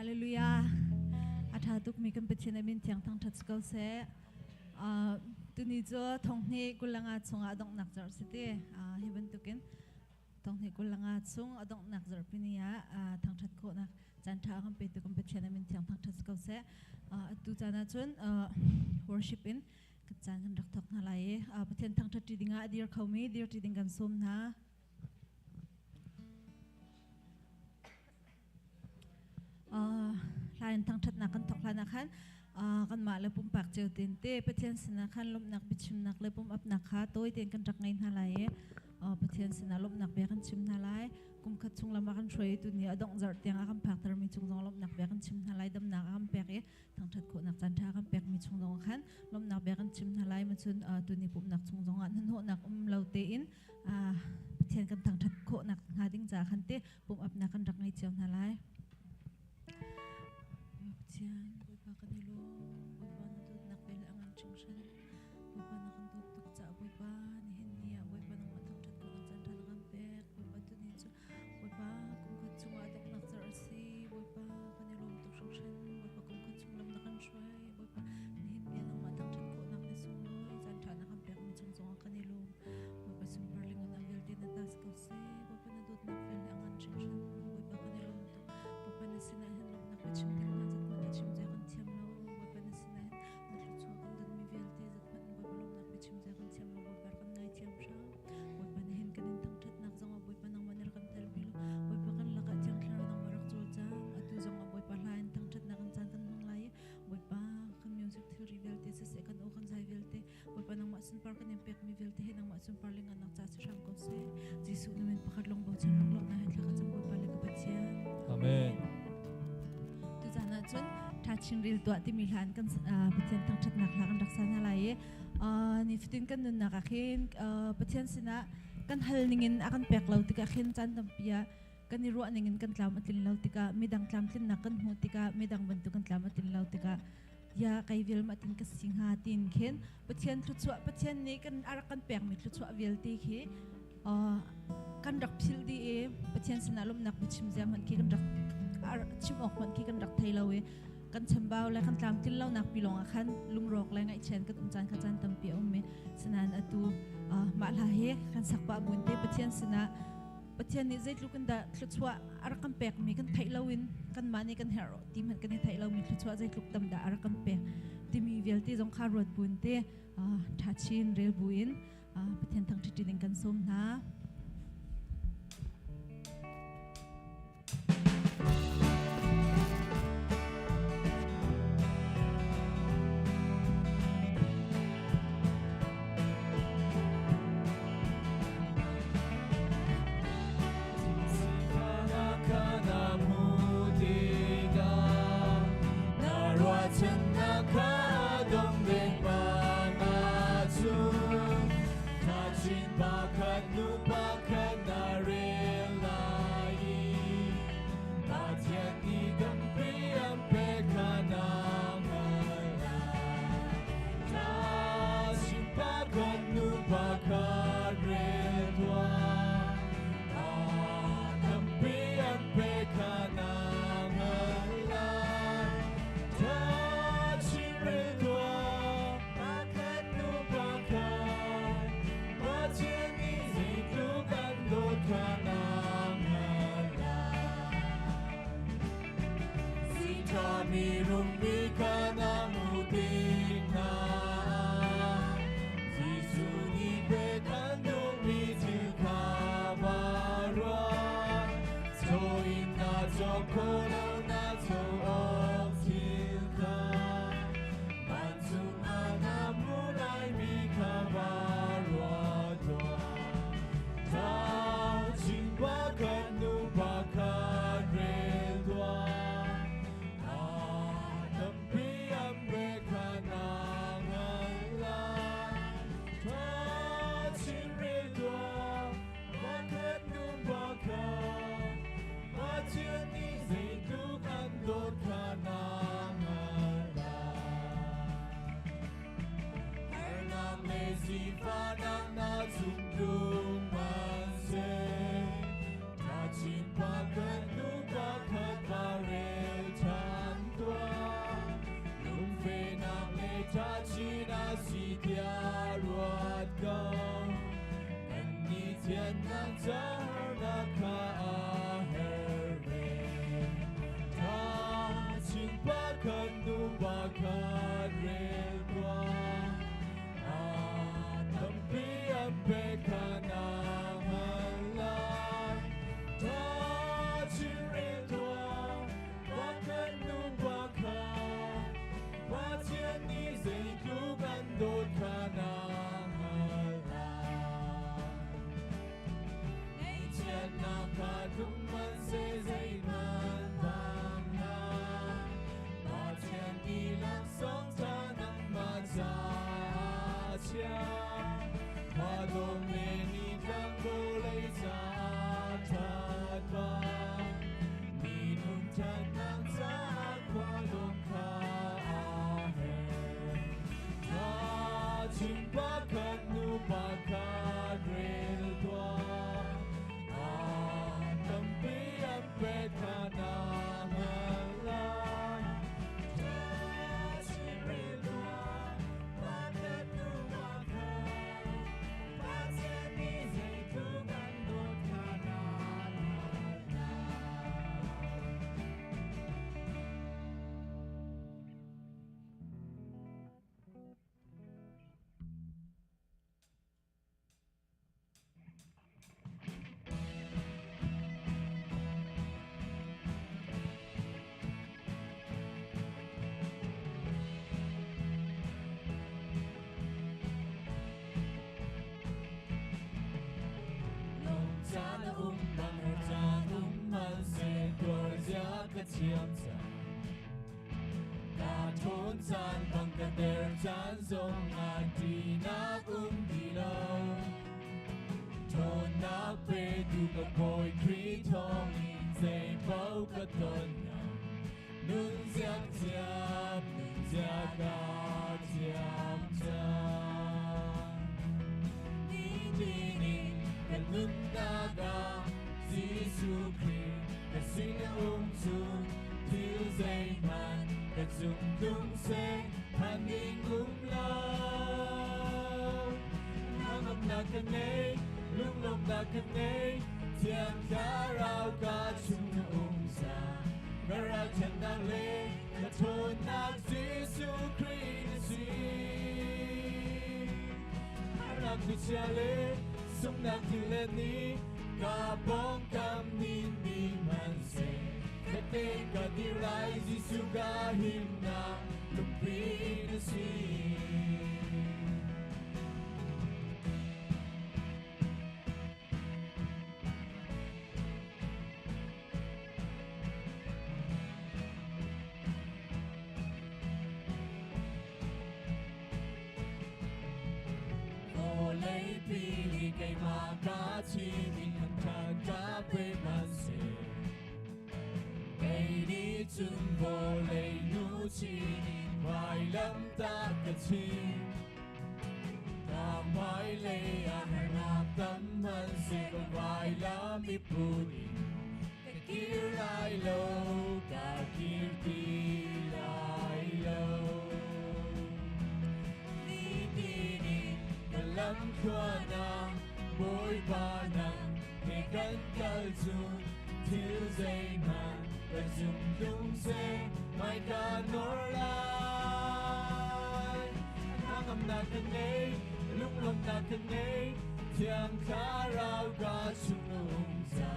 Hallelujah. A tha tuk mi kan Pathian amin thiang thang that ko seh. Tuni cu thonghni kulanga chungah donghnak zarh si ti. Hi bantukin thonghni kulanga chung a donghnak zarhpini ah thangthat khawhnak caan tha kan pe tu kan Pathian amin thiang thang that ko seh. Atu caan ah cun worship in kan caan kan rak thok hna lai i Pathian thangthat ṭi dingah a dir khomi dir ṭi ding kan sawm hna. Hlain thangṭhatnak kan thawk hlan ah khan kanmah le pumpak cio tein te Pathian sinah khan lawmhnak biachimnak le pumapnak kha tawi tein kan rak ngei hna lai i Pathian sinah lawmhnak bia kan chim hna lai. Kum khat chung lam a kan hruaitu nih a dongh zarh tiang a kan phaktermi cung zong lawmhnak bia kan chim hna lai. Damnak a kan pek i thangṭhat khawhnak caan ṭha kan pekmi chung zong khan lawmhnak bia kan chim hna lai. Macun tuni pumhnak chung zong ah hnahnawhnak um lo tein Pathian kan thangṭhat khawhnak hnga ding caah khan te pumhapnak kan rak ngei cio hna lai. Pathian, Bawipa kan i lawm. Bawipa na dawtnak vel a ngan hringhran. Bawipa na kan dawt tuk caah Bawipa nihin ni ah Bawipa nangmah thangṭhat khawhnak caan ṭha na kan pek. Bawipa tuni cu Bawipa kum khat chungah donghnak zarh a si. Bawipa kan i lawm tuk hringhran. Bawipa kum khat chung lam na kan hruai. Bawipa nihin ni ah nangmah thangṭhat khawhnak ni sunglawi caan ṭha na kan pekmi cung zongah kan i lawm. Bawipa sunpar le ngan vialte na ta si ko seh. Bawipa na dawtnak vel le a ngan hringhran. Bawipa kan i lawm tuk. Bawipa na sinah hin lawmhnak ka chim ding hna zat hmanh a chim zia kan thiam lo. Bawipa na sinah hin na thluachuah kan donmi vialte zat hmanh Bawipa lawmhnak biachim zia kan thiam lo. Bawipa kan ngaithiam hram. Bawipa na hin kan in thangṭhatnak zongah Bawipa nangmah na rak kan telpi lo. Bawipa kan lakah Thiang Thlarau nangmah rak cawlcang. Atu zongah Bawipa hla in thangṭhatnak in caan kan hmang lai i Bawipa kan music thilri vialte siseh kan aw kan zai vialte Bawipa nangmah sunpar kan in pekmi vialte hi nangmah sunpar le ngannak ca si hram ko seh. Jesuh na min pakhat lawng bochan rak lawmhnak he thla ka cam Bawipa le ka Pathian. Amen. Tuzan ah cun tha chin ril tuah timi hlan kan Pathian thangṭhatnak hla kan rak sa hna lai i nifatin kan nunnak ah khin Pathian sinah kan hal ningin a kan pek lo tikah khin caan tampi ah kan i ruah ningin kan tlam a tlin lo tikah midang tlamtlinnak kan hmuh tikah midang bantuk kan tlam a tlin lo tikah ya kai vial ma tin ka si hnga tin khin Pathian thluachuah Pathian nih kan a rak kan pekmi thluachuah vialte khi kan rak philh dih i Pathian sinah lawmhnak biachim zia hmanh khi kan rak chim awk hmanh khi kan rak thei lo i kan chambau le kan tlamtlin lonak pi lawng ah khan lungrawk le ngaihchian kan um caan kha caan tampi a um i sinain atu mah hla hi kan sak pah buin te Pathian sinah Pathian nih zeitluk in dah thluachuah a rak kan pekmi kan theih loin kanmah nih kan herh ti hmanh kan i theih lomi thluachuah zeitluk tam dah a rak kan pek timi vialte zong kha ruat buin te ṭha chin rel buin Pathian thangṭhat ding kan sawm hna. Thatnak caharnak kha a her ve. Tha chin pakhat nu pakhat rel tuah. A tampi an pek kha na hngalh lai. Tha chin rel tuah. Pakhat nu pakhat. Pathian nih zeitluk an dawt kha na hngalh lai. Ngaihchiatnak kha tlung hmanhseh zeihmanh phang hlah. Pathian nih laksawng ṭha nangmah caah a chiah. Khuadawm le nitlang vawlei caah ṭhat bang. Minung ṭhatnak caah khuadawm kha aa her. Tha chin pakhat nu pakhat rel tuah. A tampi an pek kha na hngalh lai. Tha chin rel tuah. Pakhat nu pakhat. Pathian nih zeitluk an dawt kha na hngalh lai. Lung caan a um bang har caan um hmanhseh tuar zia ka thiam cang. Ka ṭhawn caan bang ka der caan zong ah ṭihnak um ti lo. Ṭhawnnak petu ka Bawi Khrih thawngin zeipaoh ka ton hna. Nun ziak thiam, nun zia ka thiam cang. Nitin in kan nunnak ah Jesuh Khrih ka sin a um cun thil zeihmanh ka cung tlung seh phan ding um lo. Hnangamnak ka ngei, lunglawmhnak ka ngei, Thiang Thlarau ka chung na um sa. Ka ralchannak le ka ṭhawnnak Jesuh Khrih na si. Harnak thlichia le sunghnak thil le ni ka pawngkam nin ni hmanhseh ka te ka dir lai Jesuh ka himnak lungpi na si. Vawleipi nih keimah ka thim in thangṭhat ka pe hmanhseh. Kei nih cun vawlei luchin in vailamtah ka chim. Ka hmailei ah harnak tam hmanhseh ka vailam i put in ka kir lai lo, ka kir ti lai lo. Nitin in ka lamthluan ah Bawipa nang he kan kal cun thil zeihmanh ka zum tlung seh hmaika nor lai. Hnangamnak ka ngei, lunglawmhnak ka ngei, Thiang Thlarau ka chung um ca.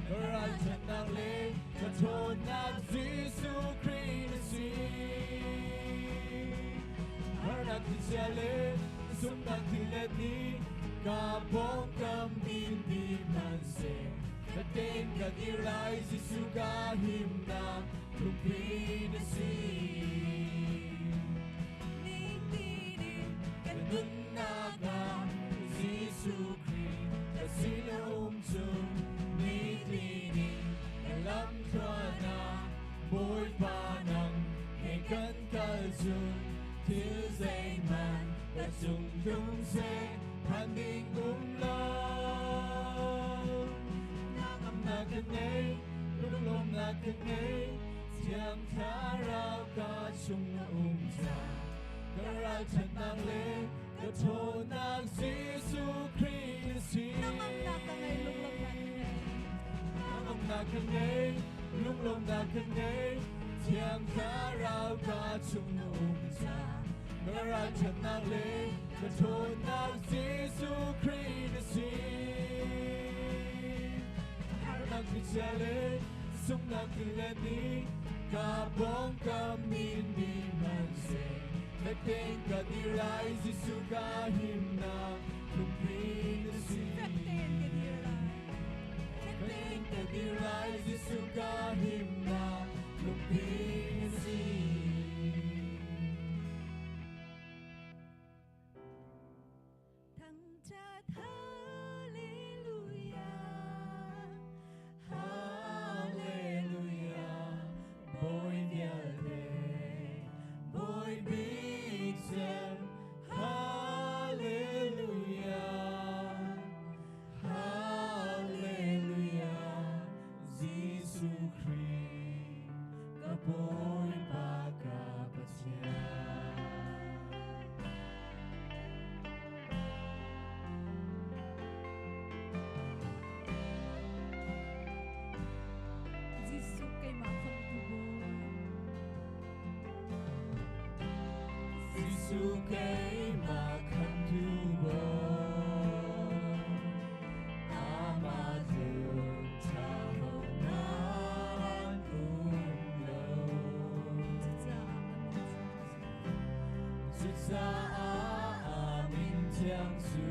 Ka ralṭhatnak le ka ṭhawnnak Jesuh Khrih na si. Harnak thlichia le zumhnak thil le ni ka pawngkam in di hmanhseh ka tein ka dir lai Jesuh ka himnak lungpi na si. Nitin in Kan nunnak ah Jesuh Khrih ka sin a um chung nitin in ka lamthluan ah Bawipa nang he kan kal cun thil zeihmanh ka cung tlung seh phan ding um lo. Hnangamnak ka ngei, lunglawmhnak ka ngei, Thiang Thlarau ka chung na um ca. Ka ralṭhatnak le ka ṭhawnnak Jesuh Khrih na si. Hnangamnak ka ngei. ka ngei, lunglawmnak ka ngei, Thiang Thlarau ka chung na um ca. Ka ralṭhatnak le ka ṭhawnnak Jesuh Khrih na si. Harnak thlichia le sunghnak tilet nih ka pawngkam min mi hmanhseh fek tein ka dir lai Jesuh ka himnak lungpi na si. Fek tein ka dir lai. Fek tein ka dir lai Jesuh ka himnak lungpi na si. Thangṭhat Hallelujah. Hallelujah, Bawi vialte, Bawi bik cem. Hallelujah, Hallelujah, Jesuh Khrih, ka Bawipa ka Pathian. Jesuh keimah khamhtu Bawi. Jesuh keimah khamhtu Bawi, amah tluk ṭha hohmanh um lo. Cucaah a min Cucaah a min thiang cu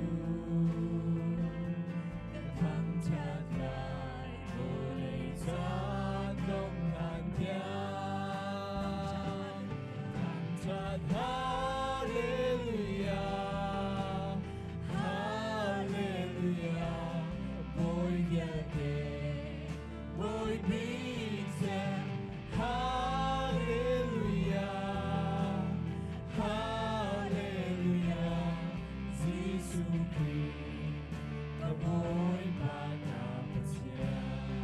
ka thangṭhat lai, vawlei caan dongh hlan tiang. Thangṭhat Hallelujah, Hallelujah, Bawi vialte, Bawi bik cem. Hallelujah, Hallelujah, Jesuh Khrih, ka Bawipa ka Pathian.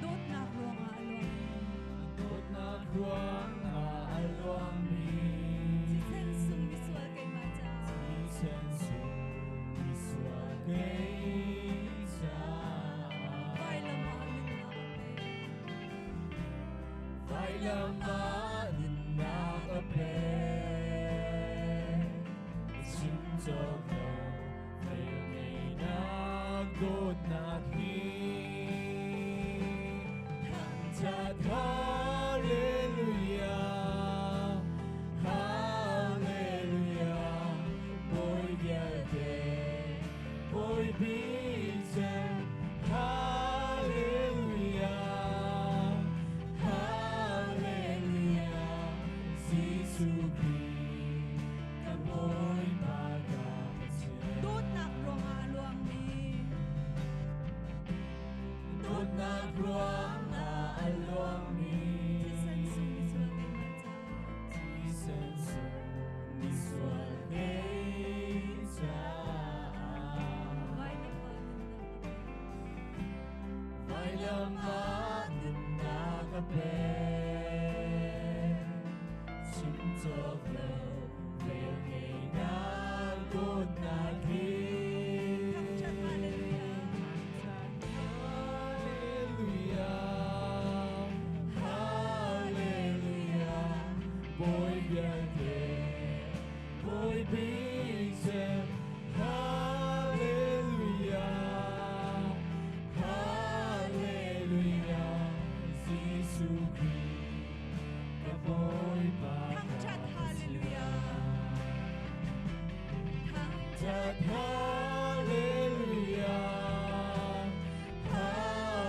Dawtnak ruangah a luangmi. Dawtnak ruangah a luangmi. Thisen sung misual keimah caah. Thisen sung misual kei caah. Vailam ah nunnak a pek. Vailam ah nunnak a pek. Chim cawk lo velngeihnak dawtnak hi. Thangṭhat Hallelujah, Hallelujah, Bawi vialte, Bawi bik cem. Hallelujah, Hallelujah, Jesuh Khrih, ka Bawipa ka Pathian. Dawtnak ruangah a luangmi. Dawtnak ruangah a luangmi. Thisen sung misual keimah caah. Thisen sung misual kei caah. Vailam ah nunnak a pek. Vailam ah nunnak a pek. Chim cawk lo velngeihnak dawtnak hi. Thangṭhat Hallelujah. Hallelujah, Hallelujah, Bawi vialte, Bawi bik cem. Hallelujah, Hallelujah, Jesuh Khrih, ka Bawipa ka Thangṭhat Hallelujah. Thangṭhat Hallelujah,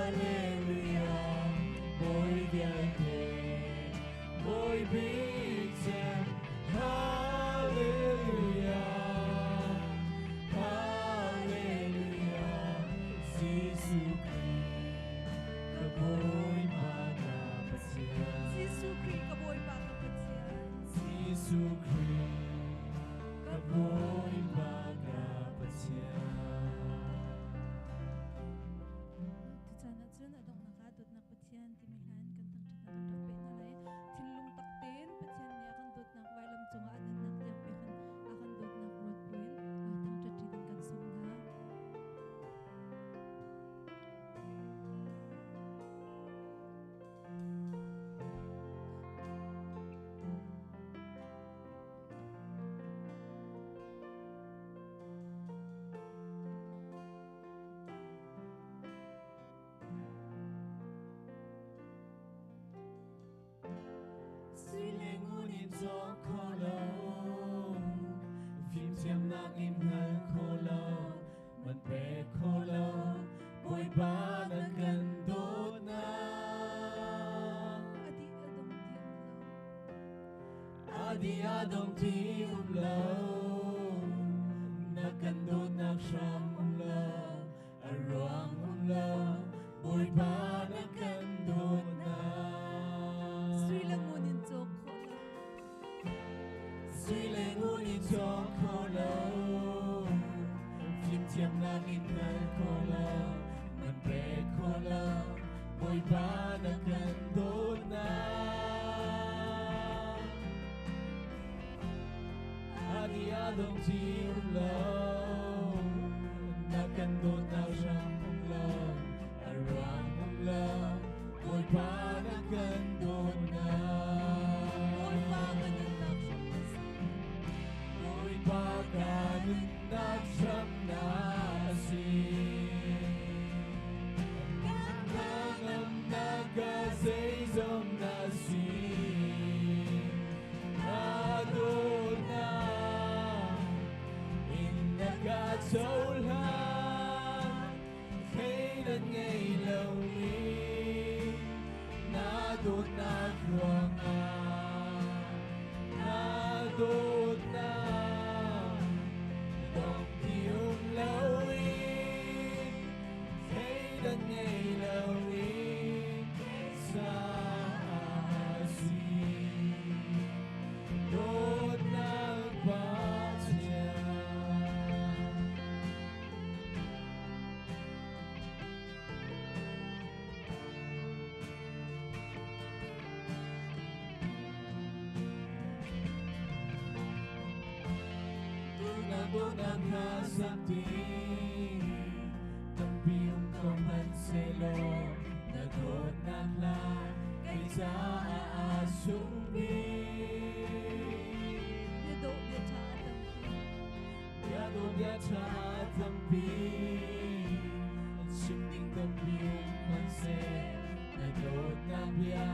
Hallelujah, Bawi vialte, Bawi bik cem. Hallelujah, Hallelujah, Jesuh Khrih, ka Bawipa ka Pathian. Jesuh Khrih ka Bawipa ka Pathian. Jesuh Khrih, ka Bawipa ka Pathian. nak in hngal kho lo, man pek kho lo, Bawipa na kan dawtnak. Adi a dong ti um lo. Adi a dong ti um lo, na kan dawtnak hram um lo, a ruang um lo, Bawipa na kan dawtnak. Sui le ngun in cawk khawh lo. Sui le ngun in cawk kho lo, fimthiamnak in hngal kho lo, man pek kho lo, Bawipa na kan dawtnak. Adi a dong ti um lo, na kan dawtnak hram um lo, a ruang um lo, Bawipa na kan dawtnak. Bawipa ka nunnak hram na si. Bawipa ka nunnak hram na si. Hnangamnak ka zeizong na si. Na dawtnak in na ka cohlan, thleidan ngei lomi na dawtnak ruangah, na dawtnak dong ti um loin, thleidan ngei loin sa si. Dawtnak Pathian. Dawtnak na sakti, tampi um ko hmanhsehlaw, na dawtnak la kei caah a sung bik. Bia dawh bia ṭha a tampi. Bia dawh bia ṭha a tampi, chim ding tampi um hmanhseh, na dawtnak bia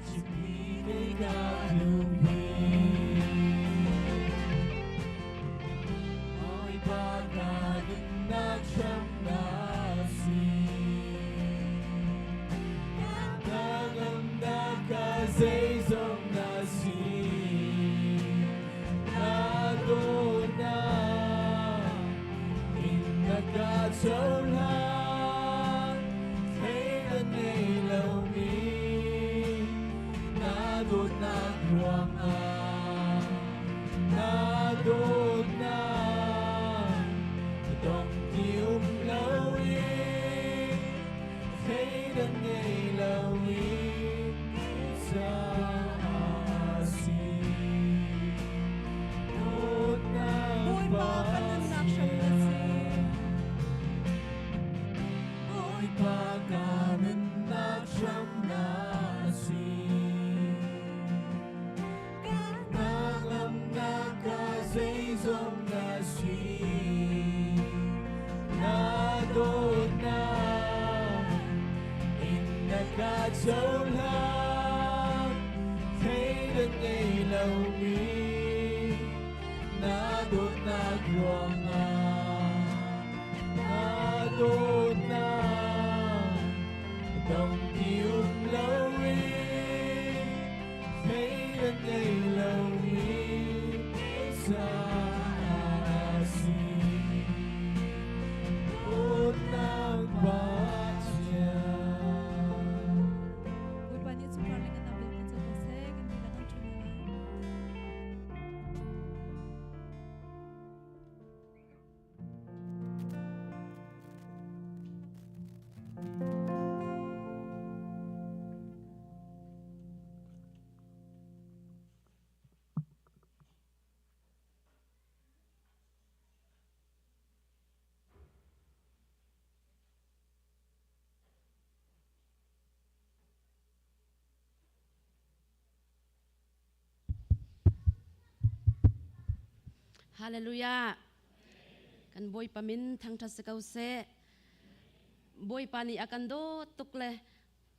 chim hi kei ka duh bik. Bawipa ka nunnak hram na si. Hnangamnak ka zeizong na si. Na dawtnak in na ka cohlan, thleidan ngei lomi na dawtnak ruangah, na dawtnak dong ti um loin, thleidan ngei loin sa si. Dawtnak Bawipa ka nunnak hram na si. Bawipa ka nunnak hram na si. Hnangamnak ka zeizong na si. Na dawtnak in na ka cohlan, thleidan ngei lomi na dawtnak ruangah, na dawtnak dong ti um loin, thleidan ngei lomi sa si. Dawtnak Pathian. Bawipa nih chungkhar le ngan vialte cu ko seh, kan dihlak an ṭhu hna lai. Hallelujah. Kan Bawipa min thangṭhat si ko seh. Bawipa nih a kan dawt tuk le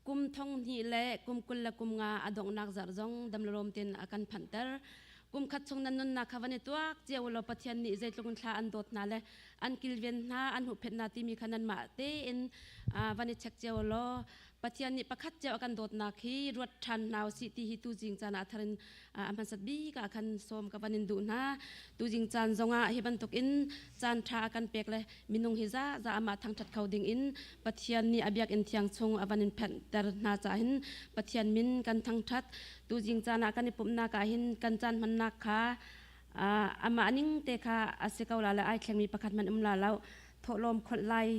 kum thong hnih le kum 25 a donghnak zarh zong damlawm ten a kan phanhter. Kum khat chung nan nunnak kha van i tuak cio u law Pathian nih zeitluk in thla an dawt hna le an kilven hna an huhphenh hna timi kha nanmah tein van i check cio u law Pathian nih pakhat cio a kan dawtnak hi ruat ṭhan hna usih ti hi tuzing caan ah a thar in a hmasat bik ah khan sawm ka van in duh hna. Tuzing caan zongah hi bantuk in caan ṭha a kan pek le minung hi za za amah thangṭhat kho ding in Pathian nih a biakinn thiang chung a van in phenhter hna caah hin Pathian min kan thangṭhat. Tuzing caan ah kan i pumhnak ah hin kan caan hmannak kha amah ning te kha a si ko la le ai thlengmi pakhat hmanh um la lo thawhlawm kholh lai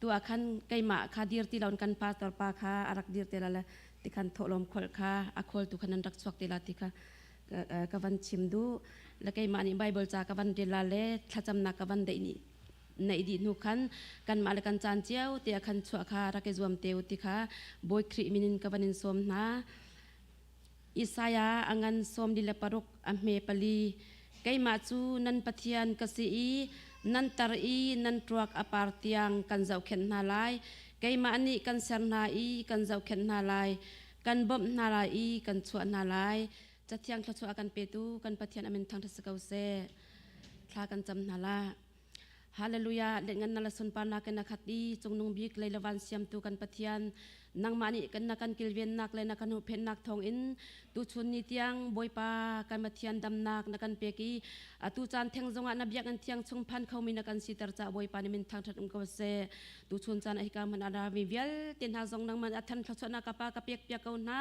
tu ah khan keimah kha dir ti loin kan pastor pa kha a rak dir te la le tikhan thawhlawm kholh kha a khawltu khan nan rak chuak te la ti kha ka van chim duh le keimah nih Bible ca ka van rel la le thlacamnak ka van deih nih neih dih hnu khan kanmah le kan caan cio te ah khan chuah kha rak i zuam te u ti kha Bawi Khrih min in ka van in sawm hna. Isaiah a ngan 46 a hme pali keimah cu nan Pathian ka si i nan tar i nan ṭuak a par tiang kan zohkhenh hna lai. Keimah nih kan ser hna i kan zohkhenh hna lai. Kan bawmh hna lai i kan chuah hna lai. Cathiang thluachuah a kan petu kan Pathian a min thangṭhat si ko seh. Thla kan cam hna la. Hallelujah lengan na la sunparnak in a khat i cungnung bik lei le van siamtu kan Pathian nangmah nih kan na kan kilvennak le na kan huhphenhnak thawngin tuchun ni tiang Bawipa kan Pathian damnak na kan pek i atu caan theng zongah na biakinn thiang chung phan khomi na kan siter caah Bawipa nih min thangṭhat um ko seh. Tuchun caan ah hika hmun a rami vialte hna zong nangmah a than thluachuahnak ka pa ka pek piak ko hna.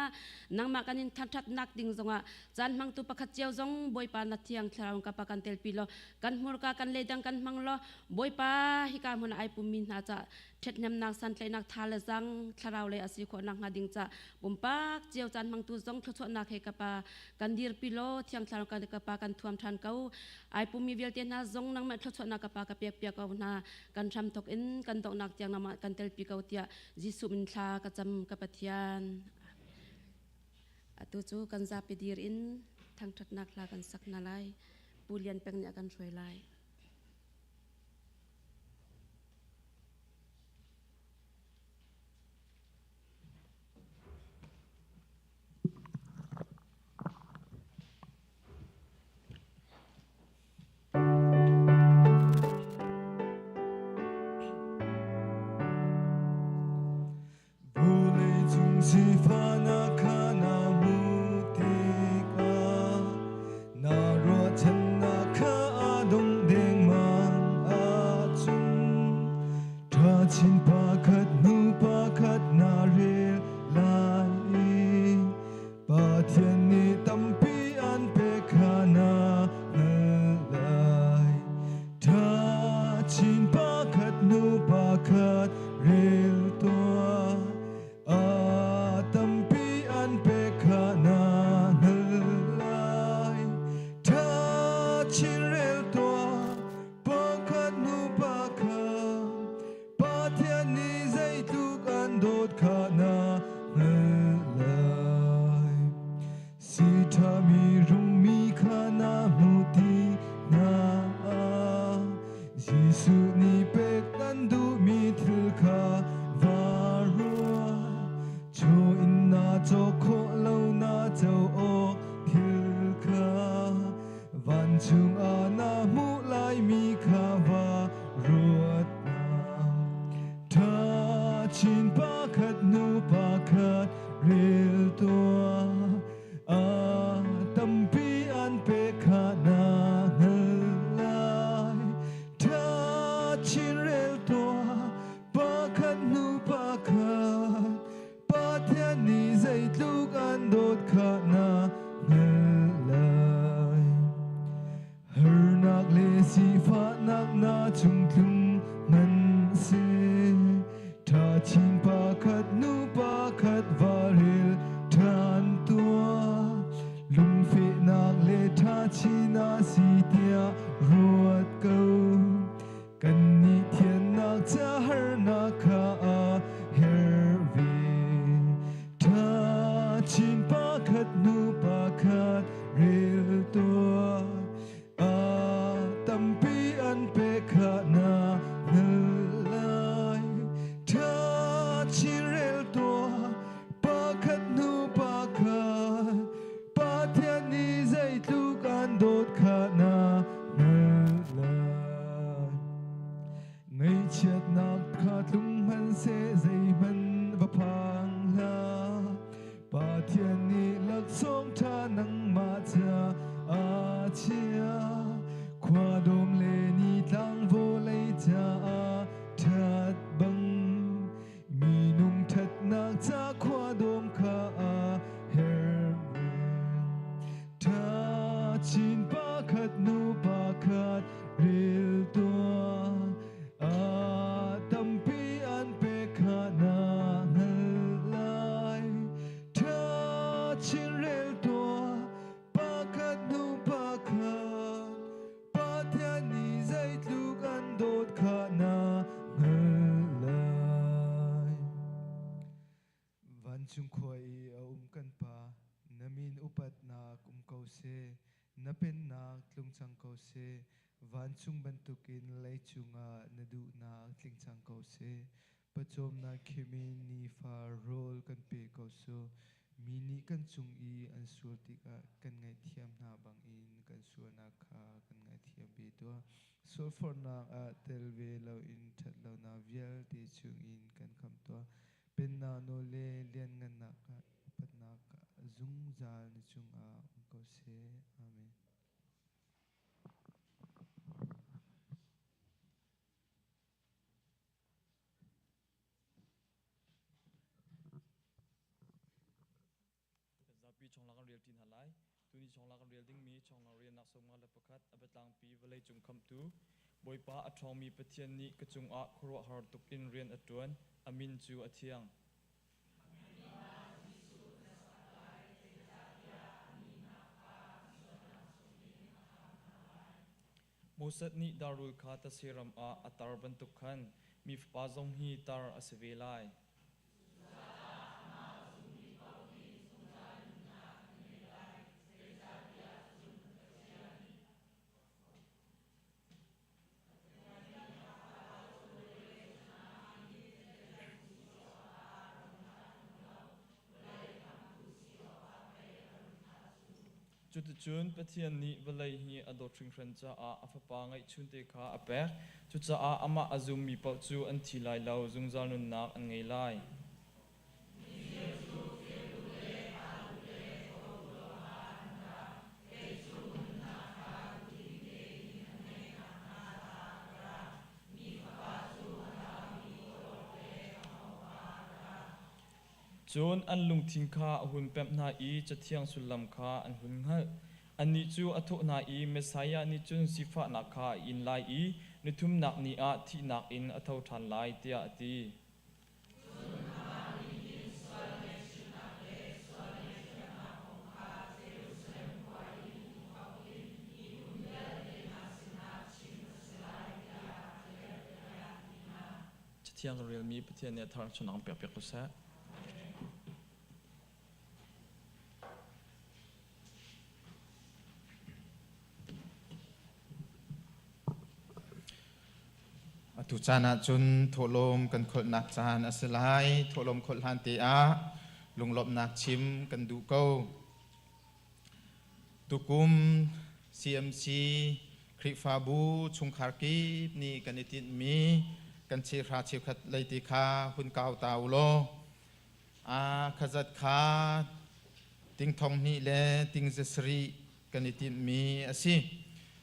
Nangmah kan in thangṭhatnak ding zongah caan hmangtu pakhat cio zong Bawipa na thiang thlarau ka pa kan telpi law kan hmurka kan leidang kan hmang law Bawipa hika hmun ai pummi hna ca ṭhathnemnak santlaihnak tha le zang thlarau lei a si khawh nakhnga ding ca pumpak cio caan hmangtu zong thluachuahnak he ka pa kan dirpi law thiang thlarau kan ka pa kan thuam ṭhan ko ai pummi vialte hna zong nangmah thluachuahnak ka pa ka pek piak ko hna kan hram thok in kan donghnak tiang nangmah kan telpi ko tiah Jesuh min thla ka cam ka Pathian. Atu cu kan zapi dir in thangṭhatnak hla kan sak hna lai. Pu Lian Peng nih a kan hruai lai. Vawleicung sifahnak kha na hmuh tikah na ruahchannak kha a dong dengmang ahcun ṭhachin pakhat hnu pakhat na rel lai i Pathian nih tampi an pek kha na hngalh lai. Ṭhachin pakhat hnu pakhat rel tuah. A tampi an pek kha na hngalh lai. Ṭhachin rel tuah, pakhat hnu pakhat. Pathian nih zeitluk an dawt kha na hngalh lai. Si ṭhami rungmi kha na hmuh ti hna. Jesuh nih pek an duhmi thil kha va ruah. Chaw in na cawk khawh lo na co awk thil kha vancung ah na hmuh laimi kha va ruat hna. Ṭha chin pakhat hnu pakhat rel tuah. A tampi an pek kha na hngalh lai. Ṭha chin rel tuah pakhat hnu pakhat. Pathian nih zeitluk an dawt kha na hngalh lai. Harnak le sifahnak na chung tlung hmanhseh, ṭha chin pakhat nu pakhat va rel ṭhan tuah. Lungfehnak le ṭha chin a si tiah ruat ko. Kannih thiannak ca harnak kha a herh ve. Ṭha chin pakhat hnu pakhat rel tuah. A tampi an pek kha na hngalh lai. Ṭha rel tuah. A tampi an pek kha na hngalh lai. Ṭha chin rel tuah, pakhat hnu pakhat. Pathian nih zeitluk an dawt kha na hngalh lai. Vancung khua i a um kan Pa, na min upatnak um ko seh, na pennak tlung cang ko seh, vancung bantukin leicung ah na duhnak tling cang ko seh. Pawcawmnak khim in nifa rawl kan pe ko sawh. Mi nih kan cung i an sual tikah kan ngaihthiam hna bangin kan sualnak kha kan ngaihthiam ve tuah. Sualforhnak ah tel ve loin ṭhatlonak vialte chungin kan khamh tuah. Pennak nawl le lianngannak upatnak zungzal na cungah um ko seh. Amen. Zapi chonglak kan rel ṭi hna lai. Tuni chonglak kan rel dingmi chonglak relnak 51 a biatlangpi vawleicung khamhtu Bawipa a ṭhawngmi Pathian nih ka cungah khuaruahhar tuk in rian a ṭuan. A min cu a thiang. Moses nih darrul kha tase ram ah a tar bantuk khan mi fapa zong hi tar a si ve lai. Cuticun Pathian nih vawlei hi a dawt hringhran caah a Fapa ngeihchunte kha a pek. Cucaah amah a zummi paoh cu an thi lai lo, zungzal nunnak an ngei lai. Cun an lungthin kha a hun pemh hna i Cathiang sullam kha an hun hngalh. Annih cu a thawh hna i Messiah nih cun sifahnak kha a in lai i nithumnak ni ah thihnak in a tho ṭhan lai, tiah a ti. Cathiang kan relmi Pathian nih a thar chun ang pek piak ko seh. Atu caan ah cun thawhlawm kan kholhnak caan a si lai. Thawhlawm kholh hlan te ah lunglawmhnak chim kan duh ko. Tukum CMC Khrihfabu chungkhar kip nih kan i tinhmi kan chehra cheukhat leite kha hun kau ta u law a khazat kha ting thong hnih le ting za sarih kan i tinhmi a si.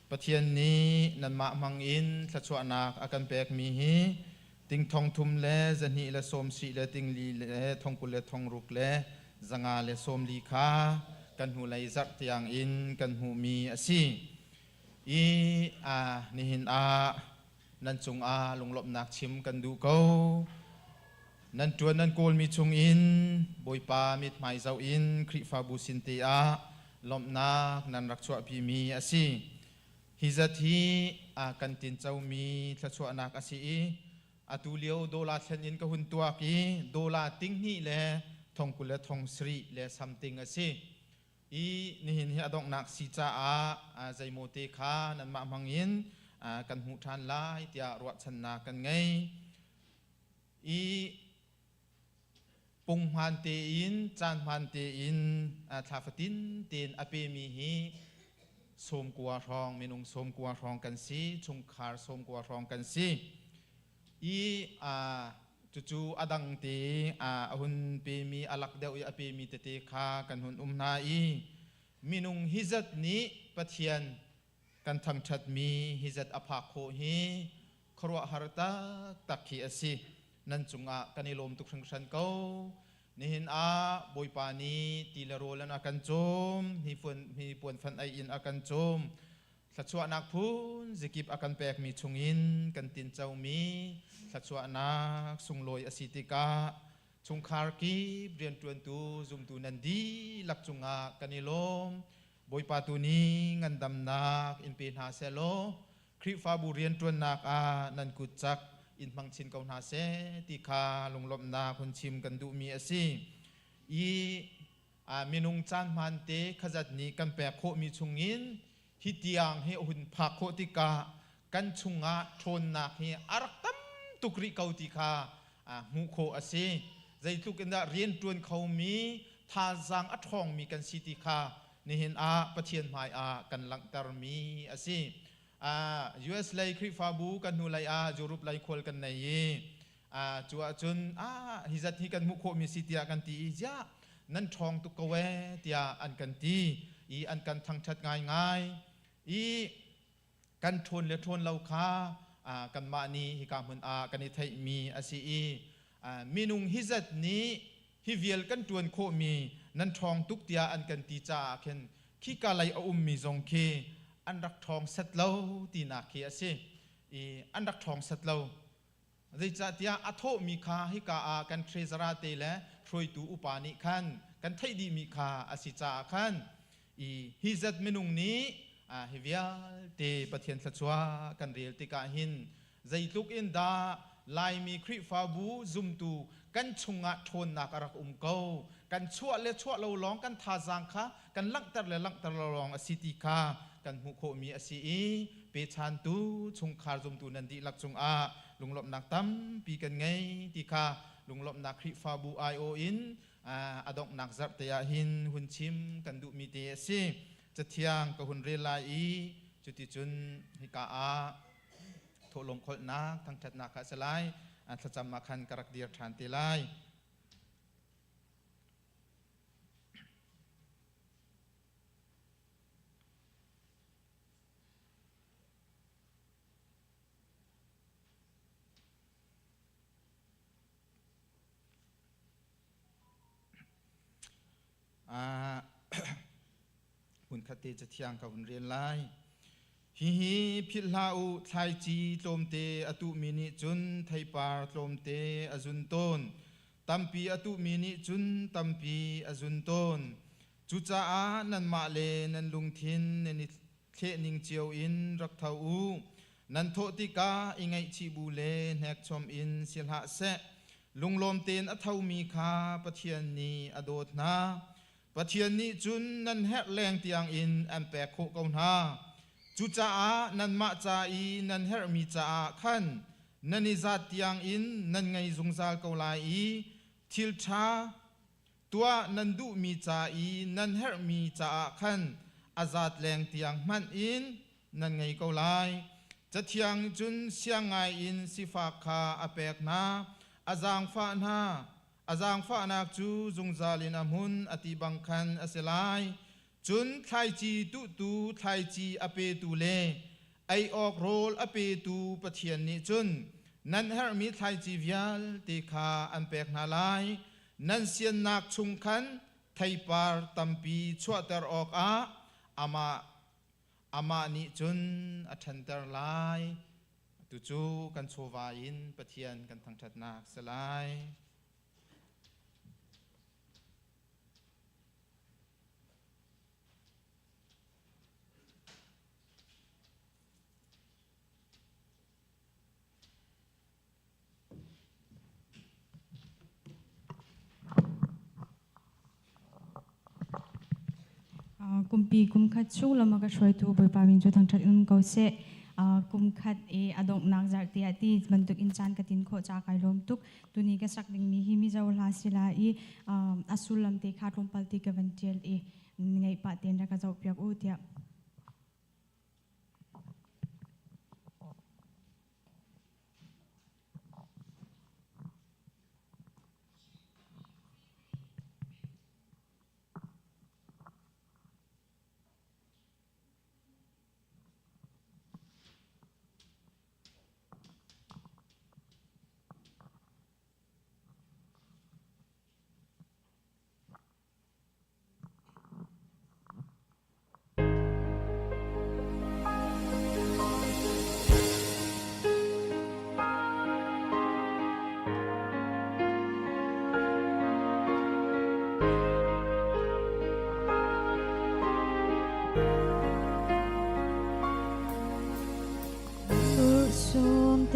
Pathian nih nanmah hmang in thluachuahnak a kan pekmi hi ting thong thum le zahnih le sawm sih le ting li le thong kul le thong ruk le zanga le sawm li kha kan hnulei zarh tiang in kan hmuhmi a si. I a nihin ah nan cungah lunglawmhnak chim kan duh ko. Nan ṭuan nan kawlmi chungin Bawipa mithmai zoh in Khrihfabu sin te ah lawmhnak nan rak chuahpimi a si. Hi zat hi a kan tincomi thluachuahnak a si i atu lio dawla thlen in ka hun tuak i dawla ting hnih le thong kul le thong sarih le something a si. I nihin hi a donghnak si caah zeimaw te kha nanmah hmang in kan hmuh ṭhan lai tiah ruahchannak kan ngei. I punghman tein caan hmaan tein thla fatin tein a pemi hi sawmkua hrawng minung sawmkua hrawng kan si chungkhar sawmkua hrawng kan si i cucu a dang te a hun pemi a lak deuh i a pemi tete kha kan hun um hna i minung hi zat nih Pathian kan thangṭhatmi hi zat a phak khawh hi khuaruahhar taktak khi a si. Nan cungah kan i lawm tuk hringhran ko. Nihin ah Bawipa nih ti le rawl in a kan cawm, hi puan fan ei in a kan cawm. Thluachuahnak phun zikip a kan pekmi chungin kan tincomi thluachuahnak sunglawi a si tikah chungkhar kip rianṭuantu zumtu nan dihlak cungah kan i lawm. Bawipa tu nih ngandamnak in pe hna sehlaw Khrihfabu rianṭuannak ah nan kut cak in hmang chin ko hna seh ti kha lunglawmhnak hun chim kan duhmi a si. I minung caan hmaante khazat nih kan pek khawhmi chungin hi tiang hi a hun phak khawh tikah kan chungah ṭhawnnak hi a rak tam tuk rih ko ti kha hmuh khawh a si. Zeitluk in dah rianṭuan khomi thazaang a ṭhawngmi kan si ti kha nihin ah Pathian hmai ah kan langhtermi a si. US lei Khrihfabu kan hnu lei ah Europe lei khual kan nei i cu ahcun hi zat hi kan hmuh khawhmi si tiah kan ti i ziah nan ṭhawng tuk ko ee tiah an kan ti i an kan thangṭhat ngaingai i kan ṭhawn le ṭhawn lo kha kanmah nih hika hmun ah kan i theihmi a si i minung hi zat nih hi vial kan ṭuan khawhmi nan ṭhawng tuk tiah an kan ti caah khin khika lei a ummi zong khi an rak ṭhawng set lo tinak khi a si i an rak ṭhawng set lo. Zeicahtiah a thawhmi kha hika ah kan treasurer te le hruaitu upa nih khan kan theih dihmi kha a si caah khan i hi zat minung nih hi vialte Pathian thluachuah kan rel tikah hin zeitluk in dah Laimi Khrihfabu zumtu kan chungah ṭhawnnak a rak um ko, kan chuah le chuah lo lawng kan thazaang kha kan langhter le langhter lo lawng a si ti kha kan hmuh khawhmi a si i pechantu chungkhar zumtu nan dihlak cungah lunglawmhnak tampi kan ngei ti kha lunglawmhnak Khrihfabu aiawh in a donghnak zarh te ah hin hun chim kan duhmi te a si. Cathiang ka hun rel lai i cuticun hika ah thawhlawm kholhnak thangṭhatnak kha a si lai. Thlacam ah khan ka rak dir ṭhan te lai. Hmunkhat te cathiang ka hun rel lai. Hihi philh hlah u, thlaici tlawmte a tuhmi nih cun theipar tlawmte a zun tawn. Tampi a tuhmi nih cun tampi a zun tawn. Cucaah nanmah le nan lungthin nan i thlehning cio in rak tho u. Nan thawh tikah i ngaihchih bu le hnekchom in si hlah seh. Lunglawm tein a thomi kha Pathian nih a dawt hna. Pathian nih cun nan herh leng tiangin an pek khawh ko hna. Cucaah nanmah ca i nan herhmi caah khan nan i zat tiangin nan ngei zungzal ko lai i thil ṭha tuah nan duhmi ca i nan herhmi caah khan a zat leng tiang hmanh in nan ngei ko lai. Cathiang cun siang ngai in sifak kha a pek hna, a zaangfah hna, a zaangfahnak cu zungzal in a hmun a ti bang khan a si lai. Cun thlaici tuhtu thlaici a petu le ei awk rawl a petu Pathian nih cun nan herhmi thlaici vialte kha an pek hna lai. Nan siannak chung khan theipar tampi chuahter awkah amah nih cun a ṭhanter lai. Tucu kan chawva in Pathian kan thangṭhatnak si lai. Kumpi kum khat chung lama ka hruaitu Bawipa min cu thangṭhat in um ko seh. Kum khat i a donghnak zarhte ah ti bantuk in caan ka tin khawh caah kai lawm tuk. Tuni ka sak dingmi hi Mizo hla si la i a sullam te kha tlawmpal ti ka van ṭial i ngaih pah tein rak ka zohpiak u tiah.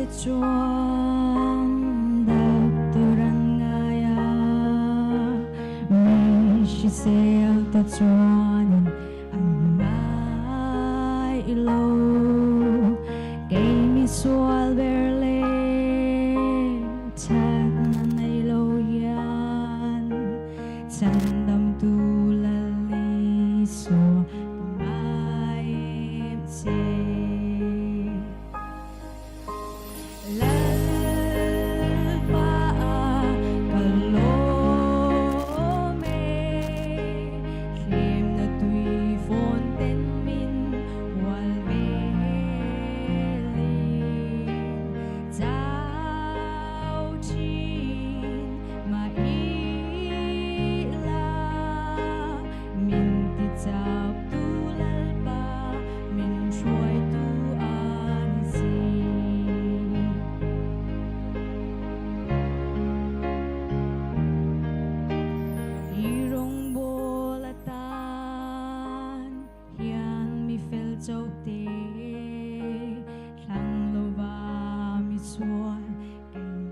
te chuan doctor an ngai a, mi hrisel te chuan an ngai lo. Kei mi sual ber le that na nei lo hian Chhandamtu Lal Isua ka ngai em che. Lalpa ka lawm e, thlemna tui fawn ten min hual velin, chau thin mah ila, min ti chak tu Lalpa min hruaitu a ni si. I rawngbawl atan hian mi fel chauh te thlang lova mi sual kei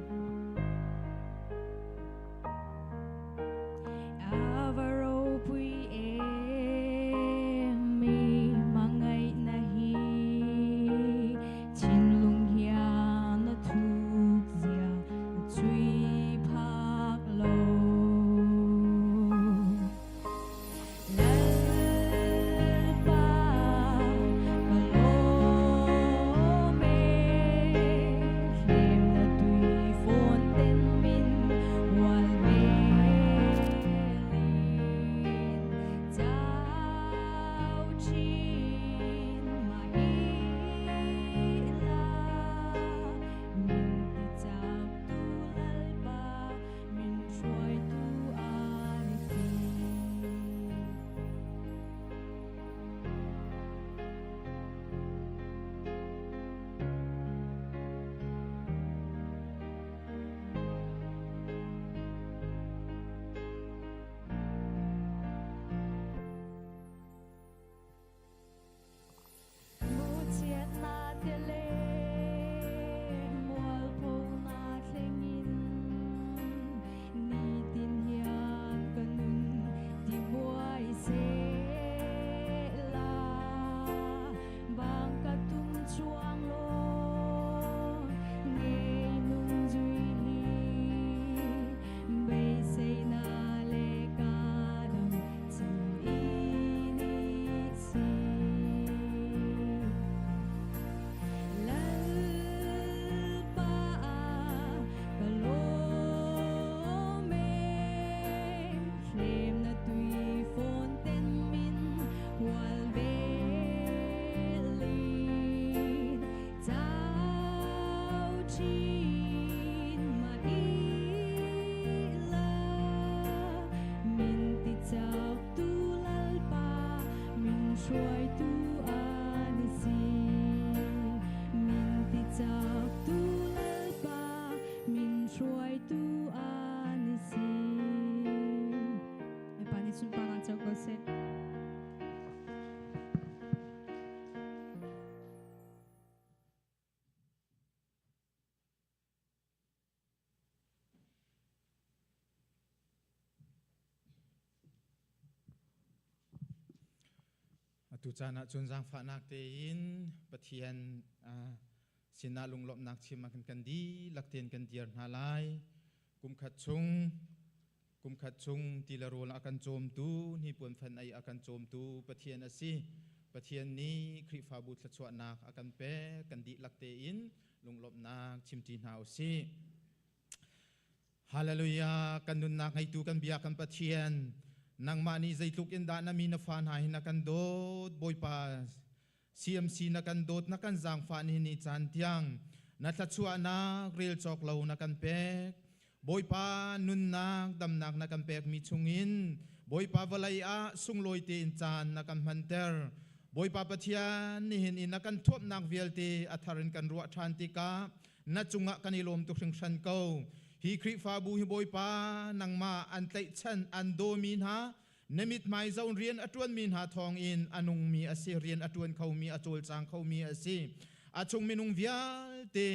A va ropui em mi hmangaihna hi thinlung hian a thuk zia a chhui phak lo. Lalpa ka lawm e, thlemna tui fawn ten min hual velin, chau thin mah ila, min ti chak tu Lalpa min hruaitu a ni si. Muchiatnak te le mualphonak thlengin nitin hian ka nun ti buai sehla. Bang ka tum chuang lo ngei nung zui hi beiseina le ka dam chan i ni si. Lalpa ka lawm e, thlemna tui fawn ten min hual velin, chau thin mah ila, min ti chak tu Lalpa min hruaitu a ni si. Min ti chak tu Lalpa min hruaitu a ni si. Bawipa nih sunparnak co ko seh. Atu caan ah cun zaangfahnak tein Pathian sinah lunglawmhnak chim ah kan dihlak tein kan dir hna lai. Kumkhat chung kumkhat chung ti le rawl a kan cawmtu, hnipuan fan ei a kan cawmtu Pathian a si. Pathian nih Khrihfabu thluachuahnak a kan pek, kan dihlak tein lunglawmhnak chimṭi hna u sih. Hallelujah! Kan nunnak ngeitu kan bia kan Pathian, nangmah nih zeitluk in dah na mi na fa hna hi na kan dawt, Bawipa CMC na kan dawt, na kan zaangfah ni ni caan tiang na thluachuahnak rel cawk lo na kan pek. Bawipa nunnak damnak na kan pek mi chungin Bawipa vawlei ah sunglawi tein caan na kan hmanter. Bawipa Pathian nihin in na kan thuamnak vialte a thar in kan ruah ṭhan tikah na cungah kan i lawm tuk hringhran ko. Hi Khrihfabu hi Bawipa nangmah an tlaihchan an dawmi hna na mithmai zon rian a ṭuanmi hna thawngin a nungmi a si, rian a ṭuan khomi, a cawlcang khomi a si. A chung minung vialte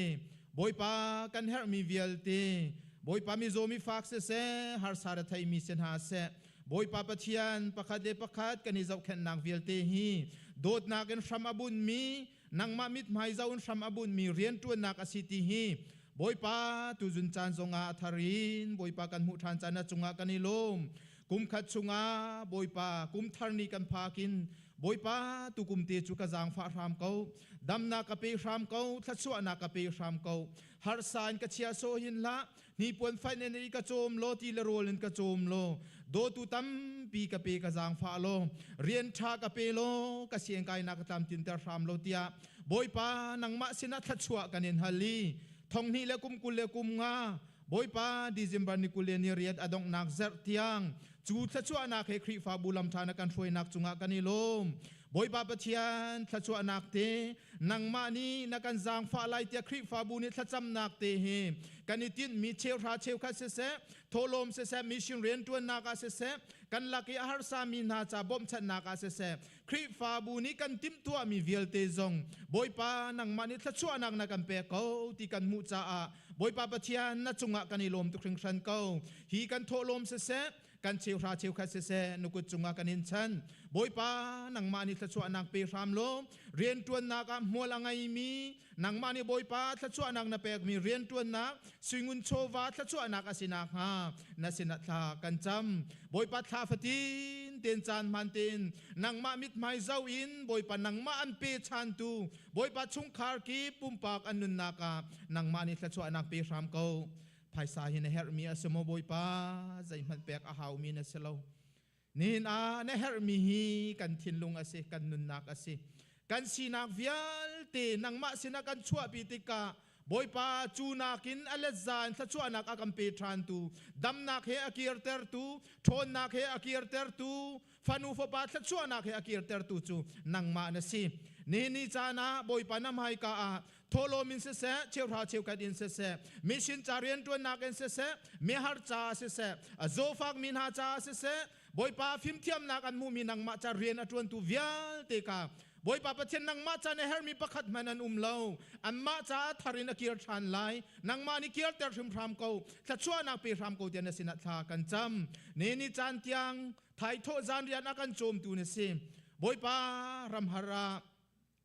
Bawipa kan herhmi vialte Bawipa mizaw mi fak siseh harsa rethei mi si hna seh Bawipa Pathian pakhat le pakhat kan i zohkhenhnak vialte hi dawtnak in hram a bunmi nangmah mithmai zoh in hram a bunmi rianṭuannak a si ti hi Bawipa tuzun caan zongah a thar in Bawipa kan hmuh ṭhan caan na cungah kan i lawm. Kum khat chungah Bawipa kum thar ni kan phak in Bawipa tukum te cu ka zaangfah hram ko. Damnak ka pe hram ko, thluachuahnak ka pe hram ko. Harsa in ka chia sawh hin hlah. Hnipuan faih in i ka cawm law ti le rawl in ka cawm law dawtu tampi ka pe ka zaangfah law rian ṭha ka pe law ka siangkainak ka tlamtinter hram law tiah Bawipa nangmah sinah thluachuah kan in hal i thonghnih le kum 20 le kum nga Bawipa December ni 20 le ni riat a donghnak zarh tiang cu thluachuahnak he Khrihfabu lamṭha na kan hruainak cungah kan i lawm. Bawipa Pathian thluachuahnak te nangmah nih na kan zaangfah lai tiah Khrihfabu nih thlacamnak te hi kan i tinhmi cheuhra cheukhat siseh thawhlawm siseh mission rianṭuannak ah siseh kan lak i a harsami hna ca bawmhchanhnak ah siseh Khrihfabu nih kan timhtuahmi vialte zong Bawipa nangmah nih thluachuahnak na kan pek ko ti kan hmuh caah Bawipa Pathian na cungah kan i lawm tuk hringhran ko. Hi kan thawhlawm siseh kan cheuhra cheukhat siseh na kut cungah kan in chan. Bawipa nangmah nih thluachuahnak pe hram law rianṭuannak ah hmual a ngeimi nangmah nih Bawipa thluachuahnak na pekmi rianṭuannak suingun chawva thluachuahnak a si nakhnga na sinah thla kan cam. Bawipa thla fatin ten caan hmaan tein nangmah mithmai zoh in Bawipa nangmah an pe chantu Bawipa chungkhar ki pumpak an nunnak ah nangmah nih thluachuahnak pe hram ko. Phaisa hi na herhmi a si maw Bawipa? Zeihmanh pek a haumi na si lo. Nihin ah na herhmi hi kan thinlung a si, kan nunnak a si. Kan sinak vialte nangmah sinah kan chuahpi tikah Bawipa cu nakin a letza in thluachuahnak a kan pe ṭhantu, damnak he a kirtertu, ṭhawnnak he a kirtertu, fanu fapa thluachuahnak he a kirtertu cu nangmah na si. Nihin ni caan ah Bawipa na hmaika ah thawhlawm in siseh, cheuhra cheukhat in siseh, mission ca rianṭuannak in siseh, mihar ca siseh, zawfak mi hna ca siseh, Bawipa fimthiamnak an hmuhmi nangmah ca rian a ṭuantu vialte ka Bawipa Pathian nangmah ca na herhmi pakhat hmanh an um lo. Anmah caah thar in a kir ṭhan lai. Nangmah nih kirter hrimhram ko. Thluachuahnak pe hram ko tiah na sinah thla kan cam. Ne ni caan tiang thaithawh zan rian a kan cawmtu na si. Bawipa ramhar ah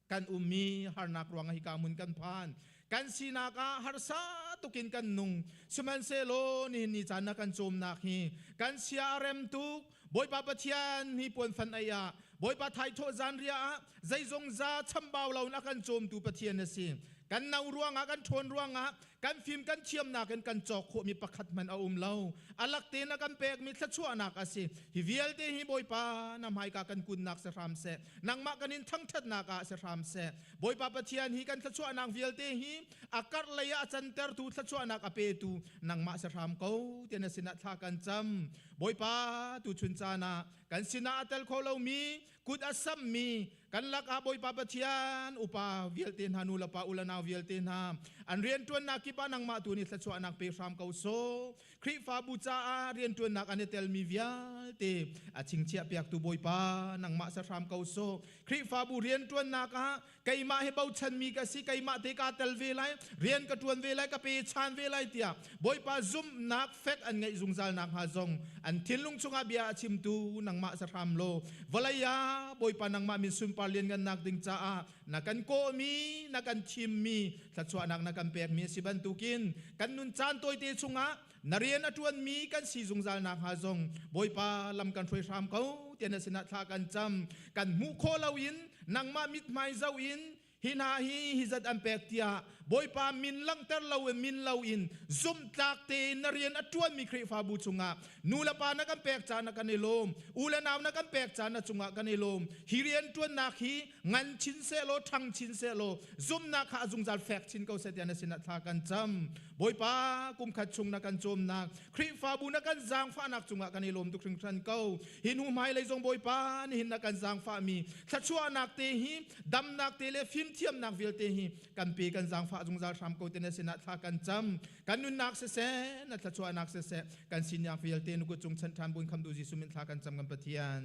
kan ummi harnak ruangah hika hmun kan phan. Kan sinak ah harsa tukin kan nung. Sihmanhsehlaw nihin ni caan na kan cawmnak hi kan sia a rem tuk. Bawipa Pathian hi puanfan ei ah Bawipa thaithawh zanriah ah zeizong za chambau lo in a kan cawmtu Pathian na si. Kan no ruangah kan ṭhawn ruangah kan fim kan thiamnak in kan cawk khawhmi pakhat hmanh a um lo. A lak tein a kan pekmi thluachuahnak a si. Hi vialte hi Bawipa na hmaika kan kunnak si hram seh. Nangmah kan in thangṭhatnak ah si hram seh. Bawipa Pathian hi kan thluachuahnak vialte hi a karh lei ah a cantertu thluachuahnak a petu nangmah si hram ko tiah na sinah thla kan cam. Bawipa tuchun caan ah kan sinah a tel kho lomi kut a sammi kan lakah Bawipa Pathian upa vialte hna nu le pa u le nau vialte hna an rianṭuannak kip ah nangmah tu nih thluachuahnak pe hram ko sawh. Khrihfabu caah rianṭuannak an i telmi vialte a chingchiah piaktu Bawipa nangmah sa hram ko sawh. Khrihfabu rianṭuannak ah keimah hi bochanmi ka si, keimah te kaa tel ve lai, rian ka ṭuan ve lai, ka pe chan ve lai tiah Bawipa zumhnak fek an ngeih zungzal nakhnga zong an thinlung chungah bia a chimtu nangmah sa hram law vawlei ah Bawipa nangmah min sunpar lianngannak ding caah na kan kawhmi, na kan thimmi, thluachuahnak na kan pekmi a si bantukin kan nun caan tawite chungah na rian a ṭuanmi kan si zungzal nakhnga zong Bawipa lam kan hruai hram ko tiah na sinah thla kan cam. Kan hmuh khawh loin nangmah mithmai zoh in hi hna hi hi zat an pek tiah Bawipa min langhter loin min loin zumhtlak tein na rian a ṭuanmi Khrihfabu chungah nu le pa na kan pek caan ah kan i lawm, u le nau na kan pek caan na cungah kan i lawm. Hi rian ṭuannak hi ngan chin sehlaw ṭhang chin sehlaw zumhnak kha a zungzal fek chin ko seh tiah na sinah thla kan cam. Bawipa kum khat chung na kan cawmnak Khrihfabu na kan zaangfahnak cungah kan i lawm tuk hringhran ko. Hi hnu hmailei zong Bawipa nihin na kan zaangfahmi thluachuahnak te hi damnak te le fimthiamnak vialte hi kan pe kan zaangfah zungzal hram ko te na sinah thla kan cam. Kan nunnak siseh na thluachuahnak siseh kan sinak vialte nu kut cung chan ṭhan buin khamtu Jesuh min thla kan cam kan Pathian.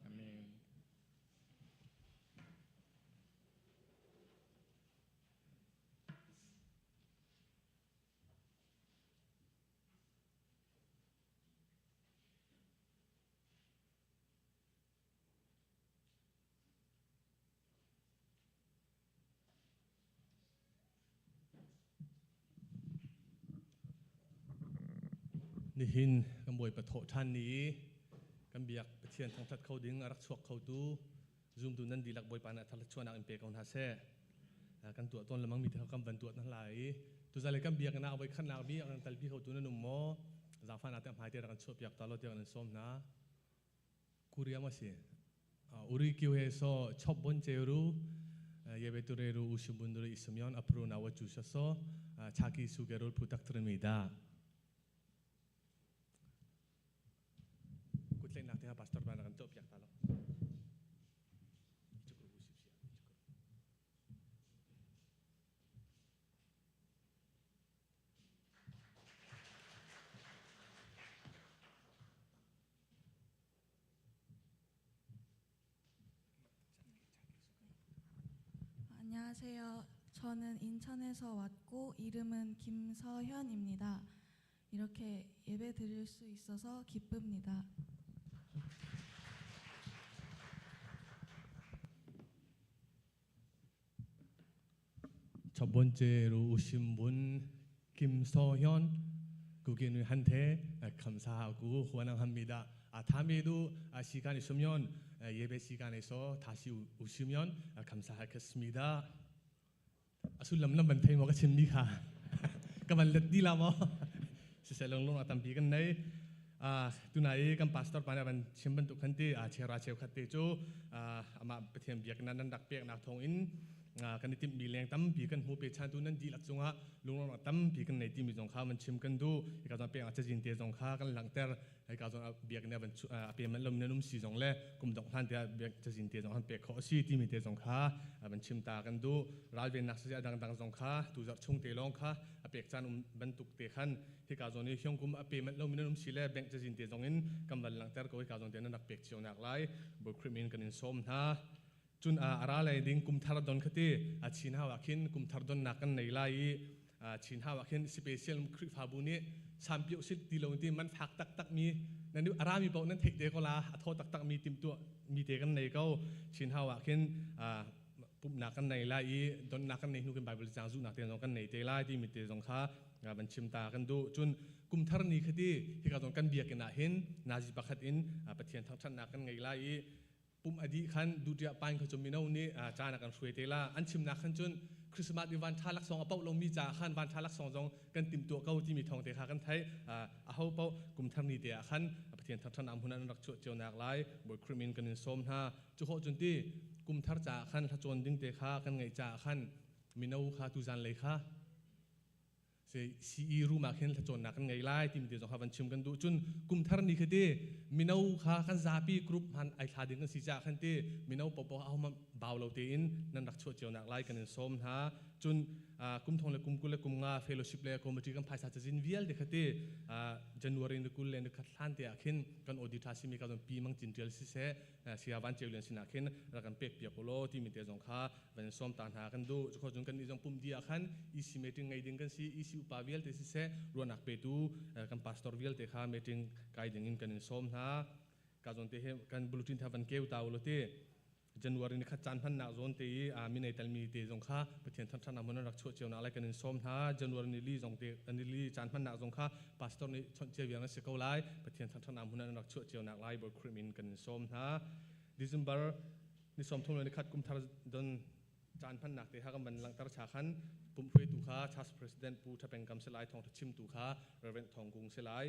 Amen. Nihin kan Bawipa thawh ṭhan ni i kan biak Pathian thangṭhat kho ding a rak chuak khotu zumtu nan dihlak Bawipa nih a thar in pe ko hna seh. Kan tuah tawn lengmang mi te kan van tuah hna lai i tuzan le kan biakinn ah voi khatnak bi a kan kalpi khotu nan um maw? Zaangfahnak te hmai te rak kan chuahpiak ta law tiah kan in sawm hna. Korea ma si. 우리 교회에서 첫 번째로 예배드리러 오신 분들이 있으면 앞으로 나와 주셔서 자기 소개를 부탁드립니다. Kutlain natin ha, Pastor ba nakan to piak talo. 이쪽으로 오십시오. 이쪽으로. 안녕하세요. 저는 인천에서 왔고 이름은 김서현입니다. 이렇게 예배 드릴 수 있어서 기쁩니다. 첫 번째로 오신 분 김서현 고객님한테 감사하고 환영합니다. 다음에도 시간 있으면 예배 시간에서 다시 오시면 감사하겠습니다. Sullam lam ban thei mo ka chim mi kha ka van let di la mo si selong long atam pi kan nei tunai kan pastor pa na ban chim ban tu khan ti chera cheu khat te chu ama Pathian biak nan nan dak pek nak thong in kan tim mi leng tam pi kan mu pe chan tu nan di lak chunga lunglong tam pi kan nei ti mi jong kha man chim kan du ka jong pe a chajin te jong kha kan lang ter ai ka jong biak ne ban a pe man lom ne num si jong le kum dong han te biak chajin te jong han pe kho si ti mi te jong kha ban chim ta kan du ral ven nak sa dang dang jong kha tu zar chung te long kha a pek chan um ban tuk te khan hi ka jong ni hyong kum a pe man lom ne num si le bank chajin te jong in kam ban lang ter ko ka jong te na nak pek chiu nak lai bo krimin kan in som na chun a ara lai ding kum thar don khati a chin hawa khin kum thar don nak kan nei lai a chin hawa khin special khri pha bu ni sam piu sit ti lo ti man phak tak tak mi nan nu ara mi bo nan thek te ko la a tho tak tak mi tim tu mi te kan nei ko chin hawa khin a pup na kan nei lai don na kan nei nu kan bible chang zu na te jong kan nei te lai ti mi te jong kha ban chim ta kan du chun kum thar ni khati hi ka jong kan biak na hin naji pakhat in Pathian thang than na kan ngai lai pum adi khan dutia pain kha chum minau ni cha na kan hruai te la an chim na khan chun Christmas di van tha lak song apau lo mi cha khan van tha lak song jong kan tim tu kau ti mi thong te kha kan thai a ho pau kum thar ni te khan Pathian thang than am hunan rak chu cheu nak lai boi krimin kan in som na chu ho chun ti kum thar cha khan tha chon ding te kha kan ngai cha khan minau kha tu zan le kha se CE room a khen thachon na kan ngai lai tim te jong hawan chim kan du chun kum thar ni khate minau kha kan zapi group han ai thla ding kan si cha khan te minau po po a hom baw lo te in nan rak chu cheu nak lai kan in som ha chun kum thong le kum kul le kum nga fellowship le committee kan phaisa chajin vial de khate January ni kul le ni khat thlan te a khin kan audit ha simi ka jong pi mang chin tel si se sia wan cheulen sina khin ra kan pek pia kolo ti mi te jong kha van som tan ha kan du kho jong kan ni jong pum dia khan EC meeting ngai ding kan si EC upa vial te si se ruanak pe tu kan pastor vial te kha meeting kai ding in kan in som na ka jong te he kan bulletin tha van keu taw lo te January ni khat chan phan nak zon te a mi nei tal mi te jong kha Pathian than than amon rak chu cheu na lai kan in som na January ni li jong te ani li chan phan nak jong kha pastor ni chon che wiang se ko lai Pathian than than amon rak chu cheu nak lai bo krimin kan in som na December ni som thum ni khat kum thar don chan phan nak te ha kan ban lang tar cha khan pum phui tu kha church president pu thapeng kam se lai thong thachim tu kha Reverend Thong Kung se lai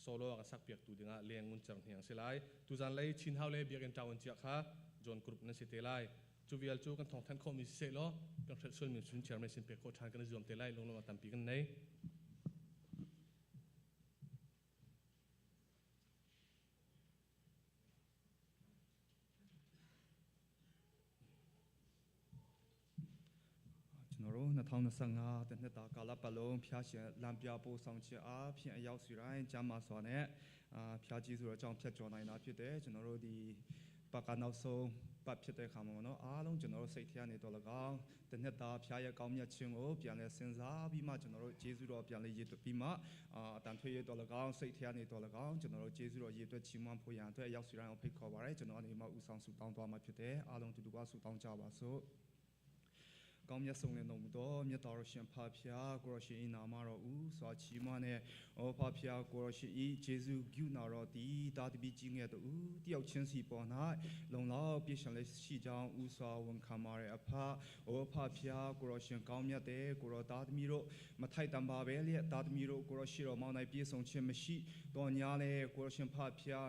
solo ka sak piak tu dinga leng ngun chang hiang se lai tu zan lai chin hau le biak en tawon chia kha John group na se te lai chu vial chu kan thong than kho mi se lo kan thel sul mi sun chairman sin pe ko than kan zuam te lai long long tam pi kan nei ကျွန်တော်တို့2025တနှစ်တာကာလပတ်လုံးဖျားရှင်လမ်းပြပို့ဆောင်ခြင်းအားဖြင့်အရောက်စီတိုင်းကျမ်းမာစွာနဲ့အာဖျားကြီးဆိုတော့အကြောင်းဖြတ်ကျော်နိုင်တာဖြစ်တယ်ကျွန်တော်တို့ဒီပတ်ကနောက်ဆုံးပတ်ဖြစ်တဲ့ခါမှာပေါ့နော်အားလုံးကျွန်တော်တို့စိတ်ထဲကနေတော့၎င်းတနှစ်တာဖျားရဲ့ကောင်းမြတ်ခြင်းကိုပြန်လဲစဉ်းစားပြီးမှကျွန်တော်တို့ကျေးဇူးတော်ပြန်လဲရည်ပြီးမှအာအတန်ထွေးရတော့၎င်းစိတ်ထဲကနေတော့၎င်းကျွန်တော်တို့ကျေးဇူးတော်ရည်အတွက်ချီးမွမ်းဖို့ရန်အတွက်အရောက်စီတိုင်းကိုဖိတ်ခေါ်ပါရစေကျွန်တော်အနေနဲ့ဥဆောင်ဆုတောင်းသွားမှာဖြစ်တယ်အားလုံးတူတူကဆုတောင်းကြပါစို့။ ကောင်းမြတ်ဆုံးလင်တော်မူသောမြတ်တော်ရှင်ဖဖျားကိုရရှင်ဤနာမတော်ဦးစွာချီးမွမ်းတဲ့ဩဖဖျားကိုရရှင်ဤဂျေဇုဂုဏတော်သည်တာတပိကြီးငယ်တူတယောက်ချင်းစီပေါ်၌လုံလောက်ပြည့်စုံလက်ရှိကြောင်းဦးစွာဝန်ခံပါရအဖဩဖဖျားကိုရရှင်ကောင်းမြတ်တဲ့ကိုရောသားသမီးတို့မထိုက်တန်ပါပဲလျက်သားသမီးတို့ကိုရရှိတော်မောင်း၌ပြည့်စုံခြင်းမရှိတော်ညာလေကိုရရှင်ဖဖျား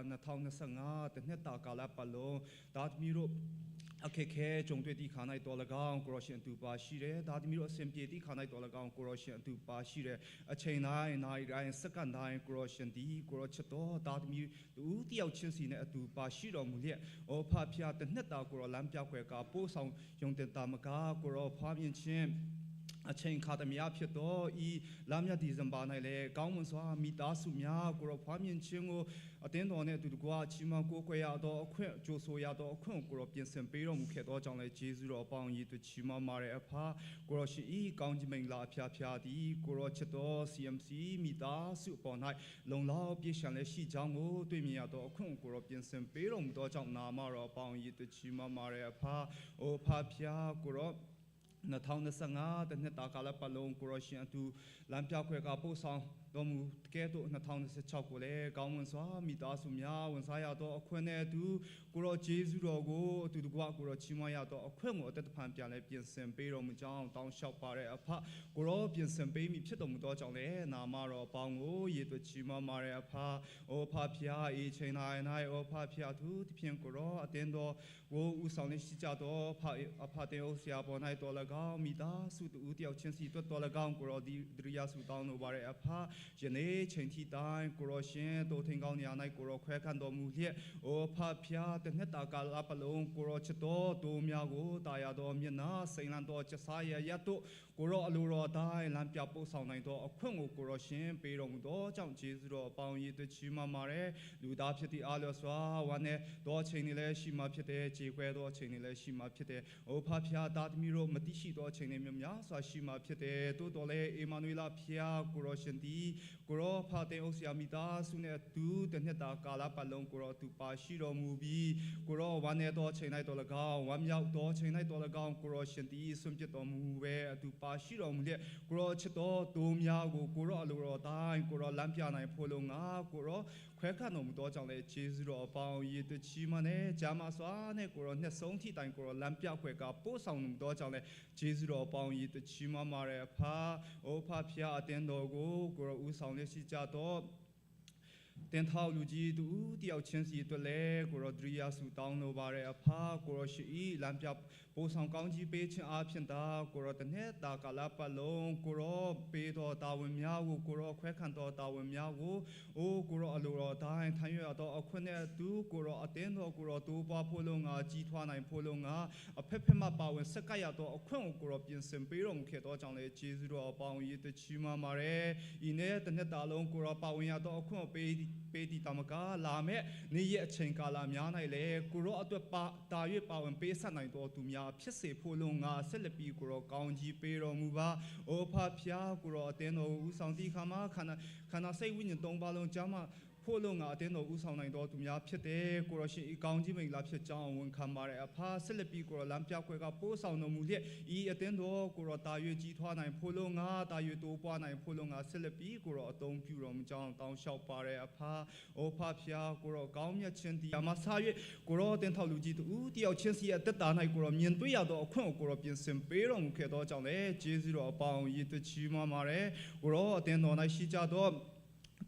2025တနှစ်တာကာလပတ်လုံးသားသမီးတို့အခက်ခဲကြုံတွေ့သည့်ခါ၌တော်၎င်းကိုရရှင်အတူပါရှိတယ်။ဒါသမီးတို့အစဉ်ပြေသည့်ခါ၌တော်၎င်းကိုရရှင်အတူပါရှိတယ်။အချိန်တိုင်းနိုင်တိုင်းစက္ကန့်တိုင်းကိုရရှင်ဒီကိုရချစ်တော်ဒါသမီးတူတယောက်ချင်းစီနဲ့အတူပါရှိတော်မူလျက်ဩဖဖျားတနှစ်တာကိုရလမ်းပြောက်ွယ်ကပို့ဆောင်ယုံတင်တာမကားကိုရဖွားမြင်ခြင်းအချိန်ခါတမယဖြစ်သောဤလမြတ်ဒီဇင်ဘာ၌လည်းကောင်းမွန်စွာမိသားစုများကိုရောဖွားမြင်ခြင်းကိုအတင်းတော်နှင့်အတူတကွချီးမွမ်းကိုးကွယ်ရသောအခွင့်ကြိုဆိုရသောအခွင့်ကိုရောပြင်ဆင်ပေးတော်မူခဲ့သောကြောင့်လည်းယေရှုတော်အပေါင်းဤသူချီးမွမ်းပါရအဖကိုရောရှိဤကောင်းကြီးမင်္ဂလာအဖျားဖျားသည်ကိုရောချစ်တော် CMC မိသားစုအပေါ်၌လုံလောက်ပြည့်စုံလည်းရှိကြောင်းကိုတွေ့မြင်ရသောအခွင့်ကိုရောပြင်ဆင်ပေးတော်မူသောကြောင့်နာမတော်အပေါင်းဤသူချီးမွမ်းပါရအဖအိုဖဖျားကိုရော2025တနှစ်တာကာလပတ်လုံးကိုရရှင်အတူလမ်းပြခွဲကပို့ဆောင်တော်မူကဲ့သို့2026ကိုလည်းကောင်းမွန်စွာမိသားစုများဝန်စားရသောအခွင့်နဲ့အတူကိုရောဂျေဇုတော်ကိုအတူတကွကိုရောချီးမွမ်းရသောအခွင့်ကိုအသက်တဖန်ပြန်လဲပြင်ဆင်ပေးတော်မူကြောင်းတောင်းလျှောက်ပါတဲ့အဖကိုရောပြင်ဆင်ပေးမိဖြစ်တော်မူသောကြောင့်လည်းနာမတော်အပေါင်းကိုရေသွချီးမွမ်းပါတဲ့အဖအိုဖဖျားဤချိန်တိုင်း၌အိုဖဖျားသူတဖြင့်ကိုရောအတင်းတော်ကိုဥဆောင်နေရှိကြသောဖအဖတင်အိုဆရာပေါ်၌တော်၎င်းမိသားစုတူတယောက်ချင်းစီတွတ်တော်၎င်းကိုရောဒီဒရိယာစုတောင်းလိုပါတဲ့အဖယနေ့ချိန်ထိတိုင်းကိုရောရှင်တို့ထင်ကောင်းနေရာ၌ကိုရောခွဲခံတော်မူလျက်အိုဖဖျားတနှစ်တာကာလပလုံးကိုရောချစ်တော်တို့များကိုတာယာတော်မျက်နာစိန်လန်းတော်ကျစားရရတ်တို့ကိုရောအလိုတော်အတိုင်းလမ်းပြပို့ဆောင်နိုင်သောအခွင့်ကိုကိုရောရှင်ပေးတော်မူသောကြောင့်ယေရှုတော်အပေါင်းရည်တချီးမွမ်းပါတယ်လူသားဖြစ်သည့်အားလျော်စွာဝမ်းနဲ့သောချိန်တွေလည်းရှိမှဖြစ်တယ်ခြေခွဲသောချိန်တွေလည်းရှိမှဖြစ်တယ်။အိုဖဖျားသားသမီးတို့မတိရှိသောချိန်တွေမျိုးများစွာရှိမှဖြစ်တယ်။သို့တော်လည်းအေမာနွေလဖျားကိုရောရှင်သည်ကိုရောဖာတင်ဥဆရာမိသားစုနဲ့အတူတနှစ်တာကာလပတ်လုံးကိုရောသူပါရှိတော်မူပြီးကိုရောဝမ်းနဲ့သောချိန်၌တော်၎င်းဝမ်းမြောက်သောချိန်၌တော်၎င်းကိုရောရှင်သည်ဆွန့်ပစ်တော်မူပဲအတူပါရှိတော်မူလျက်ကိုရောချစ်တော်သူများကိုကိုရောအလိုတော်တိုင်းကိုရောလမ်းပြနိုင်ဖို့လုံငါကိုရောခွဲခတ်တော်မူသောကြောင့်လည်းယေရှုတော်အပေါင်းရည်တချီမနဲ့ဂျာမစွာနဲ့ကိုရောနှစ်ဆုံးထိတိုင်ကိုရောလမ်းပြခွဲကပို့ဆောင်တော်မူသောကြောင့်လည်းယေရှုတော်အပေါင်းရည်တချီမမာရဲ့အဖာအိုဖဖျားအတင်းတော်ကိုကိုရောဦးဆောင်လက်ရှိကြတော့တင်ထောက်လူကြီးတူတယောက်ချင်းစီအတွက်လဲကိုရောဒရိယာစုတောင်းလိုပါတဲ့အဖာကိုရောရှိဤလမ်းပြပို့ဆောင်ကောင်းကြီးပေးခြင်းအပြင်သာကိုရောတနေ့တာကာလပတ်လုံးကိုရောပေးတော်တာဝန်များကိုကိုရောခွဲခံတော်တာဝန်များကိုအိုးကိုရောအလိုတော်တိုင်းထမ်းရွက်တော်အခွင့်နဲ့အတူကိုရောအတင်းတော်ကိုရောတိုးပွားဖို့လုံးငါကြီးထွားနိုင်ဖို့လုံးငါအဖက်ဖက်မှပါဝင်စက်ကရတော်အခွင့်ကိုကိုရောပြင်ဆင်ပေးတော်မူခဲ့သောကြောင့်လေယေရှုတော်အပေါင်းရည်တချီးမွမ်းပါတယ်ဤနေ့တနေ့တာလုံးကိုရောပါဝင်ရတော်အခွင့်ကိုပေးပေးဒီတမကလာမဲ့နေ့ရက်အချိန်ကာလများ၌လည်းကိုရောအတွက်ပါတာ၍ပါဝင်ပေးဆက်နိုင်တော်သူများဖြစ်စေဖို့လုံးငါဆက်လက်ပြီးကိုရောကောင်းကြီးပေးတော်မူပါအိုဖဖျားကိုရောအတင်းတော်ဦးဆောင်တိခါမခန္ဓာခန္ဓာစိတ်ဝိညာဉ်သုံးပါလုံးကြားမှာဖို့လုံငါအတင်းတော်ဦးဆောင်နိုင်တော်သူများဖြစ်တယ်ကိုရောရှင်ဤကောင်းကြီးမိန်လာဖြစ်ကြောင်းဝန်ခံပါတဲ့အဖာဆက်လက်ပြီးကိုရောလမ်းပြခွဲကပိုးဆောင်တော်မူလျက်ဤအတင်းတော်ကိုရောတာ၍ကြီးထွားနိုင်ဖို့လုံငါတာ၍တိုးပွားနိုင်ဖို့လုံငါဆက်လက်ပြီးကိုရောအသုံးပြုတော်မူကြောင်းတောင်းလျှောက်ပါတဲ့အဖာအိုဖဖျားကိုရောကောင်းမြတ်ခြင်းဒီအမဆာ၍ကိုရောအတင်းထောက်လူကြီးတူတယောက်ချင်းစီအသက်တာ၌ကိုရောမြင်တွေ့ရသောအခွင့်ကိုကိုရောပြင်ဆင်ပေးတော်မူခဲ့သောကြောင့်လေယေရှုတော်အပေါင်းရည်တချီးမွမ်းပါတယ်ကိုရောအတင်းတော်၌ရှိကြသော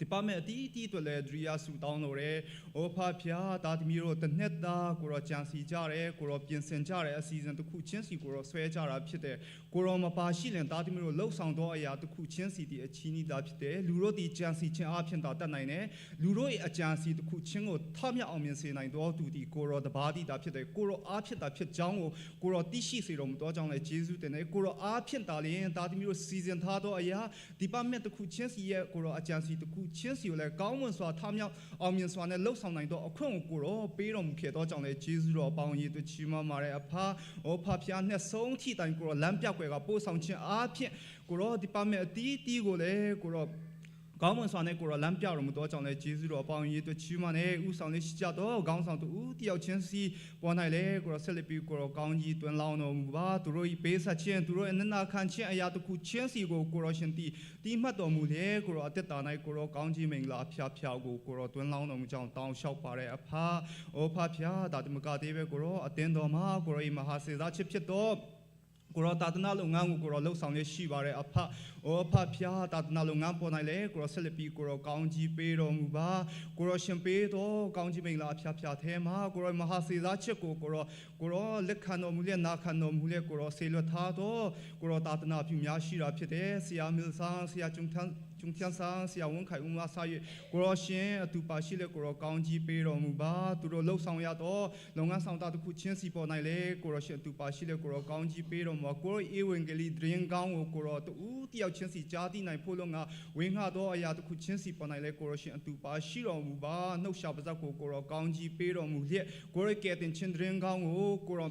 ဒီပါမဲ့အတီးတီးတို့လည်းဒရိယာစုတောင်းလို့ရဲအိုဖဖျားတာသမီးတို့တနှစ်သားကိုရောကြံစီကြတယ်ကိုရောပြင်ဆင်ကြတယ်အစီအစဉ်တစ်ခုချင်းစီကိုရောဆွဲကြတာဖြစ်တယ်ကိုရောမပါရှိလင်တာသမီးတို့လှုပ်ဆောင်သောအရာတစ်ခုချင်းစီဒီအချီးနီးတာဖြစ်တယ်လူတို့ဒီကြံစီချင်းအဖြစ်တာတတ်နိုင်တယ်လူတို့ရဲ့အကြံစီတစ်ခုချင်းကိုထမြောက်အောင်မြင်စေနိုင်တော်သူဒီကိုရောတပါးတိတာဖြစ်တယ်ကိုရောအားဖြစ်တာဖြစ်ကြောင်းကိုကိုရောတိရှိစေတော်မူသောကြောင့်လည်းဂျေဇုတင်တယ်ကိုရောအားဖြစ်တာလျင်တာသမီးတို့စီစဉ်ထားသောအရာဒီပါမဲ့တစ်ခုချင်းစီရဲ့ကိုရောအကြံစီတစ်ခုချင်းစီကိုလည်းကောင်းမွန်စွာထမြောက်အောင်မြင်စွာနဲ့လှုပ်ဆောင်နိုင်သောအခွင့်ကိုကိုရောပေးတော်မူခဲ့သောကြောင့်လည်းဂျေဇုတော်အပေါင်းရည်တို့ချီးမွမ်းပါတဲ့အဖာအိုဖဖျားနဲ့ဆုံးထိတိုင်ကိုရောလမ်းပြကွယ်ကပို့ဆောင်ခြင်းအားဖြင့်ကိုရောဒီပါမဲ့အတီးတီးကိုလည်းကိုရော ကောင်းမွန်စွာနဲ့ကိုရောလမ်းပြတော်မူသောကြောင့်လဲဂျေဇုတော်အပေါင်းရေးအတွက်ချီးမွမ်းနဲ့ဥဆောင်လေးရှိကြတော့ခေါင်းဆောင်တူတယောက်ချင်းစီပေါ်နိုင်လဲကိုရောဆက်လက်ပြီးကိုရောကောင်းကြီးတွင်လောင်းတော်မူပါသူတို့ဤပေးဆက်ခြင်းသူတို့အနနာခံခြင်းအရာတစ်ခုချင်းစီကိုကိုရောရှင်တီတီးမှတ်တော်မူလေကိုရောအသက်တာ၌ကိုရောကောင်းကြီးမင်္ဂလာဖျားဖျားကိုကိုရောတွင်လောင်းတော်မူကြောင်းတောင်းလျှောက်ပါတဲ့အဖာအိုဖာဖျားဒါတမကသေးပဲကိုရောအတင်းတော်မှာကိုရောဤမဟာစေစားချစ်ဖြစ်တော်ကိုရောတာသနာလုပ်ငန်းကိုကိုရောလှုပ်ဆောင်ရရှိပါတဲ့အဖအိုအဖဖျားတာသနာလုပ်ငန်းပေါ်နိုင်လေကိုရောဆက်လက်ပြီးကိုရောကောင်းကြီးပေးတော်မူပါကိုရောရှင်ပေးတော်ကောင်းကြီးမင်္ဂလာအဖျားဖျားထဲမှာကိုရောမဟာစေစားချစ်ကိုကိုရောကိုရောလက်ခံတော်မူလက်နာခံတော်မူလက်ကိုရောဆေလွတ်ထားတော်ကိုရောတာသနာပြုများရှိတာဖြစ်တဲ့ဆရာမီလ်ဆန်ဆရာကျုံထန်းကျုံထန်းဆန်ဆရာဝန်ခိုင်ဦးမဆာ၍ကိုရောရှင်အတူပါရှိလက်ကိုရောကောင်းကြီးပေးတော်မူပါသူတို့လှုပ်ဆောင်ရတော့လုပ်ငန်းဆောင်တာတစ်ခုချင်းစီပေါ်နိုင်လေကိုရောရှင်အတူပါရှိလက်ကိုရောကောင်းကြီးပေးတော်မူပါကိုရောဧဝံဂေလိဒရင်ကောင်းကိုကိုရောတူတယောက်ချင်းစီကြားသိနိုင်ဖို့လို့ငါဝင်းငှတော့အရာတစ်ခုချင်းစီပေါ်နိုင်လေကိုရောရှင်အတူပါရှိတော်မူပါနှုတ်ရှာပါဇက်ကိုကိုရောကောင်းကြီးပေးတော်မူလျက်ကိုရောကဲတင်ချင်းဒရင်ကောင်းကိုကိုရေ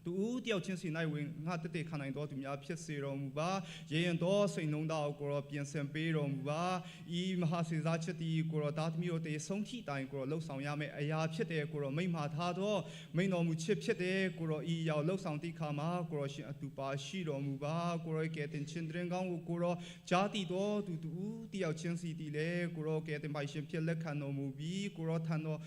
ာတူတယောက်ချင်းစီနိုင်ဝင်ငါတတိခံနိုင်တော်သူများဖြစ်စေတော်မူပါရေရင်တော်စိန်လုံးတော်ကိုရောပြင်ဆင်ပေးတော်မူပါဤမဟာစေစားချစ်တီကိုရောတာသမီတို့တေဆုံးထိတိုင်ကိုရောလှုပ်ဆောင်ရမယ့်အရာဖြစ်တဲ့ကိုရောမိန့်မာထားတော်မိန့်တော်မူချစ်ဖြစ်တဲ့ကိုရောဤရောက်လှုပ်ဆောင်တိခါမှာကိုရောရှင်အတူပါရှိတော်မူပါကိုရောကဲတင်ချင်းတဲ့ကောင်းကိုကိုရောဂျာတိတော်သူတူတယောက်ချင်းစီတီလေကိုရောကဲတင်ပိုင်ရှင်ဖြစ်လက်ခံတော်မူပြီးကိုရောထံတော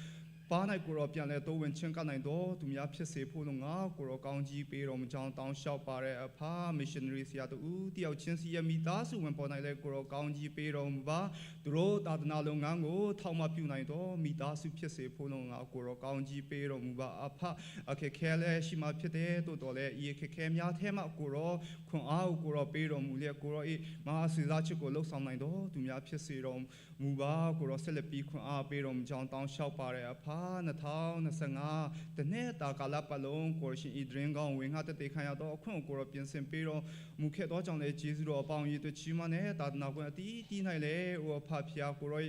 ်ပါနိုင်ကိုရောပြန်လဲတိုးဝင်ချင်းကနိုင်တော့သူများဖြစ်စေဖို့လုံငါကိုရောကောင်းကြီးပေးတော်မူကြောင်းတောင်းလျှောက်ပါတဲ့အဖာ missionary ဆရာတူတယောက်ချင်းစီရဲ့မိသားစုဝင်ပေါ်နိုင်လဲကိုရောကောင်းကြီးပေးတော်မူပါသူတို့သာသနာလုပ်ငန်းကိုထောက်မပြုနိုင်တော့မိသားစုဖြစ်စေဖို့လုံငါကိုရောကောင်းကြီးပေးတော်မူပါအဖအခက်ခဲလဲရှိမှဖြစ်တဲ့တိုးတော်လဲဤအခက်ခဲများထဲမှာကိုရောခွန်အားကိုရောပေးတော်မူလျက်ကိုရောဤမဟာစီစားချစ်ကိုလှုပ်ဆောင်နိုင်တော့သူများဖြစ်စေတော်မူပါကိုရောဆက်လက်ပြီးခွန်အားပေးတော်မူကြောင်းတောင်းလျှောက်ပါတဲ့အဖ2025တနေ့တာကာလပတ်လုံးကိုရှင်ဤဒရင်ကောင်းဝင်ငါတတေခံရတော့အခွင့်ကိုရောပြင်ဆင်ပေးတော်မူခဲ့သောကြောင့်လေဂျေဇုတော်အပေါင်းရည်တို့ချီးမွမ်းတဲ့သာသနာခွင့်အတီးတီး၌လေဟိုအဖဖျားကိုရေ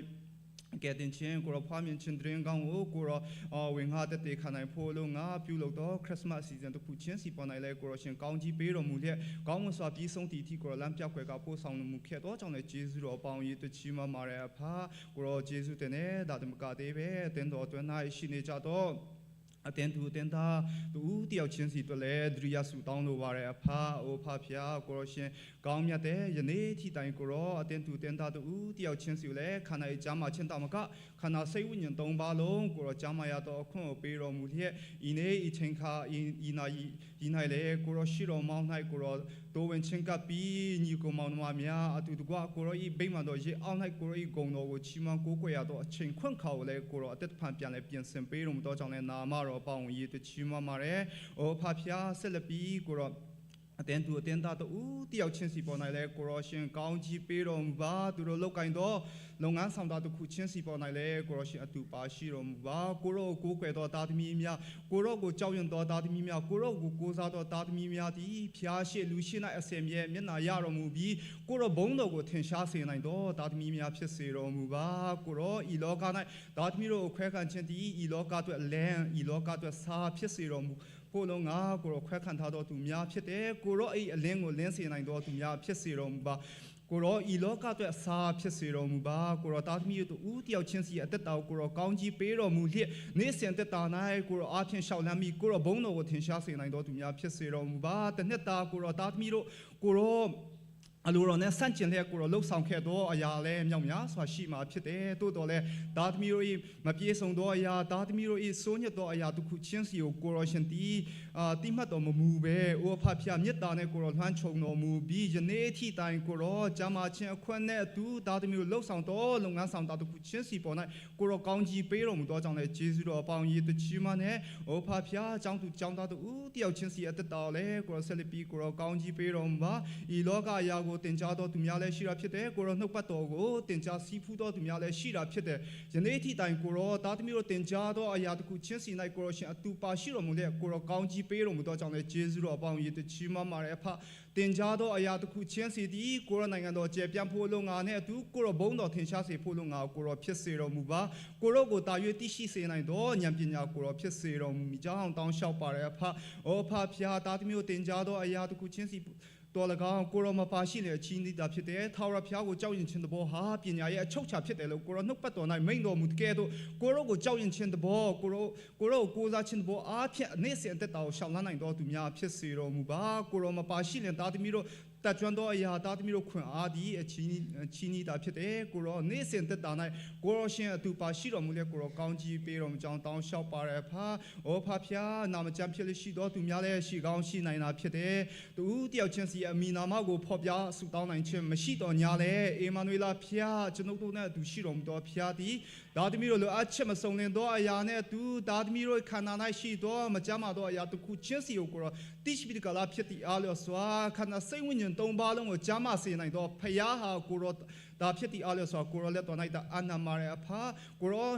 ာကဲတင်ချင်းကိုရောဖွားမြင်ချင်းတရင်ကောင်းကိုကိုရောဝင်ငါတက်တေခနိုင်ဖို့လို့ငါပြုလုပ်တော့ခရစ်စမတ်စီဇန်တခုချင်းစီပေါ်နိုင်လဲကိုရောရှင်ကောင်းကြီးပေးတော်မူလျက်ကောင်းမွန်စွာပြီးဆုံးတည်ထိကိုရောလမ်းပြောက်ွယ်ကပို့ဆောင်မူခဲ့တော့ကြောင့်လေဂျေဇုတော်အပေါင်းရေးတချီမမာရဲအဖာကိုရောဂျေဇုတင်တဲ့ဒါတမကသေးပဲတင်းတော်တွန်း၌ရှိနေကြတော့အတင်းသူအတင်းသားသူတယောက်ချင်းစီတို့လည်းဒရိယစုတောင်းလိုပါတယ်အဖာအိုဖဖျားကိုရောရှင်ကောင်းမြတ်တဲ့ယနေ့ထိတိုင်ကိုရောအတင်းသူအတင်းသားသူတယောက်ချင်းစီလည်းခန္ဓာအကြမ်းမှာချင်းတော်မကခန္ဓာစိတ်ဝိညာဉ်သုံးပါလုံးကိုရောကြမ်းမာရတော့အခွင့်ကိုပေးတော်မူလျက်ဤနေ့ဤချိန်ခါဤဤနာဤဤ၌လည်းကိုရောရှိတော်မောင်း၌ကိုရောတိုးဝင်ချင်းကပ်ပြီးညီကိုမောင်နှမများအတူတကွကိုရောဤဗိမာန်တော်ရေအောင်၌ကိုရောဤဂုံတော်ကိုချီးမွမ်းကိုးကွယ်ရတော့အချိန်ခွင့်ခါကိုလည်းကိုရောအသက်ဖန်ပြန်လဲပြင်ဆင်ပေးတော်မူသောကြောင့်လည်းနာမတော်ပေါင်းရေးတချီးမွမ်းပါတယ်။အိုဖဖျားဆက်လက်ပြီးကိုရောအတင်းသူအတင်းသားတူတယောက်ချင်းစီပေါ်နိုင်လဲကိုရောရှင်ကောင်းကြီးပေးတော်မူပါသူတို့လောက်ကင်တော့လုပ်ငန်းဆောင်တာတစ်ခုချင်းစီပေါ်နိုင်လဲကိုရောရှင်အတူပါရှိတော်မူပါကိုရောကိုးကွယ်တော်သားသမီးများကိုရောကိုကြောက်ရွံ့တော်သားသမီးများကိုရောကိုကိုးစားတော်သားသမီးများသည်ဖျားရှိလူရှိ၌အစင်မြဲမျက်နာရတော်မူပြီးကိုရောဘုန်းတော်ကိုထင်ရှားစေနိုင်တော်သားသမီးများဖြစ်စေတော်မူပါကိုရောဤလောက၌သားသမီးတို့ကိုခွဲခံခြင်းသည်ဤလောကအတွက်လမ်းဤလောကအတွက်စားဖြစ်စေတော်မူဖို့လုံးငါကိုရောခွဲခံထားတော်သူများဖြစ်တယ်ကိုရောအဲ့အလင်းကိုလင်းစေနိုင်တော်သူများဖြစ်စေတော်မူပါကိုရောဤလောကအတွက်အစာဖြစ်စေတော်မူပါကိုရောတာသမီတို့ဦးတယောက်ချင်းစီအသက်တာကိုရောကောင်းကြီးပေးတော်မူလျက်နေ့စဉ်သက်တာ၌ကိုရောအားဖြင့်ရှောက်လန်းပြီးကိုရောဘုန်းတော်ကိုထင်ရှားစေနိုင်တော်သူများဖြစ်စေတော်မူပါတနှစ်တာကိုရောတာသမီတို့ကိုရောအလိုတော်နဲ့ဆန့်ကျင်လျက်ကိုရောလှုပ်ဆောင်ခဲ့သောအရာလဲမြောက်များစွာရှိမှာဖြစ်တယ်တိုးတော်လဲသားသမီးတို့၏မပြေဆုံးသောအရာသားသမီးတို့၏စိုးညစ်သောအရာတစ်ခုချင်းစီကိုကိုရောရှင်တီအာတိမှတ်တော်မမူပဲအိုအဖဖျားမြတ်တာနဲ့ကိုရောလွှမ်းခြုံတော်မူပြီးယနေ့ထိတိုင်ကိုရောဂျာမာချင်းအခွင့်နဲ့အတူသားသမီးတို့လှုပ်ဆောင်တော်လုပ်ငန်းဆောင်တာတစ်ခုချင်းစီပေါ်၌ကိုရောကောင်းကြီးပေးတော်မူသောကြောင့်လဲဂျေဇုတော်အပေါင်းရေးတချီမနဲ့အိုဖဖျားအကြောင်းသူကြောင်းသားတို့တယောက်ချင်းစီအသက်တော်လဲကိုရောဆက်လက်ပြီးကိုရောကောင်းကြီးပေးတော်မူပါဤလောကအရာကိုတင်ကြားတော်သူများလည်းရှိတာဖြစ်တယ်ကိုရောနှုတ်ပတ်တော်ကိုတင်ကြားစီးဖူးတော်သူများလည်းရှိတာဖြစ်တယ်ယနေ့ထိတိုင်ကိုရောသားသမီးတို့တင်ကြားတော်အရာတစ်ခုချင်းစီ၌ကိုရောရှင်အတူပါရှိတော်မူတဲ့ကိုရောကောင်းကြီးပေးတော်မူသောကြောင့်လည်းဂျေဇုတော်အပေါင်းရေးတချီးမွမ်းပါတယ်အဖတင်ကြားတော်အရာတစ်ခုချင်းစီသည်ကိုရောနိုင်ငံတော်ကျေပြန့်ဖို့လုံငါနဲ့အတူကိုရောဘုန်းတော်ထင်ရှားစေဖို့လုံငါကိုရောဖြစ်စေတော်မူပါကိုရောကိုတာ၍တိရှိစေနိုင်သောဉာဏ်ပညာကိုရောဖြစ်စေတော်မူမိကြောင်းတောင်းလျှောက်ပါတယ်အဖအိုဖဖျားသားသမီးတို့တင်ကြားတော်အရာတစ်ခုချင်းစီ တော်၎င်းကိုရောမပါရှိလေအချင်းဤတာဖြစ်တယ်ထာဝရဘုရားကိုကြောက်ရွံ့ခြင်းတဘောဟာပညာရဲ့အချုပ်ချာဖြစ်တယ်လို့ကိုရောနှုတ်ပတ်တော်၌မိန့်တော်မူတဲ့ကဲ့သို့ကိုရောကိုကြောက်ရွံ့ခြင်းတဘောကိုရောကိုရောကိုကိုးစားခြင်းတဘောအားဖြင့်အနည်းစင်အသက်တာကိုရှောင်လန်းနိုင်တော်သူများဖြစ်စေတော်မူပါကိုရောမပါရှိလင်သားသမီးတို့တကြွသောအရာသားသမီးတို့ခွန်အားသည်အချင်းချင်းဤတာဖြစ်တယ်ကိုရောနေ့စဉ်သက်တာ၌ကိုရောရှင်အတူပါရှိတော်မူလေကိုရောကောင်းကြီးပေးတော်မူကြောင်းတောင်းလျှောက်ပါရဖာ။အိုဖာဖျားနာမကျမ်းဖြစ်လို့ရှိတော်သူများလည်းရှိကောင်းရှိနိုင်တာဖြစ်တယ်။သူတယောက်ချင်းစီအမိနာမကိုဖော်ပြဆုတောင်းနိုင်ခြင်းမရှိတော်ညာလေအေမနွေလာဖျားကျွန်ုပ်တို့နဲ့အတူရှိတော်မူသောဖျားသည်သားသမီးတို့လိုအပ်ချက်မစုံလင်သောအရာနဲ့အတူသားသမီးတို့ခန္ဓာ၌ရှိသောမကြမ်းမာသောအရာတစ်ခုချင်းစီကိုကိုရောတိရှိပိကလာဖြစ်သည်အားလျော်စွာခန္ဓာစိတ်ဝိညာဉ်သုံးပါးလုံးကိုကြမ်းမာစေနိုင်သောဖျားဟာကိုရောဒါဖြစ်သည်အားလျော်စွာကိုရောလက်တော်၌တာအာနာမာရအဖာကိုရော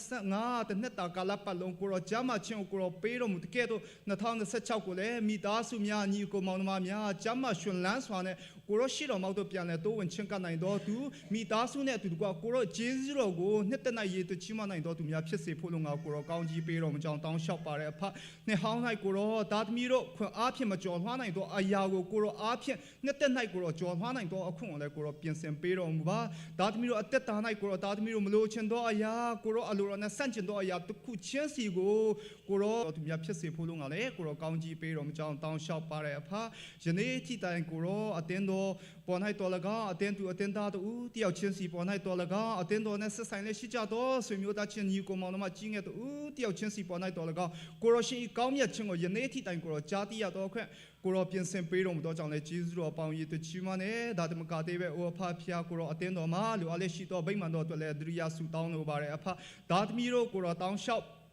2025တနှစ်တာကာလပတ်လုံးကိုရောကြမ်းမာခြင်းကိုကိုရောပေးတော်မူတကယ်တော့2026ကိုလည်းမိသားစုများညီကိုမောင်နှမများကြမ်းမာရှင်လန်းစွာနဲ့ကိုရောရှိတော်မောက်တို့ပြန်လဲတိုးဝင်ချင်းကပ်နိုင်တော်သူမိသားစုနဲ့အတူတကွကိုရောဂျေဇုတော်ကိုနှစ်သက်၌ရေတချီမနိုင်တော်သူများဖြစ်စေဖို့လုံငါကိုရောကောင်းကြီးပေးတော်မူကြောင်းတောင်းလျှောက်ပါတဲ့အဖနှစ်ဟောင်း၌ကိုရောသားသမီးတို့ခွန်အားဖြင့်မကြော်လွှားနိုင်သောအရာကိုကိုရောအားဖြင့်နှစ်သက်၌ကိုရောကြော်လွှားနိုင်သောအခွင့်ကိုလည်းကိုရောပြင်ဆင်ပေးတော်မူပါသားသမီးတို့အသက်တာ၌ကိုရောသားသမီးတို့မလိုချင်သောအရာကိုရောအလိုတော်နဲ့ဆန့်ကျင်သောအရာတစ်ခုချင်းစီကိုကိုရောသူများဖြစ်စေဖို့လုံငါလည်းကိုရောကောင်းကြီးပေးတော်မူကြောင်းတောင်းလျှောက်ပါတဲ့အဖယနေ့ထိတိုင်ကိုရောအတင်းတော်ပေါ်၌တော်၎င်းအတင်းသူအတင်းသားတို့တယောက်ချင်းစီပေါ်၌တော်၎င်းအတင်းတော်နဲ့ဆက်ဆိုင်လက်ရှိကြသောဆွေမျိုးသားချင်းညီကိုမောင်တို့မှကြီးငယ်တို့တယောက်ချင်းစီပေါ်၌တော်၎င်းကိုရောရှင်ဤကောင်းမြတ်ခြင်းကိုယနေ့ထိတိုင်ကိုရောကြားသိရသောခွင့်ကိုရောပြင်ဆင်ပေးတော်မူသောကြောင့်လည်းဂျေဇုတော်ပေါင်းရည်တချီမနဲ့ဒါတမကသေးပဲအိုအဖဖျားကိုရောအတင်းတော်မှာလူအလေးရှိသောဗိမာန်တော်အတွက်လည်းဒရိယာဆူတောင်းလိုပါတယ်အဖဒါသမီးတို့ကိုရောတောင်းလျှောက်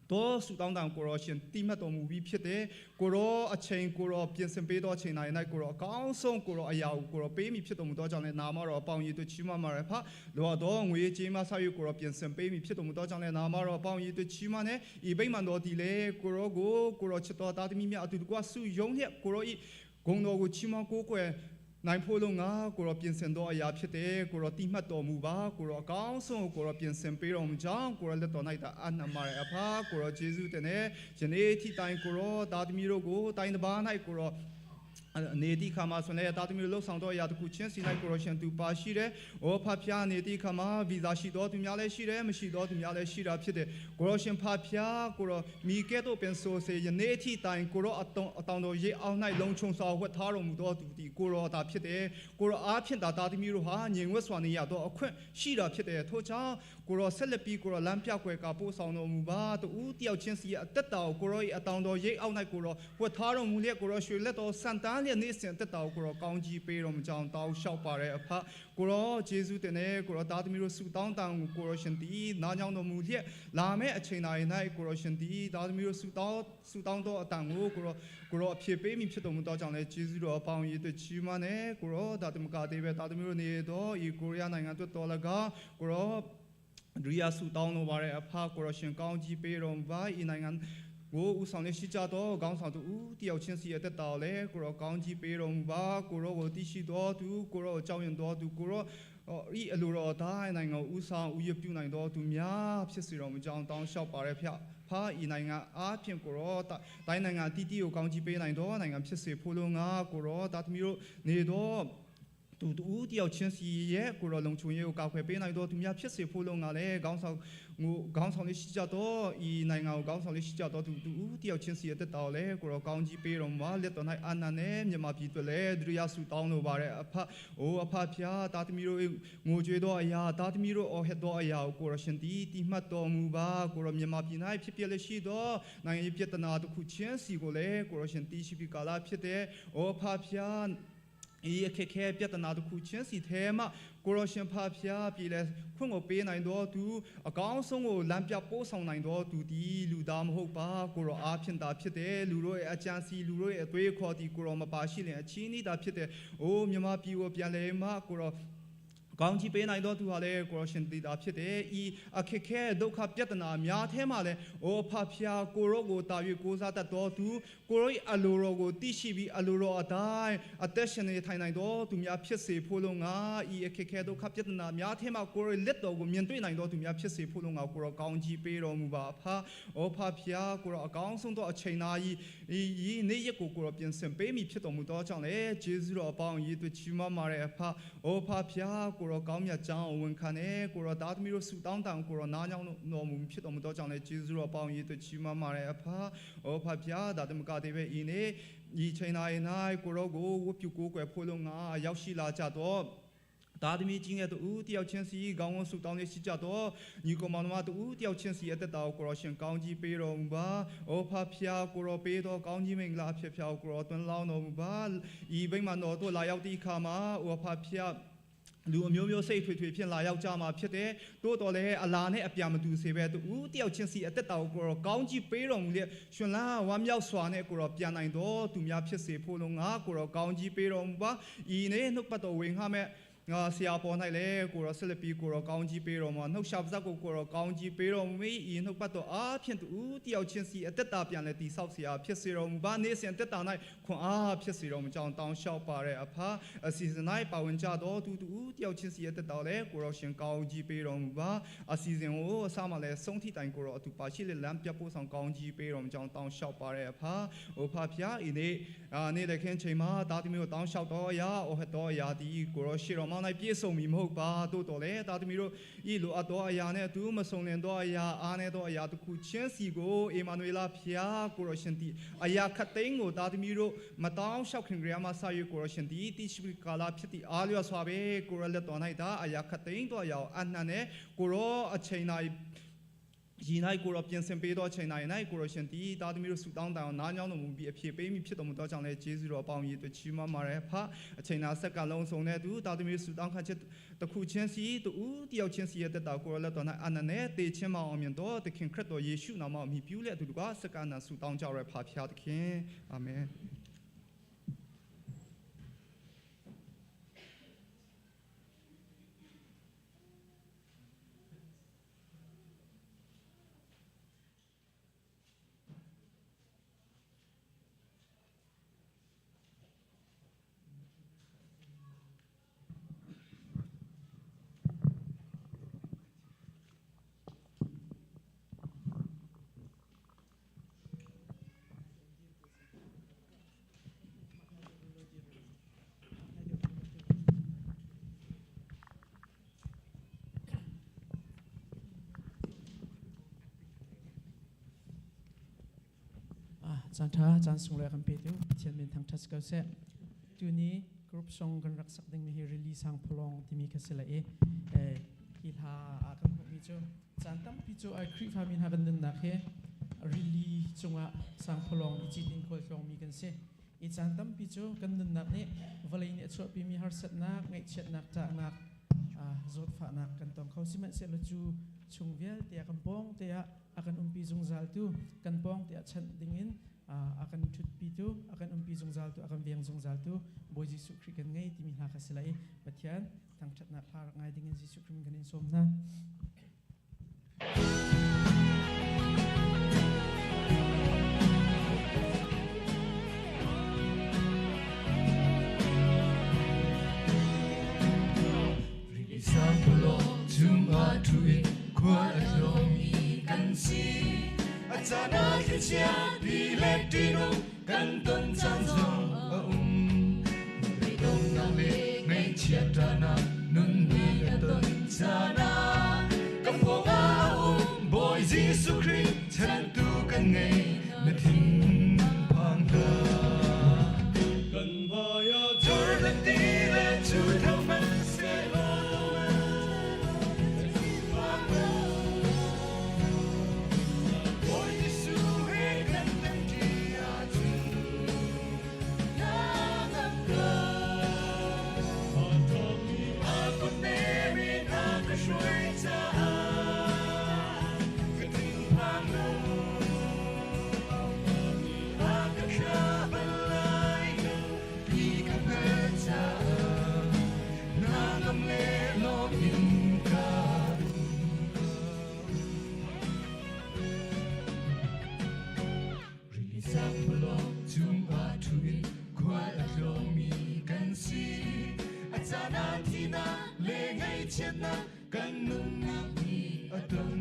တော့ဆူတောင်းတန်ကိုရောရှင်တိမတ်တော်မူပြီးဖြစ်တယ်ကိုရောအချိန်ကိုရောပြင်ဆင်ပေးသောအချိန်တိုင်း၌ကိုရောအကောင်းဆုံးကိုရောအရာကိုကိုရောပေးမိဖြစ်တော်မူသောကြောင့်လည်းနာမတော်ပေါင်းရည်တို့ချီးမွမ်းပါရဖလောတော်ငွေကြေးမဆောက်ယူကိုရောပြင်ဆင်ပေးမိဖြစ်တော်မူသောကြောင့်လည်းနာမတော်ပေါင်းရည်တို့ချီးမွမ်းနေဤဗိမာန်တော်ဒီလေကိုရောကိုကိုရောချစ်တော်သားသမီးများအတူတကွဆုယုံလျက်ကိုရောဤဂုံတော်ကိုချီးမွမ်းကိုးကွယ်နိုင်ဖို့လုံငါကိုရောပြင်ဆင်တော်အရာဖြစ်တယ်ကိုရောတိမှတ်တော်မူပါကိုရောအကောင်းဆုံးကိုရောပြင်ဆင်ပေးတော်မူကြောင်းကိုရောလက်တော်၌တာအနံမာရအဖာကိုရောဂျေဇုတင်တဲ့ယနေ့ထိတိုင်ကိုရောတာသမီးတို့ကိုတိုင်းတစ်ပါး၌ကိုရောနေတိခါမှာဆိုရင်တာသမီးတို့လှုပ်ဆောင်တော့အရာတခုချင်းစီ၌ကိုရောရှင်သူပါရှိတယ်။အိုဖဖျားနေတိခါမှာဗီဇာရှိတော်သူများလည်းရှိတယ်မရှိတော်သူများလည်းရှိတာဖြစ်တယ်။ကိုရောရှင်ဖဖျားကိုရောမိကဲ့သို့ပင်ဆိုစေယနေ့ထိတိုင်ကိုရောအတောင်အတောင်တော်ရေအောင်၌လုံခြုံစွာဝတ်ထားတော်မူသောသူဒီကိုရောတာဖြစ်တယ်။ကိုရောအားဖြင့်တာတာသမီးတို့ဟာညင်ဝတ်စွာနေရတော့အခွင့်ရှိတာဖြစ်တယ်။ထို့ကြောင့်ကိုရောဆက်လက်ပြီးကိုရောလမ်းပြကွယ်ကပို့ဆောင်တော်မူပါတူတယောက်ချင်းစီအသက်တာကိုရောအတောင်တော်ရိတ်အောက်၌ကိုရောဝတ်ထားတော်မူလျက်ကိုရောရွှေလက်တော်စံတန်းလျက်နေ့စဉ်သက်တာကိုရောကောင်းကြီးပေးတော်မူကြောင်းတောင်းလျှောက်ပါတဲ့အဖကိုရောဂျေဇုတင်တဲ့ကိုရောသားသမီးတို့ဆုတောင်းတန်ကိုရောရှင်တီနားညောင်းတော်မူလျက်လာမယ့်အချိန်တိုင်း၌ကိုရောရှင်တီသားသမီးတို့ဆုတောင်းဆုတောင်းတော်အတန်ကိုကိုရောကိုရောအဖြစ်ပေးမိဖြစ်တော်မူသောကြောင့်လဲဂျေဇုတော်အပေါင်းရည်တချီးမွမ်းတဲ့ကိုရောဒါတမကသေးပဲသားသမီးတို့နေတော့ဤကိုရီးယားနိုင်ငံအတွက်တော်၎င်းကိုရောဒရိယာဆုတောင်းတော်ပါတဲ့အဖကိုရောရှင်ကောင်းကြီးပေးတော်မူပါဤနိုင်ငံကိုဦးဆောင်နေရှိကြတော့ခေါင်းဆောင်သူဦးတယောက်ချင်းစီရဲ့တက်တော်လဲကိုရောကောင်းကြီးပေးတော်မူပါကိုရောကိုတိရှိတော်သူကိုရောကြောက်ရွံ့တော်သူကိုရောဤအလိုတော်တိုင်းနိုင်ငံဦးဆောင်ဦးရပြုနိုင်တော်သူများဖြစ်စေတော်မူကြောင်းတောင်းလျှောက်ပါရဖျဖာဤနိုင်ငံအားဖြင့်ကိုရောတိုင်းနိုင်ငံတီတီကိုကောင်းကြီးပေးနိုင်တော်နိုင်ငံဖြစ်စေဖို့လိုငါကိုရောတာသမီးတို့နေတော့တူတူတယောက်ချင်းစီရဲ့ကိုရောလုံချုံရဲ့ကိုကာခွဲပေးနိုင်တော့သူများဖြစ်စေဖို့လုံငါလဲခေါင်းဆောင်ငိုခေါင်းဆောင်လေးရှိကြတော့ဤနိုင်ငံကိုခေါင်းဆောင်လေးရှိကြတော့တူတူတယောက်ချင်းစီရဲ့တက်တော်လဲကိုရောကောင်းကြီးပေးတော်မှာလက်တော်၌အာနန္နဲ့မြန်မာပြည်အတွက်လဲဒုရဆုတောင်းလိုပါတယ်အဖအိုအဖဖျားတာသမီးတို့ငိုကြွေတော့အရာတာသမီးတို့အော်ဟစ်တော့အရာကိုရောရှင်တီတိမှတ်တော်မူပါကိုရောမြန်မာပြည်၌ဖြစ်ပြလက်ရှိတော့နိုင်ငံရေးပြဿနာတစ်ခုချင်းစီကိုလဲကိုရောရှင်တီရှိပြီးကာလဖြစ်တဲ့အိုအဖဖျားဤအခက်ခဲပြဿနာတစ်ခုချင်းစီထဲမှာကိုရောရှင်ဖာဖျားပြည်လဲခွင့်ကိုပေးနိုင်တော်သူအကောင်းဆုံးကိုလမ်းပြပို့ဆောင်နိုင်တော်သူဒီလူသားမဟုတ်ပါကိုရောအားဖြင့်သာဖြစ်တယ်လူတို့ရဲ့အကြံစီလူတို့ရဲ့အသွေးခေါ်ဒီကိုရောမပါရှိလင်အချင်းဤသာဖြစ်တယ်အိုးမြမပြည်ကိုပြန်လဲမှကိုရော ကောင်းချီးပေးနိုင်တော်သူဟာလေကိုရောရှင်တည်တာဖြစ်တယ်။ဤအခက်ခဲဒုက္ခပြဿနာများထဲမှာလဲအိုဖဖျားကိုရောကိုတာ၍ကိုးစားတတ်တော်သူကိုရော၏အလိုတော်ကိုသိရှိပြီးအလိုတော်အတိုင်းအသက်ရှင်နေထိုင်နိုင်တော်သူများဖြစ်စေဖို့လုံငါဤအခက်ခဲဒုက္ခပြဿနာများထဲမှာကိုရောလက်တော်ကိုမြင်တွေ့နိုင်တော်သူများဖြစ်စေဖို့လုံငါကိုရောကောင်းချီးပေးတော်မူပါဖာ။အိုဖဖျားကိုရောအကောင်းဆုံးသောအချိန်နာဤဤနေ့ရက်ကိုကိုရောပြင်ဆင်ပေးမိဖြစ်တော်မူသောကြောင့်လေဂျေဇုတော်အပေါင်းဤသူချီးမွမ်းပါတဲ့အဖ။အိုဖဖျားကိုရောကောင်းမြတ်ကြောင်းဝန်ခံနေကိုရောသားသမီးတို့ဆုတောင်းတန်ကိုရောနားညောင်းတော်မူဖြစ်တော်မူသောကြောင့်လေဂျေဇုတော်အပေါင်းဤသူချီးမွမ်းပါတဲ့အဖ။အိုဖဖျားဒါတမကသေးပဲဤနေ့ဤချိန်နာရင်၌ကိုရောကိုဝတ်ပြုကိုးကွယ်ဖို့လုံငါရောက်ရှိလာကြတော့သားသမီးကြီးငယ်တူတယောက်ချင်းစီခေါင်းဝန်းဆုတောင်းလေးရှိကြတော့ညီကောင်မောင်နှမတူတယောက်ချင်းစီအသက်တာကိုကိုရောရှင်ကောင်းကြီးပေးတော်မူပါ။အိုဖဖျားကိုရောပေးတော်ကောင်းကြီးမင်္ဂလာဖြစ်ဖြောက်ကိုရောတွန်းလောင်းတော်မူပါ။ဤဘိမှန်တော်တို့လာရောက်သည့်အခါမှာအိုဖဖျားလူအမျိုးမျိုးစိတ်ထွေထွေဖြစ်လာရောက်ကြမှာဖြစ်တယ်။တိုးတော်လည်းအလာနဲ့အပြာမတူစေပဲတူတယောက်ချင်းစီအသက်တော်ကိုရောကောင်းကြီးပေးတော်မူလျက်ရှင်လာဝမ်းမြောက်စွာနဲ့ကိုရောပြန်နိုင်တော်သူများဖြစ်စေဖို့လုံငါကိုရောကောင်းကြီးပေးတော်မူပါ။ဤနေ့နှုတ်ပတ်တော်ဝင်ခမဲ့ငါဆရာပေါ်၌လေကိုရောဆက်လက်ပြီးကိုရောကောင်းကြီးပေးတော်မှာနှုတ်ရှာပါဇက်ကိုကိုရောကောင်းကြီးပေးတော်မူမိဤနှုတ်ပတ်တော်အားဖြင့်တူတယောက်ချင်းစီအသက်တာပြန်လဲတည်ဆောက်ဆရာဖြစ်စေတော်မူပါနေ့စဉ်အသက်တာ၌ခွန်အားဖြစ်စေတော်မူကြောင်းတောင်းလျှောက်ပါတဲ့အဖအစီအစဉ်၌ပါဝင်ကြတော်သူတူတယောက်ချင်းစီအသက်တာလဲကိုရောရှင်ကောင်းကြီးပေးတော်မူပါအစီအစဉ်ကိုအစမှလဲဆုံးထိတိုင်ကိုရောအတူပါရှိလေလမ်းပြပို့ဆောင်ကောင်းကြီးပေးတော်မူကြောင်းတောင်းလျှောက်ပါတဲ့အဖအိုဖဖျားဤနေ့အာနေ့လက်ခင်းချိန်မှာတာသမီးတို့တောင်းလျှောက်တော်ရာအိုဟတော်ရာဒီကိုရောရှေတော်မောင်း၌ပြည့်စုံမည်မဟုတ်ပါတို့တော်လေတာသမီးတို့ဤလိုအပ်တော်အရာနဲ့အတူမဆုံလင်တော်အရာအားနဲ့တော်အရာတစ်ခုချင်းစီကိုအေမာနွေလာဖျားကိုရောရှင်တီအရာခတ်သိန်းကိုတာသမီးတို့မတောင်းလျှောက်ခင်ကြရမှာဆာယူကိုရောရှင်တီတိရှိကာလာဖြစ်တီအားလျော်စွာပဲကိုရောလက်တော်၌တာအရာခတ်သိန်းတော်အရာအနှံနဲ့ကိုရောအချိန်၌ရီနိုင်ကိုရောပြင်ဆင်ပေးတော့ချိန်နိုင်နိုင်ကိုရောရှင်တီတာသမီးတို့ဆုတောင်းတန်အောင်နားညောင်းတော်မူပြီးအဖြေပေးမိဖြစ်တော်မူတော့ကြောင့်လဲဂျေဇုတော်ပေါင်းရည်တို့ချီးမွမ်းပါရဖအချိန်နာဆက်ကလုံးစုံတဲ့သူတာသမီးတို့ဆုတောင်းခချက်တခုချင်းစီတူတယောက်ချင်းစီရဲ့တက်တာကိုရောလက်တော်၌အာနနဲ့တေချင်းမအောင်မြင်တော်သခင်ခရစ်တော်ယေရှုနာမအမိပြုလက်အတူတကွစက္ကနာဆုတောင်းကြရဖဖျားသခင်အာမင် จานท้าจานส่งเลยกันเปติวเทียนเป็นทางทัศน์เกษตัวนี้กรุ๊ปซองกันรักสักดิ้งมีรีลีสังพลองที่มีคเสลเอเอฮิลาอากันมีจูจานตั้มพิจูไอครีฟามินฮากันนึนนักเฮรีลีจงอะสังพลองอีจิตินคอยฟองมีกันเสอีจานตั้มพิจูกันนึนนักนี่วลีเนี่ยชอบปีมีฮาร์เซตนักไงเช็ดนักจากนักอ่าจดฝานักกันต้องเขาสิมันเสลจูชงเวียเตียกันปองเตียอากันอุมปีจงซาลตูกันปองเตียชันดิ้ง akan thut pi tu akan umpi zungzal tu akan viang zungzal tu boy Jesu Christ kan ngai timi hla kha silai Pathian thang that na hla ngai ding in Jesu Christ kan in som na Chung a thui khua mi kan si achana khi chia đi le ti nu kan ton chan zong um dong na le ngai chia ta na nun ni ton cha na kam po nga um boy Jesu Christ chan tu kan ngai na thin phang da kan ba ya Jordan ti le chu thau man se lo Boy Jesu he kan tan ti a chu na ngam ka Thihnak le ngaihchiatnak kan nunnak nih a ton.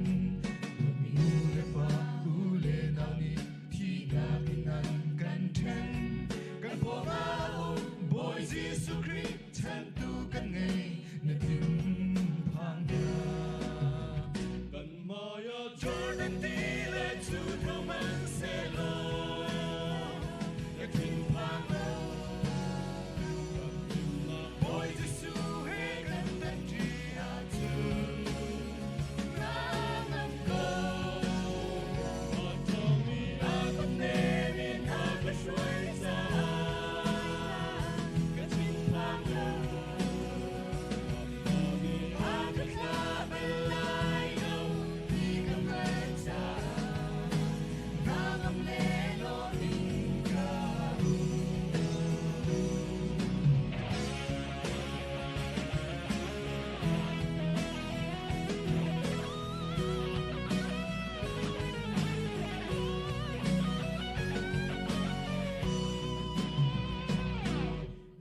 Dawtmi u le pa, u le nau nih thihnak in an kan ṭhen. Kan pawngah a um Bawi Jesuh Khrih chantu kan ngei, na thinphang hlah. Kan hmaiah Jordan ti le cu tho hmanhsehlaw ka thinphang lo. Bawi Jesuh he kan tanṭi ahcun na ngam ko. A ṭhawngmi a kan nem in a ka hruai caah ka thinphang lo. A ka thlah bal lai lo ti ka hngalh caah na ngam le lawm in ka um.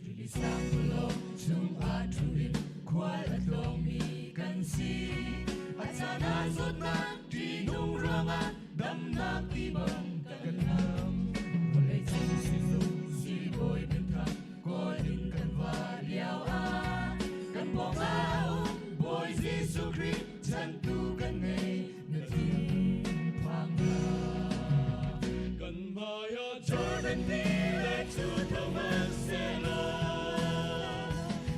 Rili sang pulawng chungah ṭhu in khual a tlawngmi kan si. A caan ah zawtnak ṭihnung ruangah damnak ti bang kan hlam. Vawleicung sizung siibawi minthang kawl in kan va lio ah kan pawngah a um Bawi Jesuh Khrih chantu kan ngei na thinphang hlah. Kan hmaiah Jordan ti le cu tho hmanhsehlaw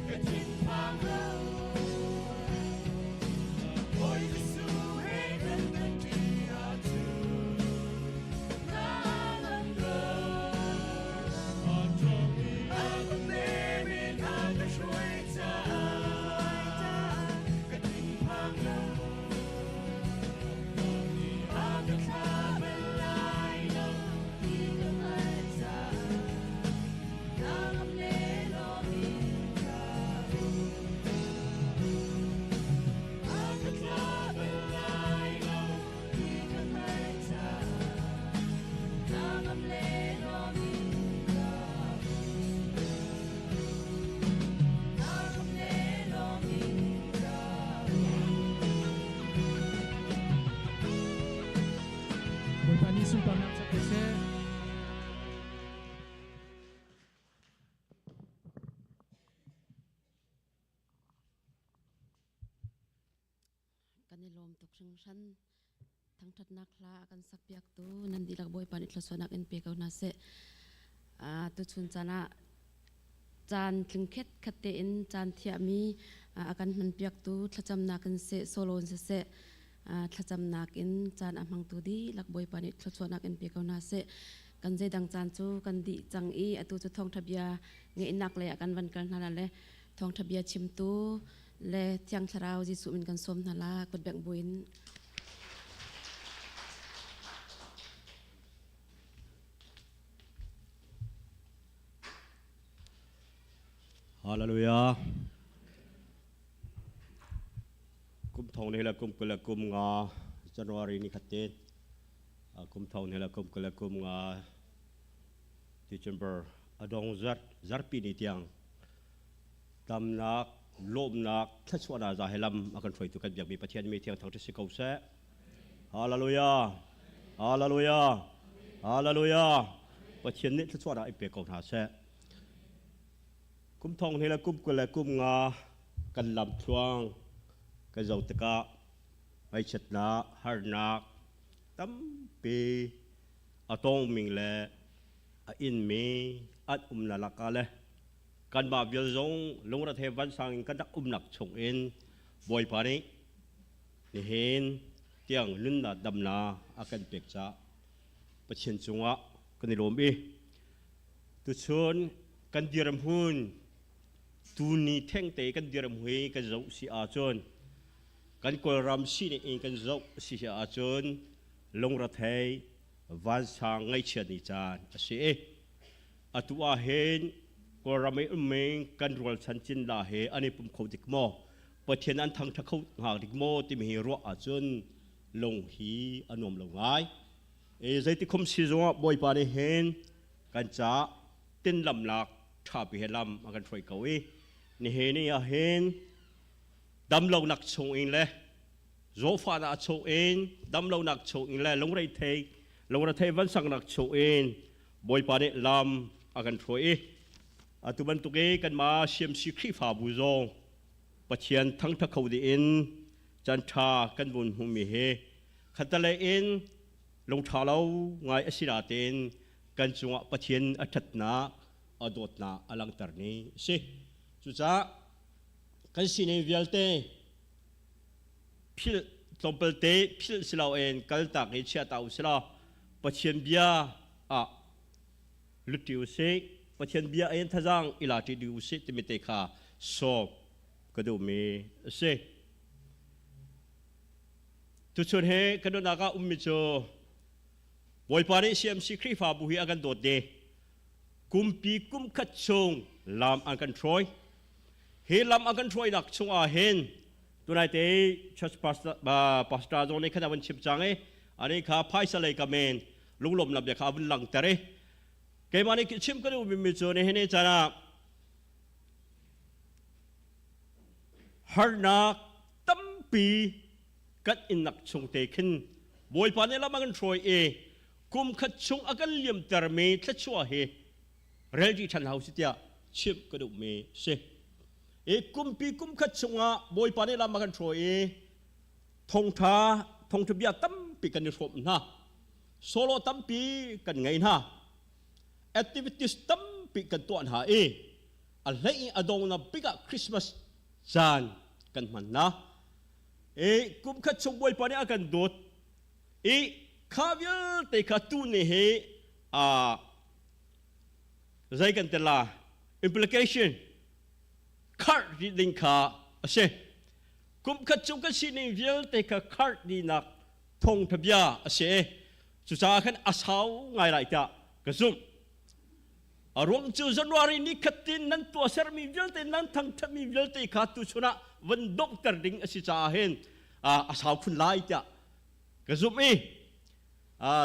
ka thinphang lo. Bawi Jesuh he kan tanṭi ahcun na ngam ko. A ṭhawngmi a kan nem in a ka hruai caah ka thinphang lo. A ka thlah bal lai lo ti ka hngalh caah na ngam le lawm in ka um. A ka thlah bal lai lo ti ka hngalh caah na ngam le lawm in ka um. Na ngam le lawm in ka um. Bawipa nih sunparnak cang ko seh. Kan i lawm tuk hringhran. Thangṭhatnak hla a kan sakpiaktu nan dihlak Bawipa nih thluachuahnak in pe ko hna seh. Tuchun caan ah caan tling khetkhat tein caan thiahmi a kan hmanpiaktu thlacamnak in seh, solo in siseh, thlacamnak in caan a hmangtu dihlak Bawipa nih thluachuahnak in pe ko hna seh. Kan zeidang caan cu kan dih cang i atu cu thawngṭha bia ngeihnak lei ah kan van kal hna la le thawngṭha bia chimtu le Thiang Thlarau Jesuh min kan sawm hna la kutbengh buin. Hallelujah. Kum thong ne la kum kula kum nga January ni khatte kum thong ne la kum kula kum nga December adong zar zarpi ni tiang damnak lawmnak thluachuahnak za he lam a kan hruaitu kan biakmi Pathian mi thiang thangṭhat si ko seh. Hallelujah. Hallelujah. Hallelujah. Pathian nih thluachuahnak in pe ko hna seh. Kum thong hnih le kum 20 le kum nga kan lam thluang kan zo tikah ngaihchiatnak, harnak tampi a tongming le a inmi an umnak lakah le kanmah vial zong lungrethe vansang in kan rak umnak chungin Bawipa nih nihin tiang nunnak damnak a kan pek caah Pathian cungah kan i lawm i tuchun kan dirhmun tuni thengte kan dirhmun hi kan zoh si ahcun kan Kawlram sining in kan zoh si ahcun lungrethei vansang ngaihchiat ni caan a si i atu ah hin Kawlram i ummi kan rualchan Cinla he an i pum kho dik maw Pathian an thangṭha kho hnga dik maw timi hi ruah ahcun lung hi a nuam lo ngai. E zeiti khum si zongah Bawipa nih hin kan caah tinlamnak ṭhapi he lam a kan hruai ko i Nihin ni ah hin damlonak chung in le zawfahnak chung in damlonak chung in le lungrethei lungrethei vansangnak chung in Bawipa nih lam a kan hruai i atu bantuk i kanmah CMC Khrihfabu zong Pathian thangṭhat kho ding in caan ṭha kan vun hmuhmi hi khattelei in lungṭha lo ngai a si natein kan cungah Pathian a ṭhatnak a dawtnak a langhter ni a si. Cucaah kan sining vialte philh tlawmpalte philh si loin kaltak i chia ta u si law Pathian bia ah lut u sih Pathian bia in thazaang i la ṭi u sih timi te kha sawm ka duhmi a si. Tuchun he kan nunnak ah ummi cu Bawipa nih CMC Khrihfabu hi a kan dawt ding kumpi kum khat chung lam an kan hruai. Hi lam an kan hruainak chung ah hin tunai te church pastor pastor zong nih khan a van chim cang i ani kha phaisa lei ka men lunglawmnak bia kha a vun langhter i keimah nih chim ka duhmi mi cu nihin ni caan ah harnak tampi kan innak chung te khin Bawipa nih lam a kan hruai i kum khat chung a kan liamtermi thluachuah hi rel dih ṭhan hau si tiah chimh ka duhmi si. I kumpi kum khat chungah Bawipa nih lam a kan hruai i thawngṭha thawngṭha bia tampi kan i hrawm hna. Solo tampi kan ngei hna. Activities tampi kan tuah hna i a hlei in a dongnak bik ah Christmas caan kan hman hna. I kum khat chung Bawipa nih a kan dawt i kha vialte kha tu ni hi zei kan ti la implication kharh dih ding kha a si. Kum khat chung kan sining vialte kha kharh dihnak thawngtha bia a si i cucaah khan a sau ngai lai tiah ka zumh. A ruang cu January ni khat tin nan tuahsermi vialte nan thangthatmi vialte kha tuchun ah van donghter ding a si caah hin a sau khun lai tiah ka zumh i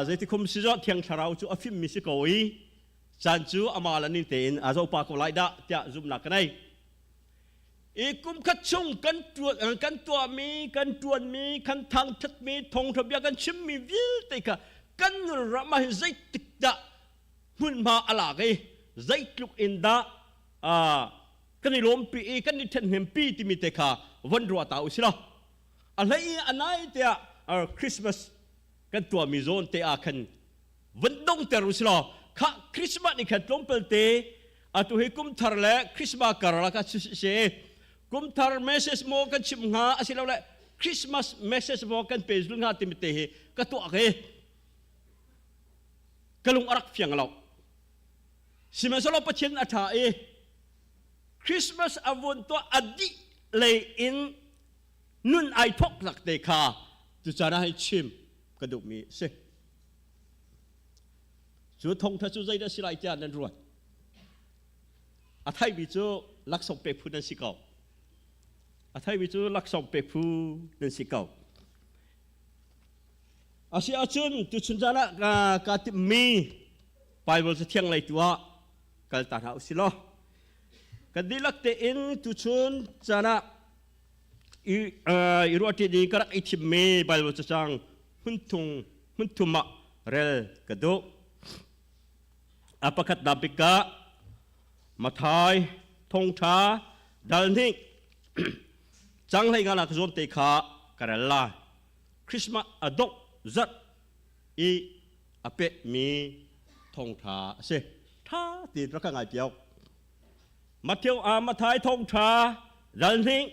zeiti khum si zawh thiang thlarau cu a fimmi si ko i caan cu amah le ning tein a zopa ko lai dah tiah zumhnak ka nei. I kum khat chung kan tuan kan tuahmi kan tuanmi kan thangthatmi thawngtha bia kan chimmi vialte kha kan ram ah hin zeitik dah hmunhma a lak i zeitluk in dah kan i lawmpi i kan i ṭhenhnempi timi te kha von ruah ta u si law a hlei i a nai tiah Christmas kan tuahmi zawn te ah khan von dongter u si law kha Christmas ni khan tlawmpal te atu hi kum thar le Christmas karlak ah si kum thar message maw kan chim hnga asilole Christmas message maw kan pe zul hnga timi te hi ka tuah ke ka lung a rak fiang lo sihmanhsehlaw Pathian a ṭha i Christmas a vun tuah a dih lei in nun ai thawk lak te kha tucaan ah hei chim ka duhmi a si. Cu thawngṭha cu zeidah si lai tiah nan ruat? A theimi cu laksawng pek phu nan si ko. A theimi cu laksawng pek phu nan si ko. A si ahcun tuchun zan ah kaa timhmi Bible Cathiang lei tu ah kal ta hna usih law kan dihlak tein tuchun caan ah i ruahṭi ding ka rak i thimmi Bible cacang hmunthung hmunthum ah rel ka duh. A pakhatnak bik ah Mathai thawngṭha dal hnih cang hlei nga nak zawn te kha ka rel lai. Christmas a dongh zarh i a pehmi thawngṭha a si. Ṭha tein rak ka ngai piak. Matthew ah Mathai thawngṭha dal hnih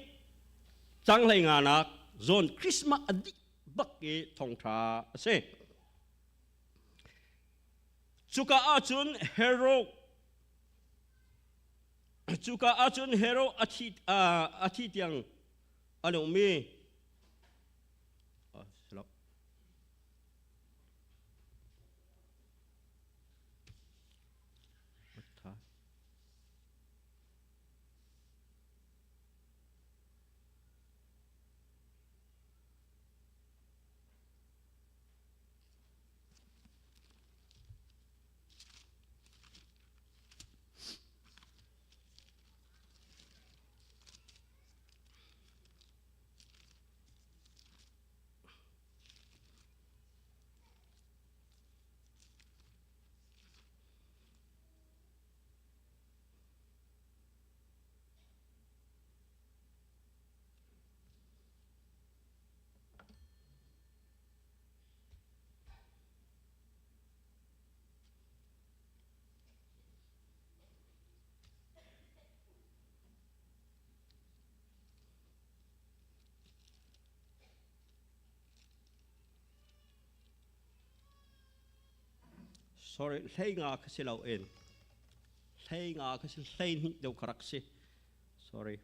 cang hlei nga nak zawn Christmas a dih bak i thawngṭha a si. Cuka ahcun Herod cuka ahcun Herod a thi tiang a nungmi Sorry, 15 kha si lo in 15 kha si 12 deuh kha rak si. Sorry.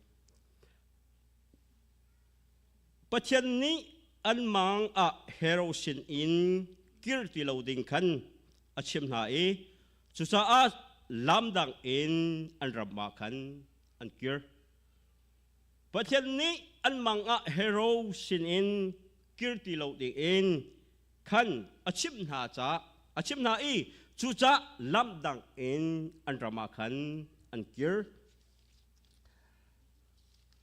Pathian nih an mang ah Hero sin in kir ti lo ding khan a chim hna i cucaah lamdang in an ram ah khan an kir. Pathian nih an mang ah Hero sin in kir ti lo ding in khan a chimh hna caah a chimh hna i cucaah lamdang in an ram ah khan an kir.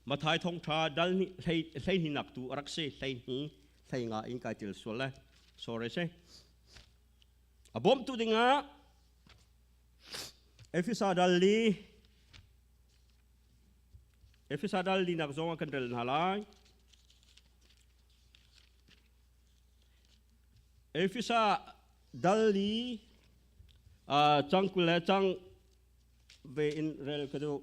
Mathai thawngṭha dal 12 nak tu a rak si 12 hlei nga in kai til sual le sorry si. A bawmtu dingah Efesa dal li Efesa dal li nak zong ah kan rel hna lai. Efesa dal li cang 20 le cang ve in rel ka duh.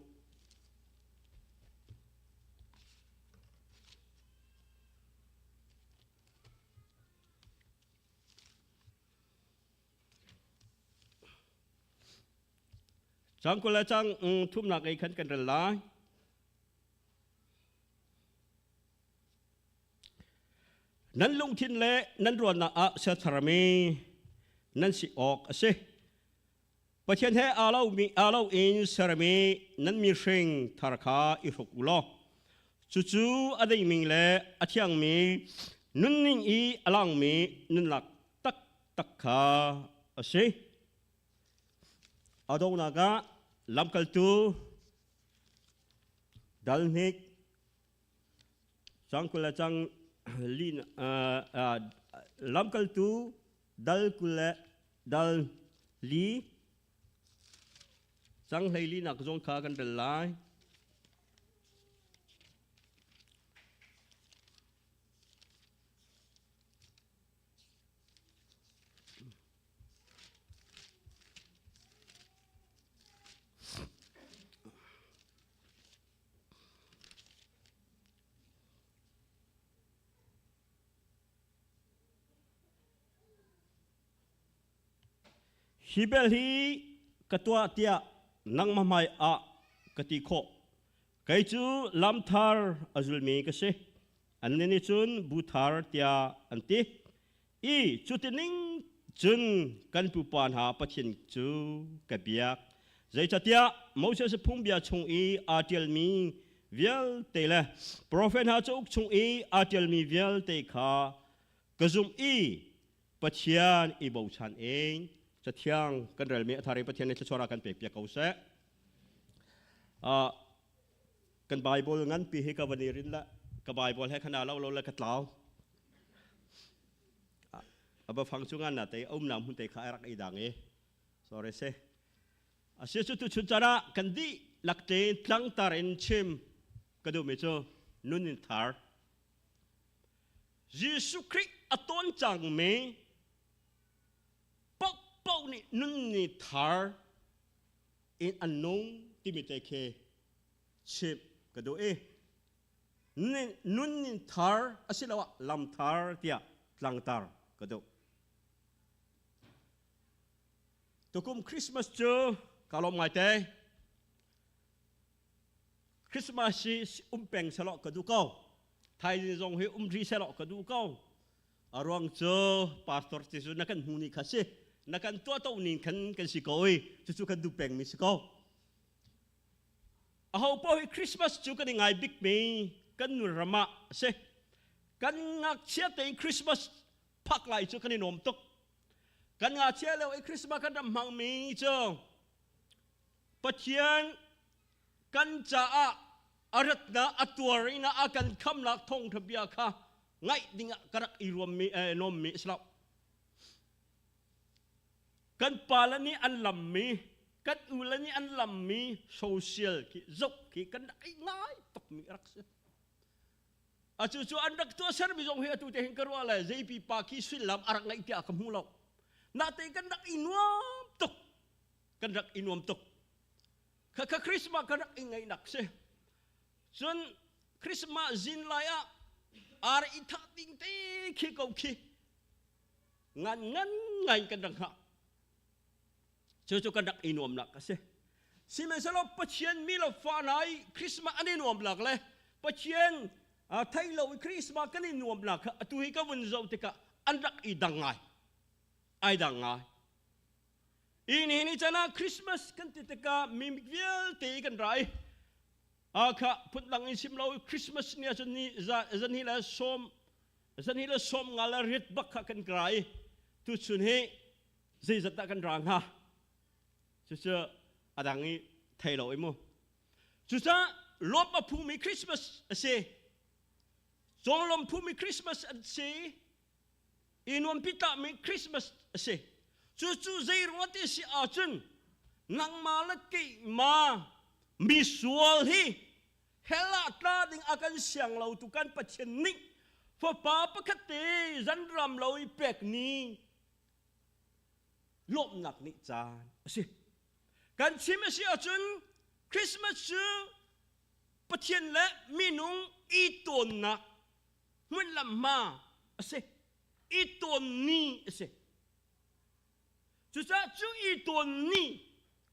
Cang 20 le cang thumnak ei khan kan rel lai. Nan lungthin le nan ruahnak ah siatharami nan si awk a si. Pathian he aa lomi aa lo in sermi nan mihring thar kha i hruk u law cucu a deimi le a thiangmi nunning i a langmi nunnak taktak kha a si. A donghnak ah lamkaltu dal hnik cang 20 le cang li lamkaltu dal 20 le dal li cang 14 nak zong kha kan rel lai. Hi bel hi ka tuah tiah nangmah hmai ah ka ti khawh. Kei cu lamthar a zulmi ka si. Annih nih cun bu thar tiah an ti. I cutining cun kan pupa hna Pathian cu ka biak. Zeicahtiah Moses phungbia chung i aa ṭialmi vialte le profet hna cauk chung i aa ṭialmi vialte kha ka zumh i Pathian i bochan in Cathiang kan relmi a thar i Pathian nih thluachuah kan pek piak ko seh. Kan Bible nganpi hi ka van i rin la ka Bible he khana lo lo le ka tlau. Aba fang cu ngan na te um nam hun te kha rak i dang i. Sorry se. Asi cu tu chun cara kan di lakte tlangtar in chim ka duh mi cu nun in thar. Jesuh Khrih a tawn cangmi paohpaoh nih nun ni thar in an nung timi te khi chimh ka duh i nun ni thar asiloah lam thar tiah tlangtar ka duh. Tukum Christmas cu ka lawm ngaite. Christmas hi um peng selaw ka duh ko. Thaizing zong hi um ri selaw ka duh ko. A ruang cu pastor ti cu na kan hmu ni kha si. Na kan tuah to ning khan kan si ko i cucu kan duh peng mi si ko. A ho paoh hi Christmas cu kan i ngai bik mi kan nun ram ah a si. Kan ngakchia tein Christmas phak lai cu kan i nuam tuk. Kan ngakchia lio i Christmas kan ram hmang mi cu Pathian kan caah a ratnak a tuar in a kan khamnak thawngtha bia kha ngaih dingah ka rak i ruammi nuammi a si lo. Kan pale nih an lammi, kan ule nih an lammi social khi zoh khi kan rak i ngai tukmi a rak si. Atu cu an rak tuah sermi zong hi atu te hin ka ruah le zeipi pa khi sullam a rak ngeih tiah ka hmu lo. Natein kan rak i nuam tuk. Kan rak i nuam tuk. Khakha Christmas kan rak i ngaihnak si. Cun Christmas zin lai ah ar i thah ding te khi ko khi ngan ngan ngai kan rak hngah. Cucu kan rak i nuamnak a si. Sihmanhsehlaw Pathian mi le fa hna i Christmas an i nuamnak le Pathian thei lo i Christmas kan i nuamnak kha atu hi ka vun zoh tikah an rak i dang ngai. Ai dang ngai. I nihin ni chan ah Christmas kan ti tikah mi vialte kan ra i kha phundang in sim lo Christmas ni ahcun ni zan hi le sawm zan hi le sawm nga le riat bak kha kan ra i tuchun hi zeizat dah kan ra hnga cucu a dang i thei lo i mu cucaah lawm a phumi Christmas a si conglawm phumi Christmas an si i nuampi tlahmi Christmas a si cucu zei ruang ti si ahcun nangmah le keimah mi sual hi hell ah tla ding a kan siang lo tu kan Pathian nih fapa pakhat te zanram lo i pek ni lawmhnak nih caan a si. Kan chim a si ahcun Christmas cu Pathian le minung i tawnnak hmun lamhma a si. I tawn ni a si. Cucaah cu i tawn ni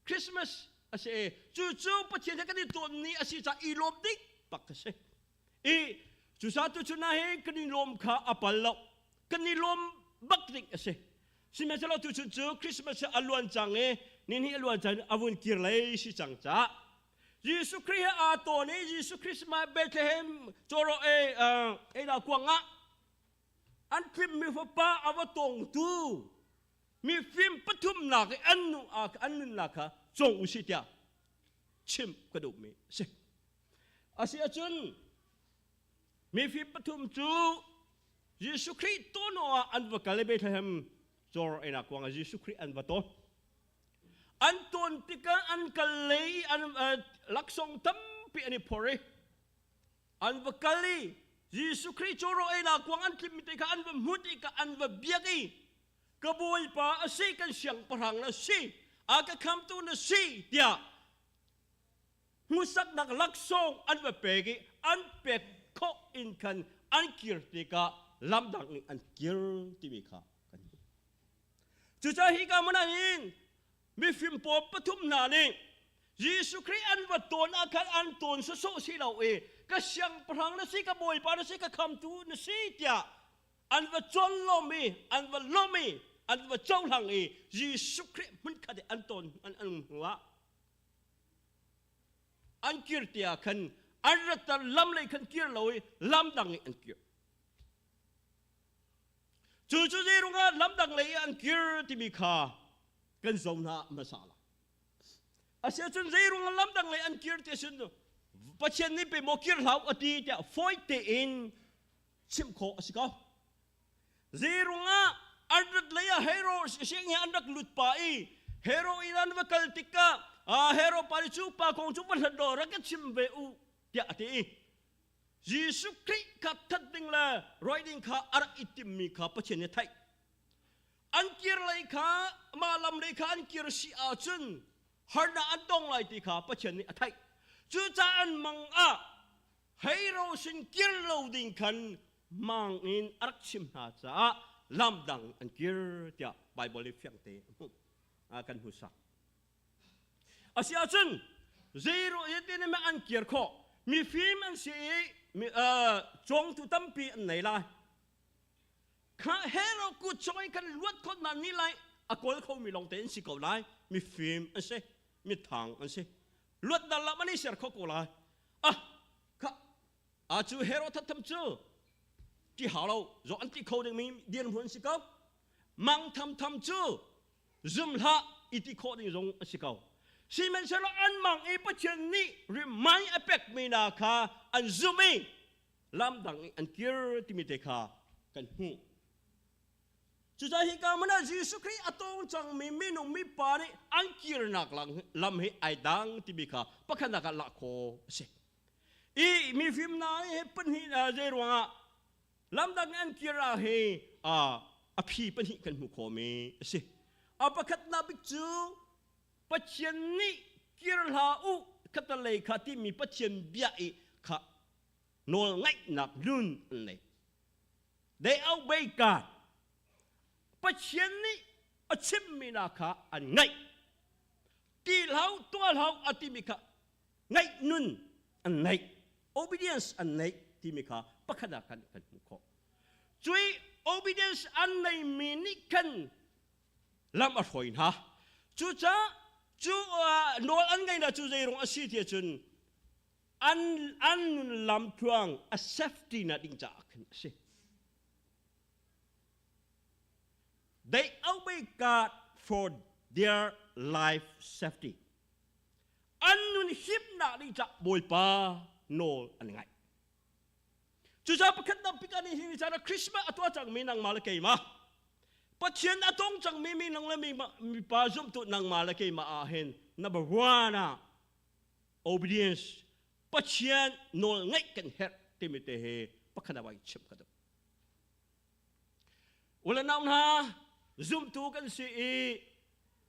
Christmas a si. Cucu Pathian he kan i tawn ni a si caah i lawm ding bak a si. I cucaah tuchun ah hin kan i lawm kha a pal lo. Kan i lawm bak ding a si. Sihmanhsehlaw tuchun cu Christmas a luan cang i nihnih a luan cang a vun kir lei si cang caah Jesuh Khrih he aa tawn i Jesuh Christ ma Bethlehem cawraw e ei la kuang ah an thimmi fapa a va tawngtu mi fim pathumnak i an nu an nunnak kha cawng u sih tiah chim ka duhmi a si. A si ahcun mifim pathum cu Jesuh Khrih tawn ah an va kal i Bethlehem cawr einak kuang ah Jesuh Khrih an va tawn. An tawn tikah an kal lei i an laksawng tampi an i phor i an va kal i Jesuh Khrih cu ro einak kuang an tlimmi te kha an va hmuh tikah an va biak i ka Bawipa a si kan siangpahrang na si a ka khamtu na si tiah hmusaknak laksawng an va pek i an pek khawh in khan an kir tikah lamdang in an kir timi kha kan hmuh. Cucaah hi ka hmun ah hin mifim pawl pathum hna nih Jesuh Khrih an va tawn ah khan an tawn sawsawh si lo i ka siangpahrang na si ka bawipa na si ka khamtu na si tiah an va cawn lawm i an va lawm i an va cohlang i Jesuh Khrih hmunkhat i an tawn an an hnu ah an kir ti ah khan an rat lam lei khan kir lo i lam dang i an kir cu cu zei ruangah lam dang lei i an kir timi kha kan zo hna hmasa la asiahcun zei ruangah lam dang lei an kir ti sin Pathian nih pe maw kir hlau ati tiah fawi tein chimh khawh a si ko zei ruangah an rat lei ah Hero siang hi an rak lut pa i Hero in an va kal tikah Hero pa nih cu pa kong cu va hlat law rak ka chim ve u tiah a ti i Jesuh Khrih kha that ding le roi ding kha a rak i timmi kha Pathian nih theih an kir lei kha mah lam lei kha an kir si ahcun harnak an tong lai ti kha Pathian nih a theih cucaah an mang ah Hero sin kir lo ding khan mang in a rak chim hna caah lam dang an kir tiah Baibal i fiang te kan hmu sak. A si ahcun zeiro tin in an kir khawh mifim an si i cawngtu tampi an nei lai. Kha hero kut chung in kan luat khawt na ni lai a kawl khomi lawng te an si ko lai mifim an si mithang an si luat dal la mani ser kho ko lai ah kha a cu hero thattham cu ti hau lo zo an ti kho ding mi dirhmun si ko mang tham tham cu zum hlah i ti khawh ding zong a si ko sihmanhsehlaw an mang i Pathian nih rimai a pek mi na kha an zum i lam dang i an kir timi te kha kan hmuh Cucaah hi ka hmun ah Jesuh Khrih a tong cangmi minung mipa nih an kirnak lam hi ai dang timi kha pakhatnak ah lah khawh a si. I mifim hna hi pahnih zei ruangah lamdang an kir ah hi a phi pahnih kan hmuh khawhmi a si. A pakhatnak bik cu Pathian nih kir hlah u khatalei kha timi Pathian bia i kha nawl ngaihnak nun an nei. They obey God. Pathian nih a chimmi hna kha an ngaih. Ti hlau tuah hlau a timi kha ngaih nun an neih, obedience an neih timi kha pakhat ah khan kan hmuh khawh. Cui obedience an neimi nih khan lam a hruai hna. Cucaah cu nawl an ngeihnak cu zeirung a si ti ahcun an an nun lamtluang a safety na ding caah khan a si. They obey God for their life safety. An nun himnak ding caah Bawipa nawl an ngaih. Cucaah pakhat nak pik ani hi caan Christmas a tuah cangmi nangmah le keimah Pathian a tong cangmi mi nang le mi pa zumtu nangmah le keimah ah hin number one ah obedience Pathian nawl ngaih kan herh timi te hi pakhat ah vai chim ka duh. Ule nau hna zumtu kan si i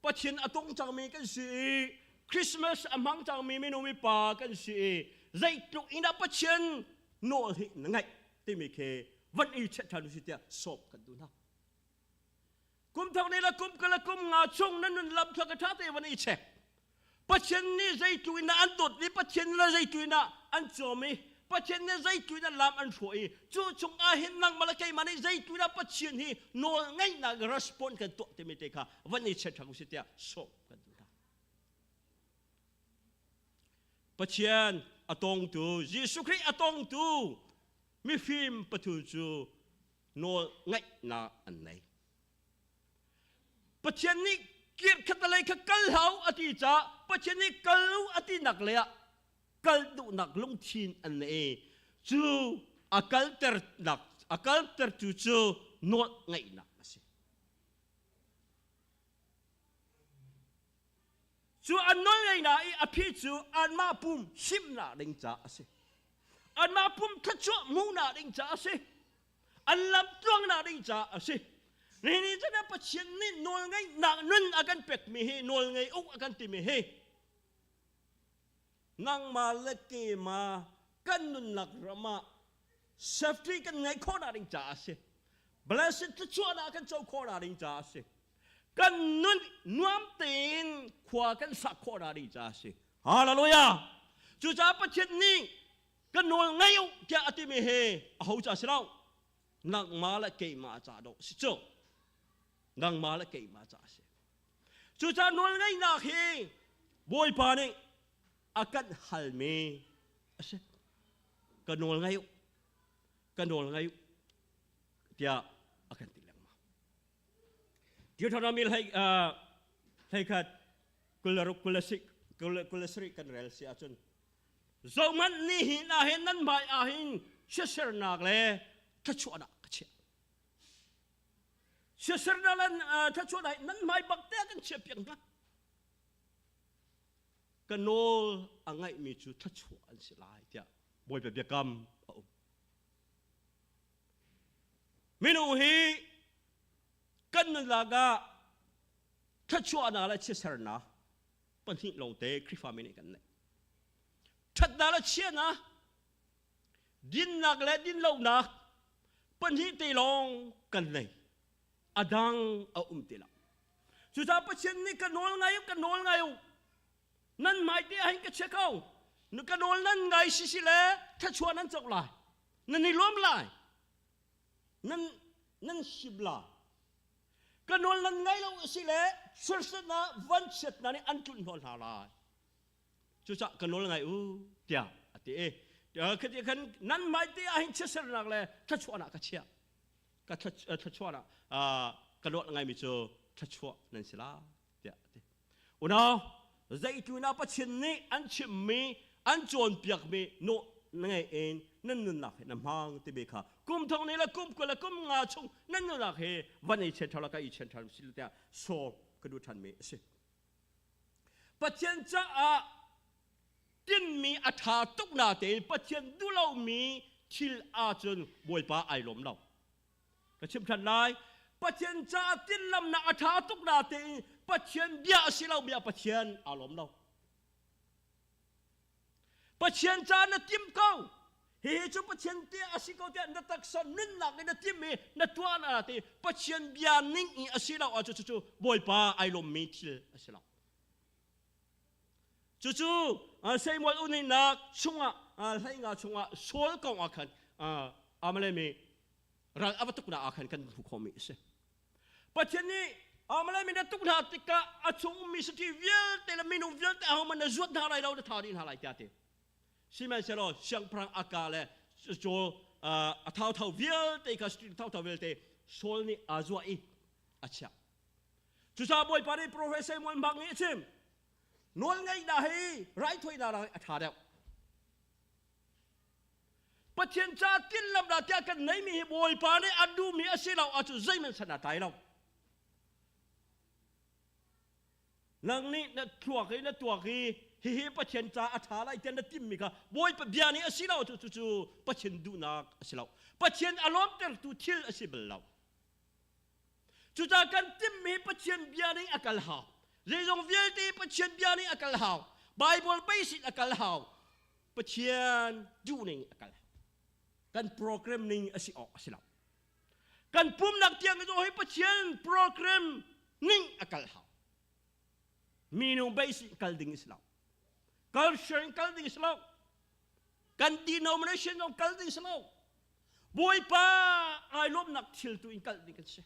Pathian a tong cangmi kan si i Christmas a hmang cangmi minung mipa kan si i zeitluk in dah Pathian nawl hi na ngaih timi khi van i check ṭhan usih tiah sawm kan duh hna. Kum thong ni le kum kul le kum nga chung na nun lam thla ka ṭha te van i check. Pathian nih zeitluk in an dawt i Pathian le zeitluk in an cawm i Pathian nih zeitluk in lam an hruai i cu chung ah hin nangmah le keimah nih zeitluk in Pathian hi nawl ngeihnak response kan tuah timi te kha van i check ṭhan usih tiah sawm kan duh hna. Pathian a tongtu Jesuh Khrih a tongtu mifim pathum cu nawl ngaihnak an nei. Pathian nih kirkhat lei kha kal hau a ti caah Pathian nih kal u a ti nak lei ah kal duhnak lungthin an nei. Cu a kalter nak a kaltertu cu nawl ngaihnak a si. Cu an nawl ngaihnak i a phi cu anmah pum himnak ding caah a si. Anmah pum thluachuah hmuhnak ding caah a si. An lam tluangnak ding caah a si. Nihin ni cun Pathian nih nawlngeihnak nun a kan pekmi hi nawlngei uk a kan timi hi nangmah le keimah kan nunnak ram ah safety kan ngeih khawhnak ding caah a si. Blessed thluachuahnak kan co khawhnak ding caah a si. Kan nun nuam tein khua kan sak khawhnak ding caah a si. Hallelujah! Cucaah Pathian nih ka nawl ngei u tiah a timi hi aho ca si lo nangmah le keimah ca dawh si cu nangmah le keimah ca si cucaah nawl ngeihnak hi Bawipa nih a kan halmi a si ka nawl ngei u ka nawl ngei u tiah a kan ti lengmang Deuteronomy hlei hleikhat 26 27 kan rel si ahcun Zohhmanh nihin ah hin nan hmai ah hin siasernak le thluachuahnak ka chiah. Siasernak le thluachuahnak nan hmai bak te kan chiah piak hna. Ka nawl a ngaihmi cu thluachuah an si lai tiah Bawipa biakam a um. Minung hi kan nunnak ah thluachuahnak le chiatsernak pahnih lawngte Khrihfami nih kan neih. Ṭhatnak le chiahnak, dinnak le dinlonak pahnih te lawng kan nei. A dang a um ti lo. Cucaah Pathian nih ka nawl ngai u, ka nawl ngai u. Nan hmai te ah hin ka chia ko. Ka nawl nan ngai si si le thluachuah nan co lai. Nan i lawm lai. Nan nan sim lai. Ka nawl nan ngai lo a si le serhsatnak vanchiatnak nih an tlunh hnawh hna lai. Cucaah ka nawl ngai u tiah a ti i khati khan nan hmaite ah hin chiatsernak le thluachuahnak ka chiah. Ka thluachuahnak ka nawl ngaimi cu thluachuah nan si lai tiah a ti. Unau, zeitu na Pathian nih an chimmi, an cawnpiakmi nawh na ngeih in nan nunnak hi na hmang timi kha kum thong ni le kum 20 le kum nga chung nan nunnak hi van i chen ṭhan ka i chen ṭhan si tiah sawm ka duh ṭhanmi a si. Pathian caah tinmi a ṭha tuk na tein Pathian duh lomi thil ahcun Bawipa ai lawm lo. Ka chim ṭhan lai. Pathian caah tinlamnak a ṭha tuk na tein Pathian bia a si lo bia Pathian aa lawm lo. Pathian caah na tim ko. Hihi cu Pathian te a si ko tiah na taksa nunnak in na tim i na tuah na ti Pathian bia ning i a si lo ahcun cucu Bawipa ai lawmmi thil a si lo. Cucu Samuel unihnak chungah hleinga chungah Saul kong ah khan Amalek mi ral a va tuknak ah khan kan hmuh khawhmi a si. Pathian nih Amalek mi na tuk hna tikah a chung ummi sati vialte le minung vialte ahohmanh na zuat hna lai lo na tha dih hna lai tiah a ti. Sihmanhsehlaw siangpahrang Aka le caw a thauthau vialte kha thauthau vialte Saul nih aa zuah i a chiah. Cucaah Bawipa nih profet Samuel hmang nih a chim, nawlngeihnak hi raithawinak hi a ṭha deuh. Pathian ca tinlamnak tiah kan neimi hi Bawipa nih a duhmi a si lo ahcun zeihmanh san a tlai lo. Nang nih na thluak i na tuak i hihi Pathian ca a ṭha lai tiah na timmi kha Bawipa bia nih a si lo cu cu Pathian duhnak a si lo. Pathian a lawmtertu thil a si bal lo. Cucaah kan timmi Pathian bia ning a kal hau. Zeizong vialte Pathian bia ning a kal hau. Bible basic a kal hau. Pathian duhning a kal hau. Kan program ning a si awk a si lo. Kan pumnak tiang cu hi Pathian program ning a kal hau. Minung basic kal ding a si lo. Culture in kal ding a si lo. Kan denomination zong kal ding a si lo. Bawipa ai lawmnak thil tu in kal ding kan si.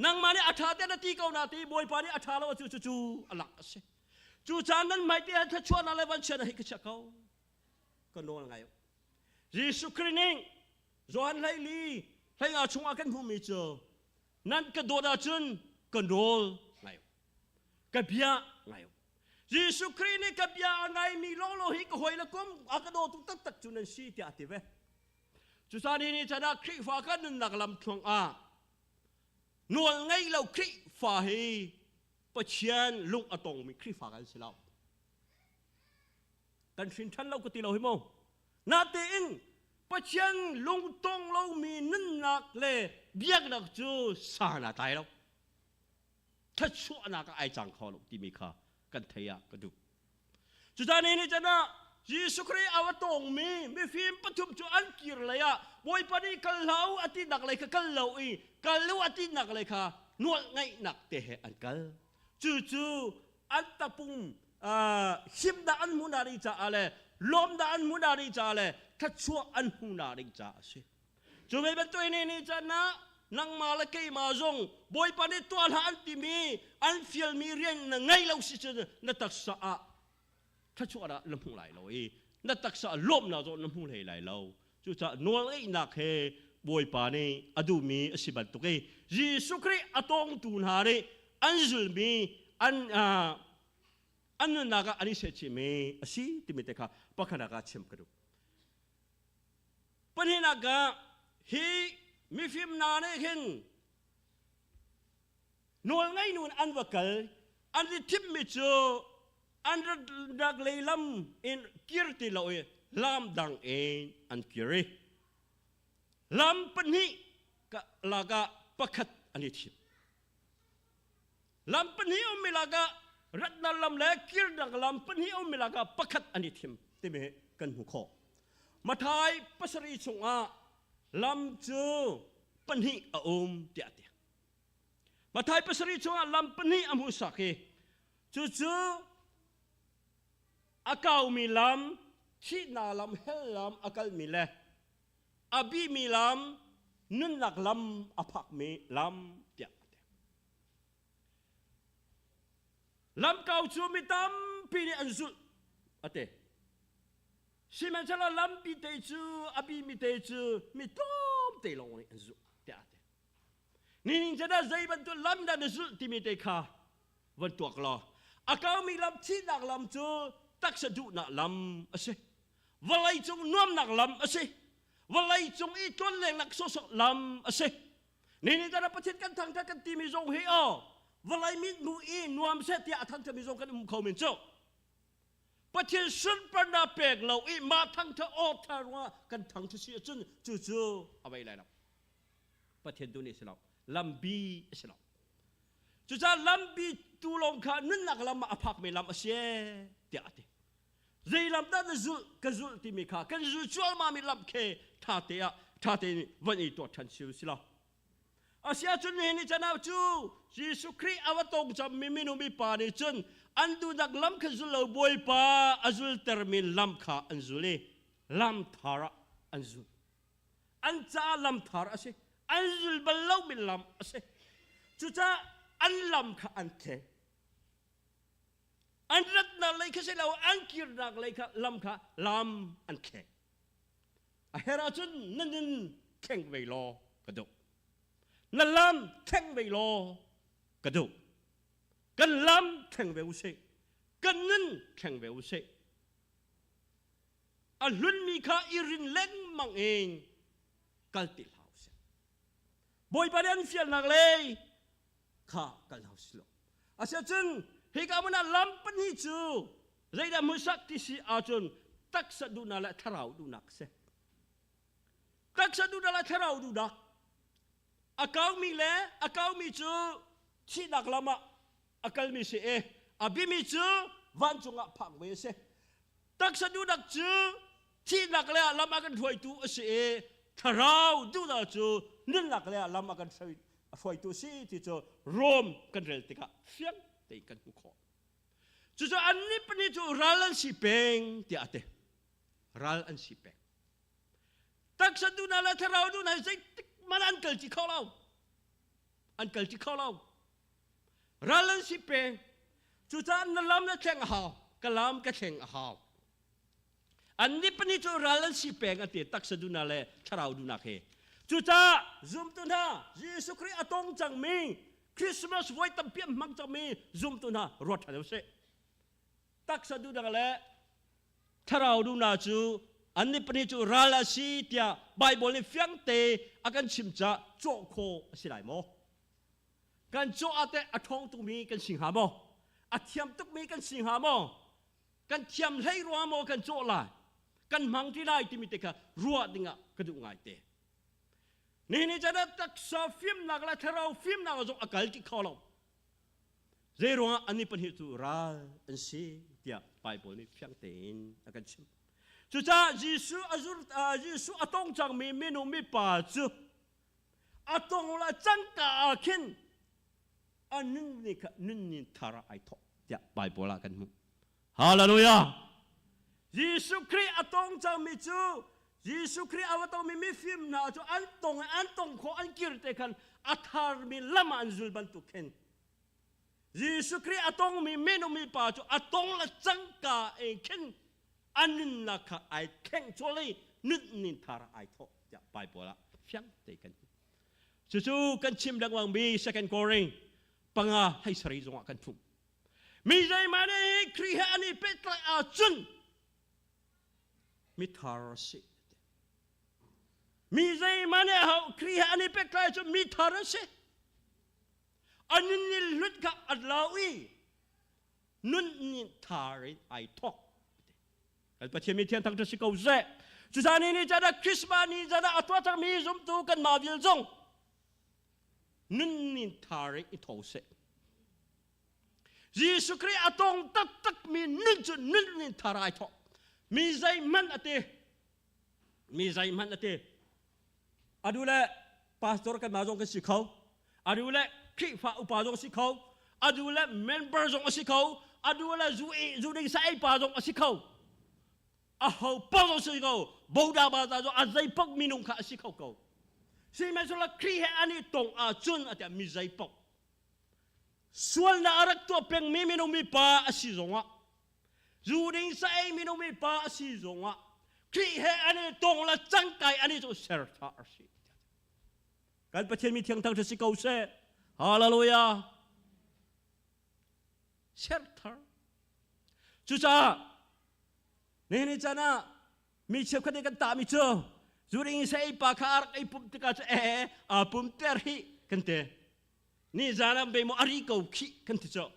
Nangmah nih a ṭha te na ti ko na ti Bawipa nih a ṭha lo cu cu cu a lak a si. Cu caan nan hmai te thluachuahnak le vanchiatnak hi ka chia ko. Ka nawl ngai. Jesuh Khrih nih Johan hleili hleinga chungah kan hmuhmi cu nan ka dawt ahcun ka nawl ngai ka bia ngai Jesuh Khrih nih ka bia a ngaimi lawlaw hi ka hawi le kum a ka dawtu taktak cu nan si tiah a ti ve. Cucaah ni ni chan ah Khrihfa kan nunnak lam thluang ah nawl ngei lo Khrihfa hi Pathian lung a tongmi Khrihfa kan si lo. Kan hrin ṭhan lo ka ti lo hi mu. Natein Pathian lungtong lomi nunnak le biaknak cu san a tlai lo. Thluachuahnak ah ai cang kho lo timi kha kan thei ah ka duh. Cucaah ni can ah Jesuh Khrih a va tawngmi mifim pathum cu an kir lei ah Bawipa nih kal hlah u a tinak lei kha kal lo i kal u a tinak lei kha nual ngaihnak te he an kal. Cucu an tapung himnak an hmuhnak ding caah le lawmnak an hmuhnak ding caah le thluachuah an hmuhnak ding caah a si. Cu ve bantuk in ni caan ah nangmah le keimah zong Bawipa nih tuah hlah an timi an fialmi rian na ngei lo si cun na taksa ah thluachuah dah na hmu lai lo i na taksa ah lawmnak zong na hmu hlei lai lo. Cucaah nawlngeihnak he Bawipa nih a duhmi a si bantuk i Jesuh Khrih a tawngtu hna nih an zulmi an an nunnak ah an i sehchihmi a si timi te kha pakhatnak ah chim ka duh. Pahnihnak ah hi mifim hna nih hin nawlngei nu in an va kal an i thimmi cu an rak lei lam in kir ti lo i lam dang in an kir i lam pahnih lakah pakhat an i thim. Lam pahnih ummi lakah ratnak lam le kirnak lam pahnih ummi lakah pakhat an i thim timi kan hmu khawh. Mathai pasarih chungah lam cu pahnih a um tiah a ti. Mathai pasarih chungah lam pahnih a hmuhsak i cucu a kaumi lam, thihnak lam, hell lam a kalmi le a bihmi lam, nunnak lam a phakmi lam tiah a ti. Lamkau cu mi tampi nih an zulh a ti. Sihmanhsehlaw lampi te cu a bimi te cu mi tlawmte lawng nih an zulh tiah a ti. Nihin chan ah zei bantuk lam dah na zulh timi te kha van tuak law a kaumi lam thihnak lam cu taksa duhnak lam a si. Vawlei cung nuamnak lam a si. Vawlei cung i tlonlengnak sawhsawh lam a si. Nihin chan ah Pathian kan thangṭhat kan timi zong hi aw vawlei mithmuh i nuam seh tiah a thangṭhatmi zong kan um kho men cu. Pathian sunparnak pek lo i mah thangṭhat awk ṭha ruangah kan thangṭhat si ahcun cucu a vei lai lo. Pathian tu nih a si lo. Lambi a si lo. Cucaah lambi tu lawng kha nunnak lam ah a phakmi lam a si tiah a ti. Zei lam dah na zulh ka zulh timi kha kan zul cualmami lam khe ṭha te ah ṭha tein van i tuah ṭhan si si lo. Asiahcun nihin ni chan ah cu Jesuh Khrih a va tong cangmi minung mipa nih cun An duhnak lam kha zul lo Bawipa a zultermi lam kha an zul i lam thar ah an zul. An caah lam thar a si. An zul bal lomi lam a si. Cucaah an lam kha an thleng. An ratnak lei kha si lo, an kirnak lei kha lam kha lam an thleng. A herh ahcun na nun thleng ve law ka duh. Na lam thleng ve law ka duh. Kan lam thleng ve usih. Kan nun thleng ve usih. A hlunmi kha i rin lengmang in kal ti hlah usih. Bawipa nih an fialnak lei kha kal hlah usih law. Asiahcun hika hmun ah lam pahnih cu zeidah hmuhsak ti si ahcun taksa duhnak le thlarau duhnak a si. Taksa duhnak le thlarau duhnak. A kaumi le a kaumi cu thihnak lam ah a kalmi si i a bimi cu vancung ah phak ve a si. Taksa duhnak cu thihnak le ah lam a kan hruaitu a si i thlarau duhnak cu nunnak le ah lam a kan hruaitu a si ti cu Rom kan rel tikah fiang tein kan hmuh khawh. Cucu annih pahnih cu ral an si peng tiah a ti. Ral an si peng. Taksa duhnak le thlarau duhnak zeitik hmanh an kal ti kho lo. An kal ti kho lo. Ral an si peng. Cucaah na lam na thleng a hau. Ka lam ka thleng a hau. Annih pahnih cu ral an si peng an ti taksa duhnak le thlarau duhnak he. Cucaah zumtu hna Jesuh Khrih a tong cangmi Christmas voi tampi an hmang cangmi zumtu hna ruat ṭhan usih. Taksa duhnak le thlarau duhnak cu annih pahnih cu ral a si tiah Baibal nih fiangte a kan chim caah cawh khawh a si lai maw? Kan cawh ah teh a ṭhawng tukmi kan si hnga maw? A thiam tukmi kan si hnga maw? Kan thiam hlei rua maw kan cawh lai? Kan hmang ti lai timi te kha ruah dingah ka duh ngaite. Nihin ni caan ah taksa fimnak le thlarau fimnak zong a kal ti kho lo. Zeiruangah annih pahnih cu ral an si tiah Baibal nih fiang tein a kan chimh. Cucaah Jesuh a zur, Jesuh a tong cangmi minung mipa cu a tong la cangka ah khin a nun ni kha nun ni thar ah ai thawk tiah Baibal ah kan hmuh. Hallelujah! Jesuh Khrih a tong cangmi cu Jesuh Khrih a va tongmi mifim hna cu an tong i an tong khawh an kir te khan a tharmi lam ah an zul bantuk khin Jesuh Khrih a tongmi minung mipa cu a tong le cangka in khin a nunnak kha ai thleng colh i nun thar ai thawh tiah Bible ah fiang te kan hmuh. Cucu kan chim lengmang mi Second Korin 5 hei sarih zongah kan hmuh. Mi zeihmanh nih Khrih he an i pehtlaih ahcun mithar a si. Mi zeihmanh nih ho Khrih he an i pehtlaih ahcun mithar a si. A nun ni hlut kha a lau i nun ni thar in ai thawk. Kan Pathian mi thiang thang si ko seh. Cucaah ni ni caan ah Christmas ni caan ah a tuah cangmi zumtu kan mah vial zong nun ni thar in i tho seh. Jesuh Khrih a tong taktakmi nun cu nun in thar ai thawk. Mi zeihmanh a ti. Mi zeihmanh a ti. Adu le pastor kan mah zong kan si kho. Adu le Khrihfa upa zong si kho. Adu le member zong a si kho. Adu le zu zu ding sa ei pa zong a si kho. A ho pa zong si ko. Boda ba ta zong a zei pok minung kha a si kho ko. Sihmanhsehlaw Khrih he an i tong ahcun a ti mi zei pok Sualnak a rak tuah pengmi minung mipa a si zongah, zu ding sa ei minung mipa a si zongah, Khrih he an i tong le cangkai an i cu ser tha a si. Kan Pathian mi thiang thang si ko seh. Hallelujah. Ser thar. Cucaah nihin ni caan ah mi cheukhat nih kan tahmi cu zu ding sa ei pa kha a rak ei pum tikah cu ee aa pum ter hi kan ti. Ni zan ah be maw ari ko khih kan ti cu.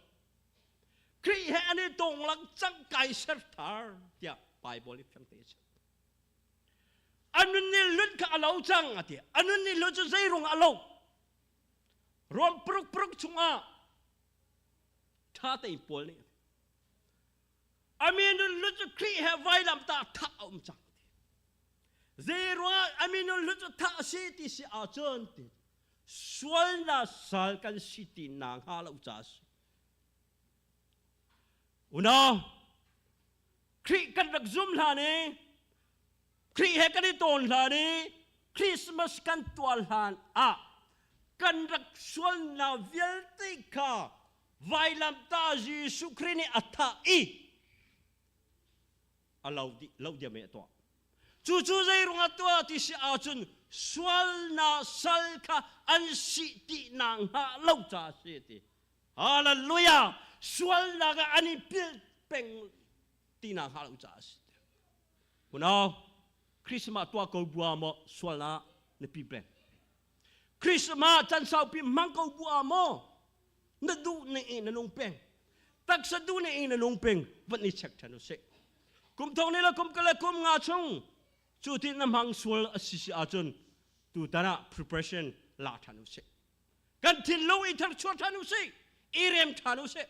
Khrih he an i tong lang cang kai ser thar tiah Bible i fiang te a chim. Anun ni lut kha a lo cang a ti. Anun ni lut cu zeirung a lo. Rom 6 6 chungah tha tein Paul nih Aminun lut cu Khrih he vailam ta thah a um cang ti. Zeiruangah aminun lut cu thah a si ti si ahcun ti sualnak sal kan si ti na hnga lo ca a si. Unau, Khrih kan rak zum hlan i Khrih he kan i tawn hlan i Christmas kan tuah hlan ah kan rak sualnak vialte kha vailamtah Jesuh Khrih nih a thah i a lo dih lo diam a tuah. Cucu zeirung a tuah ti si ahcun sualnak sal kha an si ti nak hnga lo ca a si ti. Hallelujah! Sualnak ah an i pilh peng ti nak hnga lo ca a si. Unau, Christmas tuah ko bua maw sualnak na pi peng. Christmas can saupi hmang ko bua maw na duh ne i na nung peng. Taksa duh ne i na nung peng van i check than usih. Kum thong ni le kum kale kum nga chung cu ti na hmang sual a si si ahcun tutan ah preparation la than usih. Kan thinlung i tharchuah than usih, i rem than usih.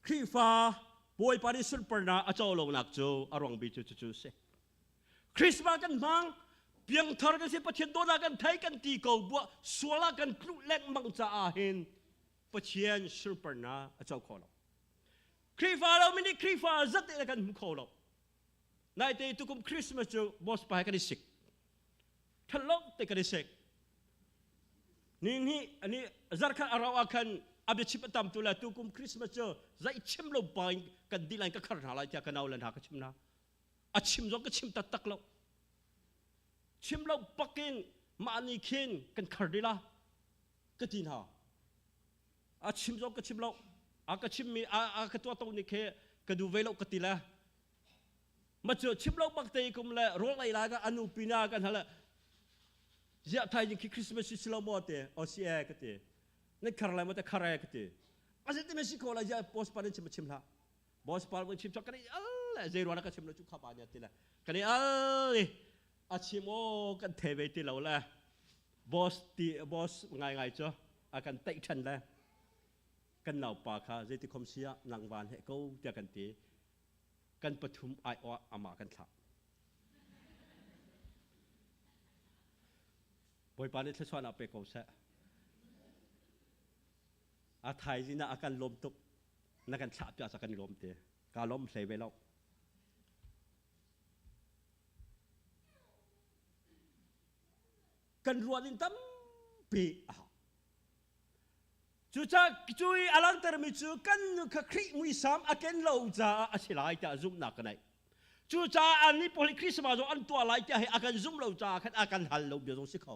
Khrihfa Bawipa nih sunparnak a co lonak cu a ruang bi cu cucu a si. Christmas kan hmang, piangthar kan si, Pathian dawtnak kan thei kan ti ko buah sual ah kan tluh lengmang caah hin Pathian sunparnak a co kho lo. Khrihfa lo mi nih Khrihfa zat te kan hmu kho lo. Naite tukum Christmas cu boss pa he kan i sik. Thallo te kan i sik. Ni ni ani zarkhat arau ah khan abia chim atam tu la tukum Christmas cu zai chim lo pa in kan di lai ka khar hna lai tiah ka nau le hna ka chim na. A chim zong ka chim taktak lo. Chim lo pakin mah ni khin kan khar di la ka ti hna. A chim zong ka chim lo. A ka chim mi a ka tua to ni khe ka du ve lo ka ti la. Ma cu chim lo bak te kum le rawl ei lai ka anu pina kan hala ziah thai jing khi Christmas si lo mo te o si e ka ti nan khar lai mo te khar e ka ti ase te me si ko la ziah post pa chim chim hla boss pa mun chim chok kan al le zei ruana ka chim lo chu kha pa nya ti le kan al a chim o kan the ve ti lo le boss ti boss ngai ngai chu a kan teih than le kan nau pa kha zeiti khom sia nang van he ko tia kan ti kan pathum ai o ama kan thlah Bawipa nih thluachuahnak pe ko seh. A thaizing ah a kan lawm tuk. Na kan thlah piak ca kan lawm te. Ka lawm hlei ve lo. Kan ruah ding tampi a hau. Cucaah cu i a langhtermi cu kan nu kha Khrih muisam a ken lo caah a si lai tiah zumhnak ka neih. Cucaah annih pawl hi Christmas zong an tuah lai tiah hi a kan zumh lo caah khan a kan hal lo bia zong si kho.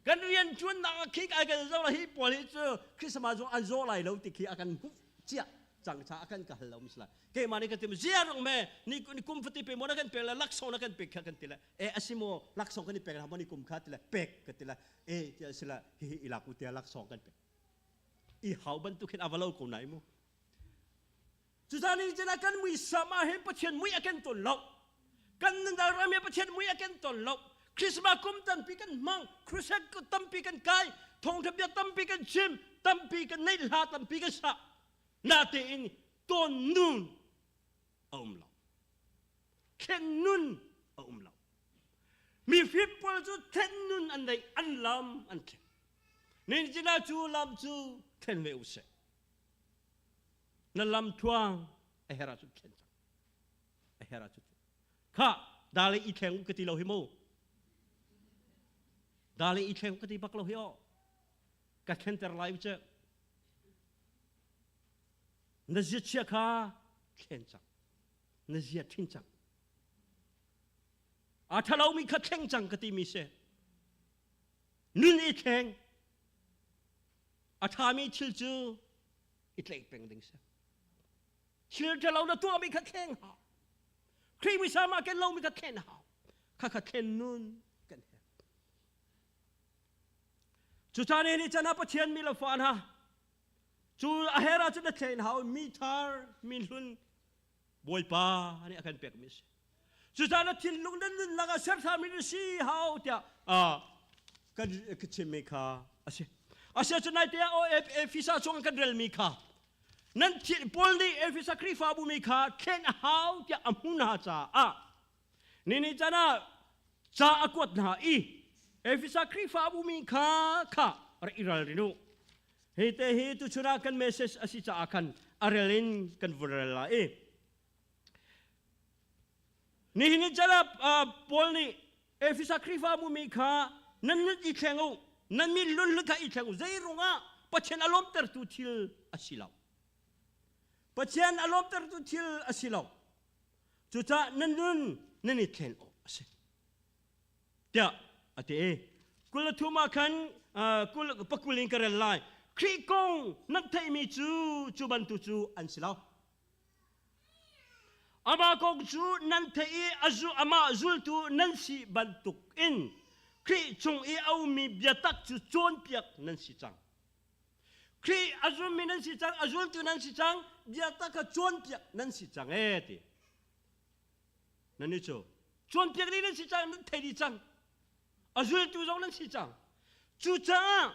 Kan rian ṭuannak ah khi ai kan zoh hi pawl hi cu Christmas zong an zawh lai lo ti khi a kan hmuh cia cang caah a kan ka hal lo mi si lai. Keimah nih ka tim zia rong me ni kum fati pe mo na kan pek le laksawng na kan pek kha kan ti le e asimo laksawng kan i pek la mo ni kum kha ti le pek ka ti le e ti sila hihi ilak u tia laksawng kan pek i hau bantuk hin avalo ko nai mu cucaah ni cun kan muisam ah hin Pathian mui a ken ton lo kan nunnak ram hi Pathian mui a ken ton lo Christmas kum tampi kan hmang crusade tampi kan kai thawngtha bia tampi kan chim tampi kan neih hla tampi kan sa natein ton nun a um lo thlen nun a um lo Mifim pawl cu thlen nun an nei, an lam an thlen. Ninjina cu lam cu thlen ve usih. Na lam thuang a her ahcun thlen cang. A her ahcun. Kha dale i thleng ka ti lo hi mu. Dale i thleng ka ti bak lo hi o. Ka thlenter lai u cu. Na zia chia kha thlen cang. Na zia thin cang. A ṭhalomi kha thleng cang ka timi si. Nun i thleng. A ṭhami thil cu i tlaih peng ding si. Thil ṭhalo na tuahmi kha thleng hau. Khrih muisam ah ken lomi kha thlen hau. Kha kha thlen nun kan herh. Cucaah ni chan ah Pathian mi le fa hna cu a her ahcun na thlen hau mi thar mi hlun Bawipa nih a kan pekmi a si. Cucaah na thinlung na nunnak ah sertharmi na si hau tiah kan ka chimmi kha a si. Asiahcun naite ah Efesa chung kan relmi kha nan Paul nih Efesa Khrihfabu mi kha thlen a hau tiah a hmu hna caah nini caan ah Ca a kuat hna i Efesa Khrihfabu mi kha kha rak i ralrin u. Hi te hi tuchun ah kan message a si caah khan a rel in kan vun rel lai i nihin ni chan ah Paul nih Efesa Khrihfabu mi kha nan nun i thleng u, nan mi lun kha i thleng u, zei ruangah Pathian a lawmtertu thil a si lo. Pathian a lawmtertu thil a si lo. Cucaah nan nun nan i thlen awk a si. Tiah a ti i 23 ah khan kul pakul in ka rel lai. Khrih kong nan theihmi cu cu bantuk cu an si lo. Amah kong cu nan theih i amah zultu nan si bantuk in Khrih chung i a ummi biatak cu cawnpiak nan si cang. Khrih a zummi nan si cang, a zultu nan si cang, biatak kha cawnpiak nan si cang ee ti. Nan nih cu cawnpiak ding nan si cang, nan thei dih cang. A zultu zong nan si cang. Cucaah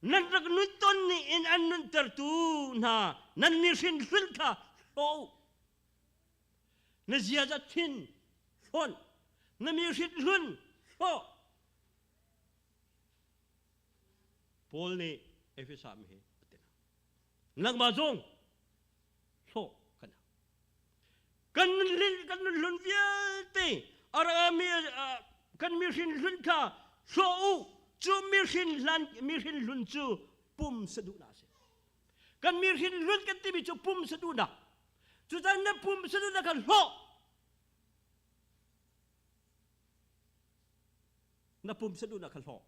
nan rak nun ton ni in an nuntertu hna nan mi hrin hlun kha hlaw u. Na ziaza thin hlawn, na mi hrin hlun hlaw. Paul nih Efesa mi hi a ti hna. Nangmah zong hlawh kan hau. Kan nun kan nun hlun vialte arami kan mi hrin hlun kha hlawh u cu mi hrin hlan mi hrin hlun cu pum saduhnak a si. Kan mi hrin hlun kan timi cu pum saduhnak. Cucan na pum saduhnak kha hlawh. Na pum saduhnak kha hlawh.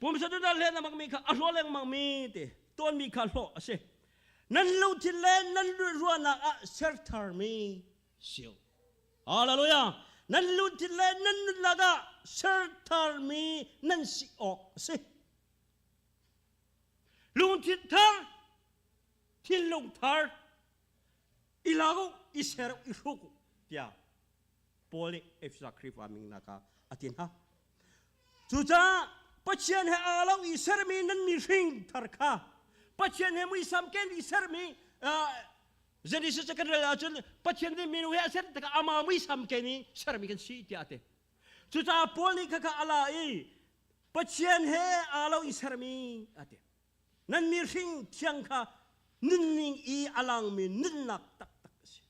Pumsa tu na len amang mi kha a hlaw lengmang mi ti tawn mi kha hlawh a si. Nan lungthin le nan ruahnak ah serthar mi siu. Hallelujah. Nan lungthin le nan nunnak ah serthar mi nan si awk a si. Lungthin thar, thinlung thar, i lak u, i ser u, i hruk u tiah Paul nih Efesa Khrihfa mingnak ah a ti hna. Cucaah Pathian he aa lo i sermi nan mi hring thar kha Pathian he muisam ken i sermi Genesis kan rel ahcun Pathian nih minu he a ser tikah amah muisam ken i sermi kan si tiah a ti. Cucaah Paul nih khakha a la i Pathian he aa lo i sermi a ti. Nan mi hring thiang kha nunning i a langmi nunnak taktak a si.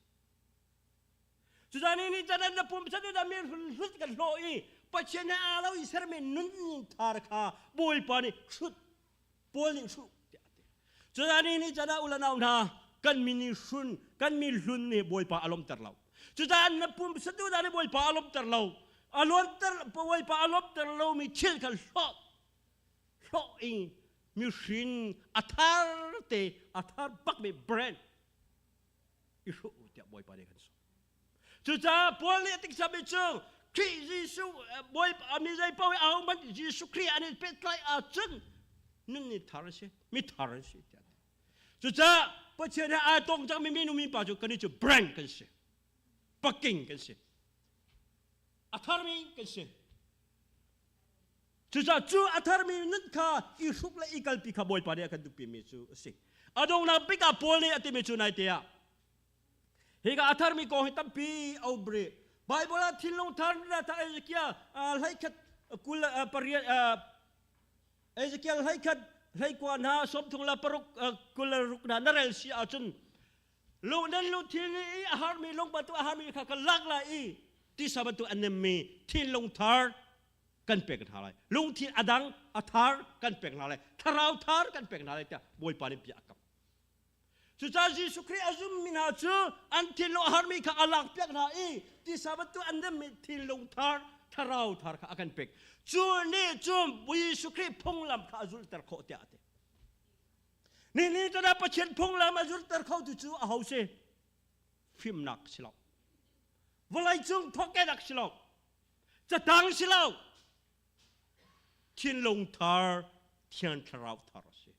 Cucaah ni nih can na pum san in mi hlut kan hlawh i Pathian he aa lo i sermi nunning thar kha Bawipa nih hrut Paul nih hruh tiah a ti. Cucaah ni nih can ah u le nau hna kan mi nih hrun kan mi hlun nih Bawipa a lawmter lo. Cucaah na pum satu dah nih Bawipa a lawmter lo. A lawmter Bawipa a lawmter lomi thil kha hlawh hlawh in mihrin a thar te a thar bakmi brand i hruh u tiah Bawipa nih kan sawm. Cucaah Paul nih a tik sami cu Khrih Jesuh Bawipa mi zei paoh hi aho hmanh Jesuh Khrih an i pehtlaih ahcun nun ni thar a si, mi thar an si tiah a ti. Cucaah Pathian he aa tong cangmi minu mipa cu kannih cu brand kan si. Paking kan si. A tharmi kan si. Cucaah cu a tharmi nun kha i hruk le i kalpi kha Bawipa nih a kan duhpimi cu a si. A donghnak bik ah Paul nih a timi cu naite ah hika a tharmi kong hi tampi a um rih. Bible ah thinlung thar na thar Ezekiel 31 28 Ezekiel 31 21 hna 36 26 hna na rel si ahcun lung nan lungthin i a harmi lung bantuk a harmi kha ka lak lai i tisa bantuk a nemmi thinlung thar kan pek hna lai lungthin a dang a thar kan pek hna lai thlarau thar kan pek hna lai tiah Bawipa nih bia a kam cucaah Jesuh Khrih a zummi hna cu an thinlung a harmi kha a lak piak hna i tisa bantuk an nemmi thinlung thar thlarau thar kha a kan pek cu nih cun Jesuh Khrih phunglam kha a zulter khawh tiah a ti ni ni tana Pathian phunglam a zulter kho tu cu a ho si fimnak si lo vawlei cung thawkenak si lo catang si lo thinlung thar thiang thlarau thar a si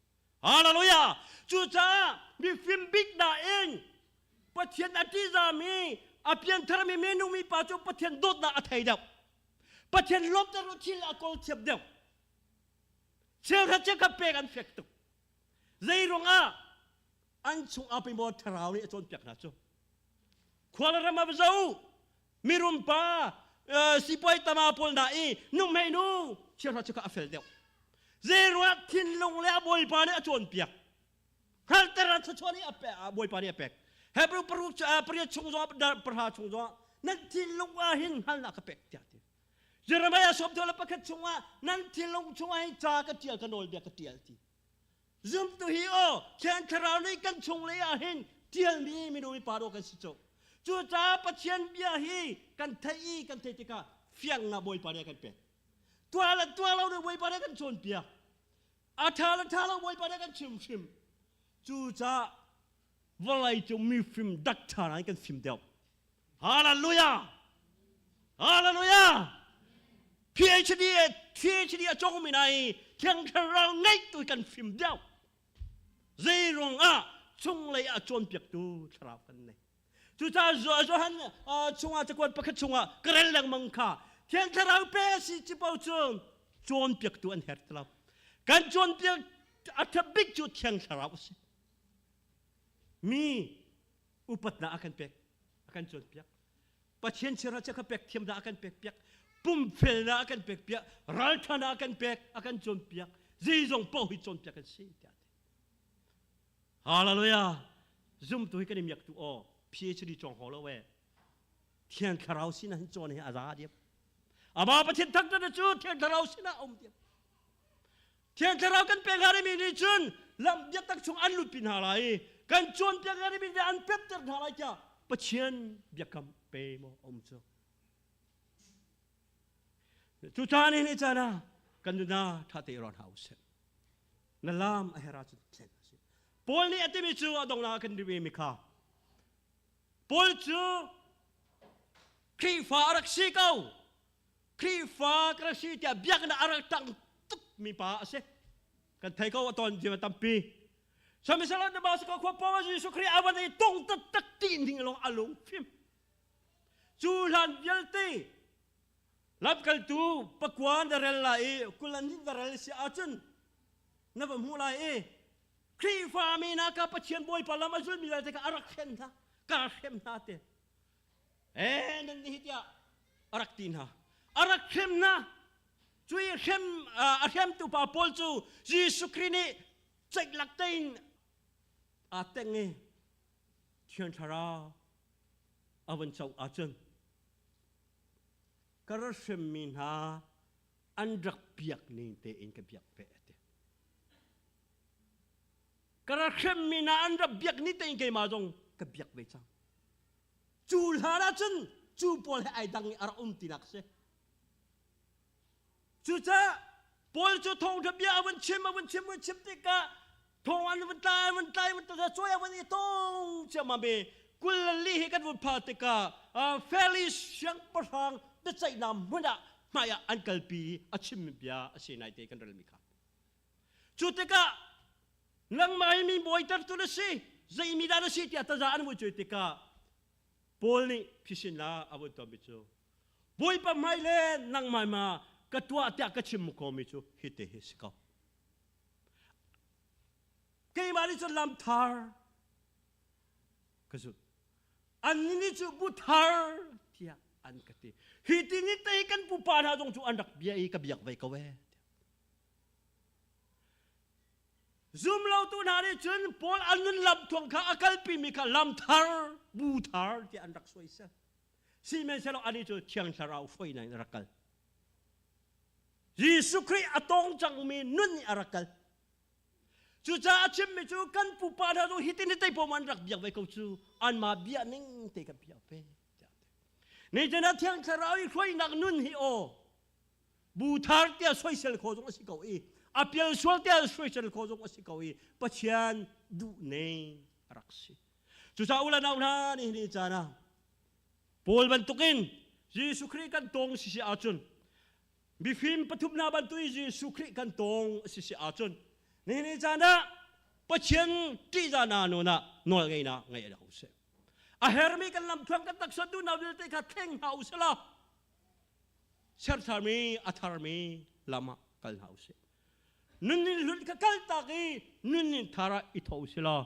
hallelujah cucaah mifim bik nain Pathian a ṭihzami a piantharmi minung mi pa cu Pathian dawtnak a thei deuh Pathian lawmter thil a kawl thiam deuh cheuhra cheukhat pek an fek tuk zei ruangah? An chung ah pei maw thlarau nih a cawnpiak hna cu. Khua le ram ah va zoh mirum pa sipuai tama pawl hna i nuhmei nu chiahra cu kha a fel deuh. Zeiruah thinlung le a bawipa nih a cawnpiak. Hngalhter a thluachuah nih a bawipa nih a pek. Hebrew paruk pariat chung zong pahra chung zong nan thinlung ah hin hngalhnak ka pek tiah ti. Jeremiah 31 chungah nan thinlung chungah hin ca ka ṭial ka nawlbia ka ṭial ti. Zumtu hi aw Thiang Thlarau nih kan chung lei ah hin ṭialmi minung mipa dawh kan si cu. Cucaah Pathian bia hi kan theih i kan theih tikah fiang nga Bawipa nih a kan pek. Tuah le tuah lo nih Bawipa nih a kan cawnpiak. A ṭha le ṭha lo Bawipa nih a kan chimhrim. Cucaah vawlei cung mifim dakṭha in kan fim deuh. Hallelujah! Hallelujah! PhD PhD a cawngmi hna hi Thiang Thlarau ngeihtu kan fim deuh. Zei ruangah chunglei ah cawnpiaktu thlarau kan nei. Cucaah Johan chungah cakuat pakhat chungah ka rel lengmang kha Thiang Thlarau pe si ci paoh cu cawnpiaktu an herh ti lo. Kan cawnpiak a ṭha bik cu Thiang Thlarau a si. Mi upatnak a kan pek a kan cawnpiak Pathian chiara chia kha pek thiamnak a kan pek piak pumfelnak a kan pek piak ralṭhanak a kan pek a kan cawnpiak zeizong paoh hi cawnpiak kan si tiah ti Hallelujah zumtu hi kan i miak tu aw PhD cawng ho lo e Thiang Thlarau sin hin cawn hi a za diam Ama Pathian thangṭhat cu Thiang Thlarau sinah a um diam Thiang Thlarau kan pek hna mi nih cun lam biatak chung an lutpi hna lai i kan cawnpiak hna mi nih an pepter hna lai tiah Pathian biakam pe maw um cu. Cu caan hi caan ah kan nuna ṭha te ron hau seh. Na lam a hera cun thlen a si. Paul nih a timi cu a donghnak ah kan rimi mi kha Paul cu Khrihfa a rak si ko. Khrihfa ka si tiah biaknak a rak tang tuk mi pa a si. Kan thei ko a ton jim a tampi. Samisala na ba ko khua pa Jesuh Khrih a van i tung taktak ti ning long a lung fim. Cu hlan vialte lamkaltu pakua na rel lai i kulan na rel si ahcun na va hmuh lai i Khrihfa mi na ka Pathian Bawipa lam a zulmi vialte kha a rak hrem hna ka hrem hna te Eh nan nih tiah a rak ti hna. A rak hrem hna. Cui hrem a hremtu pa Paul cu Jesuh Khrih nih ceih lak tein aa teng i Thiang Thlarau a van co ahcun ka ra hremmi hna an rak biak ning tein ka biak ve a ti. Ka ra hremmi hna an rak biak ni tein keimah zong ka biak ve cang. Cu hlan ahcun cu pawl he ai dang i a rak um tinak si. Cucaah Paul cu thawngṭha bia a vun chim a vun chim vun chim tikah thawng an vun tlai an vun tlai vun tlai cawi a vun i tong ciammam i 24 hi kan vun phak tikah Felix siangpahrang biaceihnak hmun ah hmai ah an kalpi i a chimmi bia a si nai te kan relmi kha. Cu tikah nangmah hi mi bawitertu na si, zeimi dah na si tiah taza an vui cuai tikah Paul nih phisin la a vun tuahmi cu Bawipa hmai le nangmah ma ka tuah tiah ka chim komi cu hite hi si ko. Keimah nih cun lam thar ka zulh. Annih nih cu bu thar tiah an ka ti. Hi ti ni te kan pupa hna zong cu an rak bia i ka biak ve ko ee. Zumlotu hna nih cun Paul an nun lam thuang kha a kalpimi kha lam thar, bu thar tiah an rak soisel. Sihmanhsehlaw anih cu Thiang Thlarau hruainak in a rak kal. Jesuh Khrih a tong cangmi nun nih a rak kal. Cucaah a chimmi cu kan pupa hna cu hitin hi tei an rak biak ve ko cu anmah bia ning te kan biak ve. Nitin ah Thiang Thlarau i hruainak nun hi aw bu thar tiah soisel kho zong a si ko i a pial sual tiah soisel kho zong a si ko i Pathian duh ning a rak si. Cucaah u le nau hna nih ni caan ah Paul bantukin Jesuh Khrih kan tong si si ahcun mifim pathum hna bantuk in Jesuh Khrih kan tong si si ahcun nihin ni caan ah Pathian ṭihzah na nun ah nawl ngeinak ngei a sih. A hermi kan lamthluan kan taksa duhnak vialte kha thleng hna u sih law sertharmi a tharmi lam ah kal hna usih. Nun in hlun kha kal tak i nun in thar ah i tho usih law.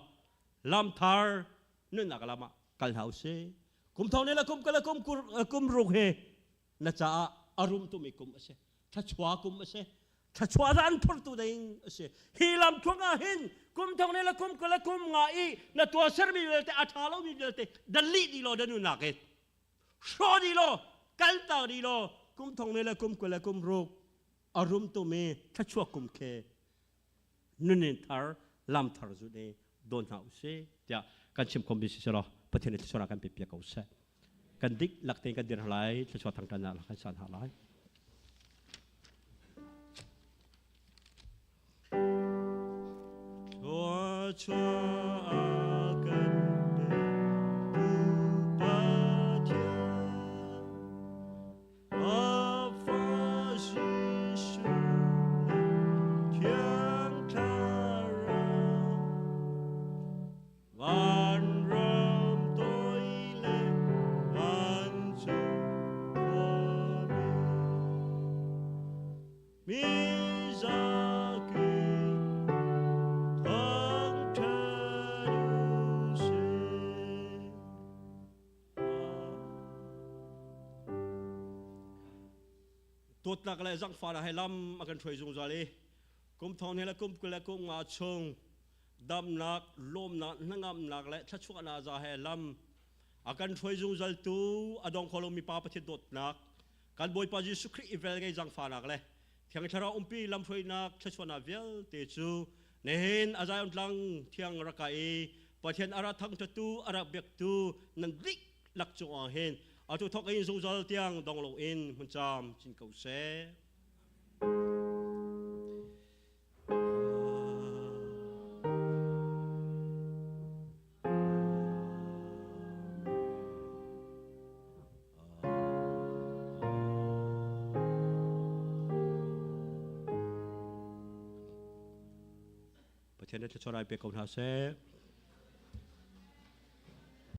Lam thar nunnak lam ah kal hna usih. Kum thong ne le kum kul kum kum ruk hi na caah a rum tumi kum a si. Thachua kum a si. Thachua ran phurtu ding a si. Hi lam thuang ah hin kum thong ne le kum kul kum nga i na tua sermi vialte a tha lomi vialte dali di lo danu nak in hraw di lo kal ta di lo kum thong ne le kum kul kum ruk a rum tumi thachua kum khe nunin thar lam thar zu ne don hna usih tiah kan chim khom bi si selaw Pathian nih thluachuah kan pe piak ko seh. Kan dik lak tein kan dir lai thluachuah thang tan ah kan san ha lai. Thluachuah kan pe tu Pathian A fa Jesuh le Thiang Thlarau vanram toi le vancung khuami mi zapi thangṭhat u sih. Dawtnak le zangfahnak he lam a kan hruai zungzal i kum thong he le kum kul le kum nga chung damnak, lawmnak, hnangamnak le thluachuahnak za he lam a kan hruai zungzal tu a dong kho lomi Pa Pathian dawtnak kan Bawipa Jesuh Khrih i vel ngei zangfahnak le Thiang Thlarau umpi lamhruainak thluachuahnak vialte cu nihin a Zion tlang thiang raka i Pathian a ra thangṭhattu a rak biaktu nan dihlak cungah hin atu thawk in zungzal tiang dong loin hmun caam chin ko seh. Pathian nih thluachuah rai pe ko hna seh.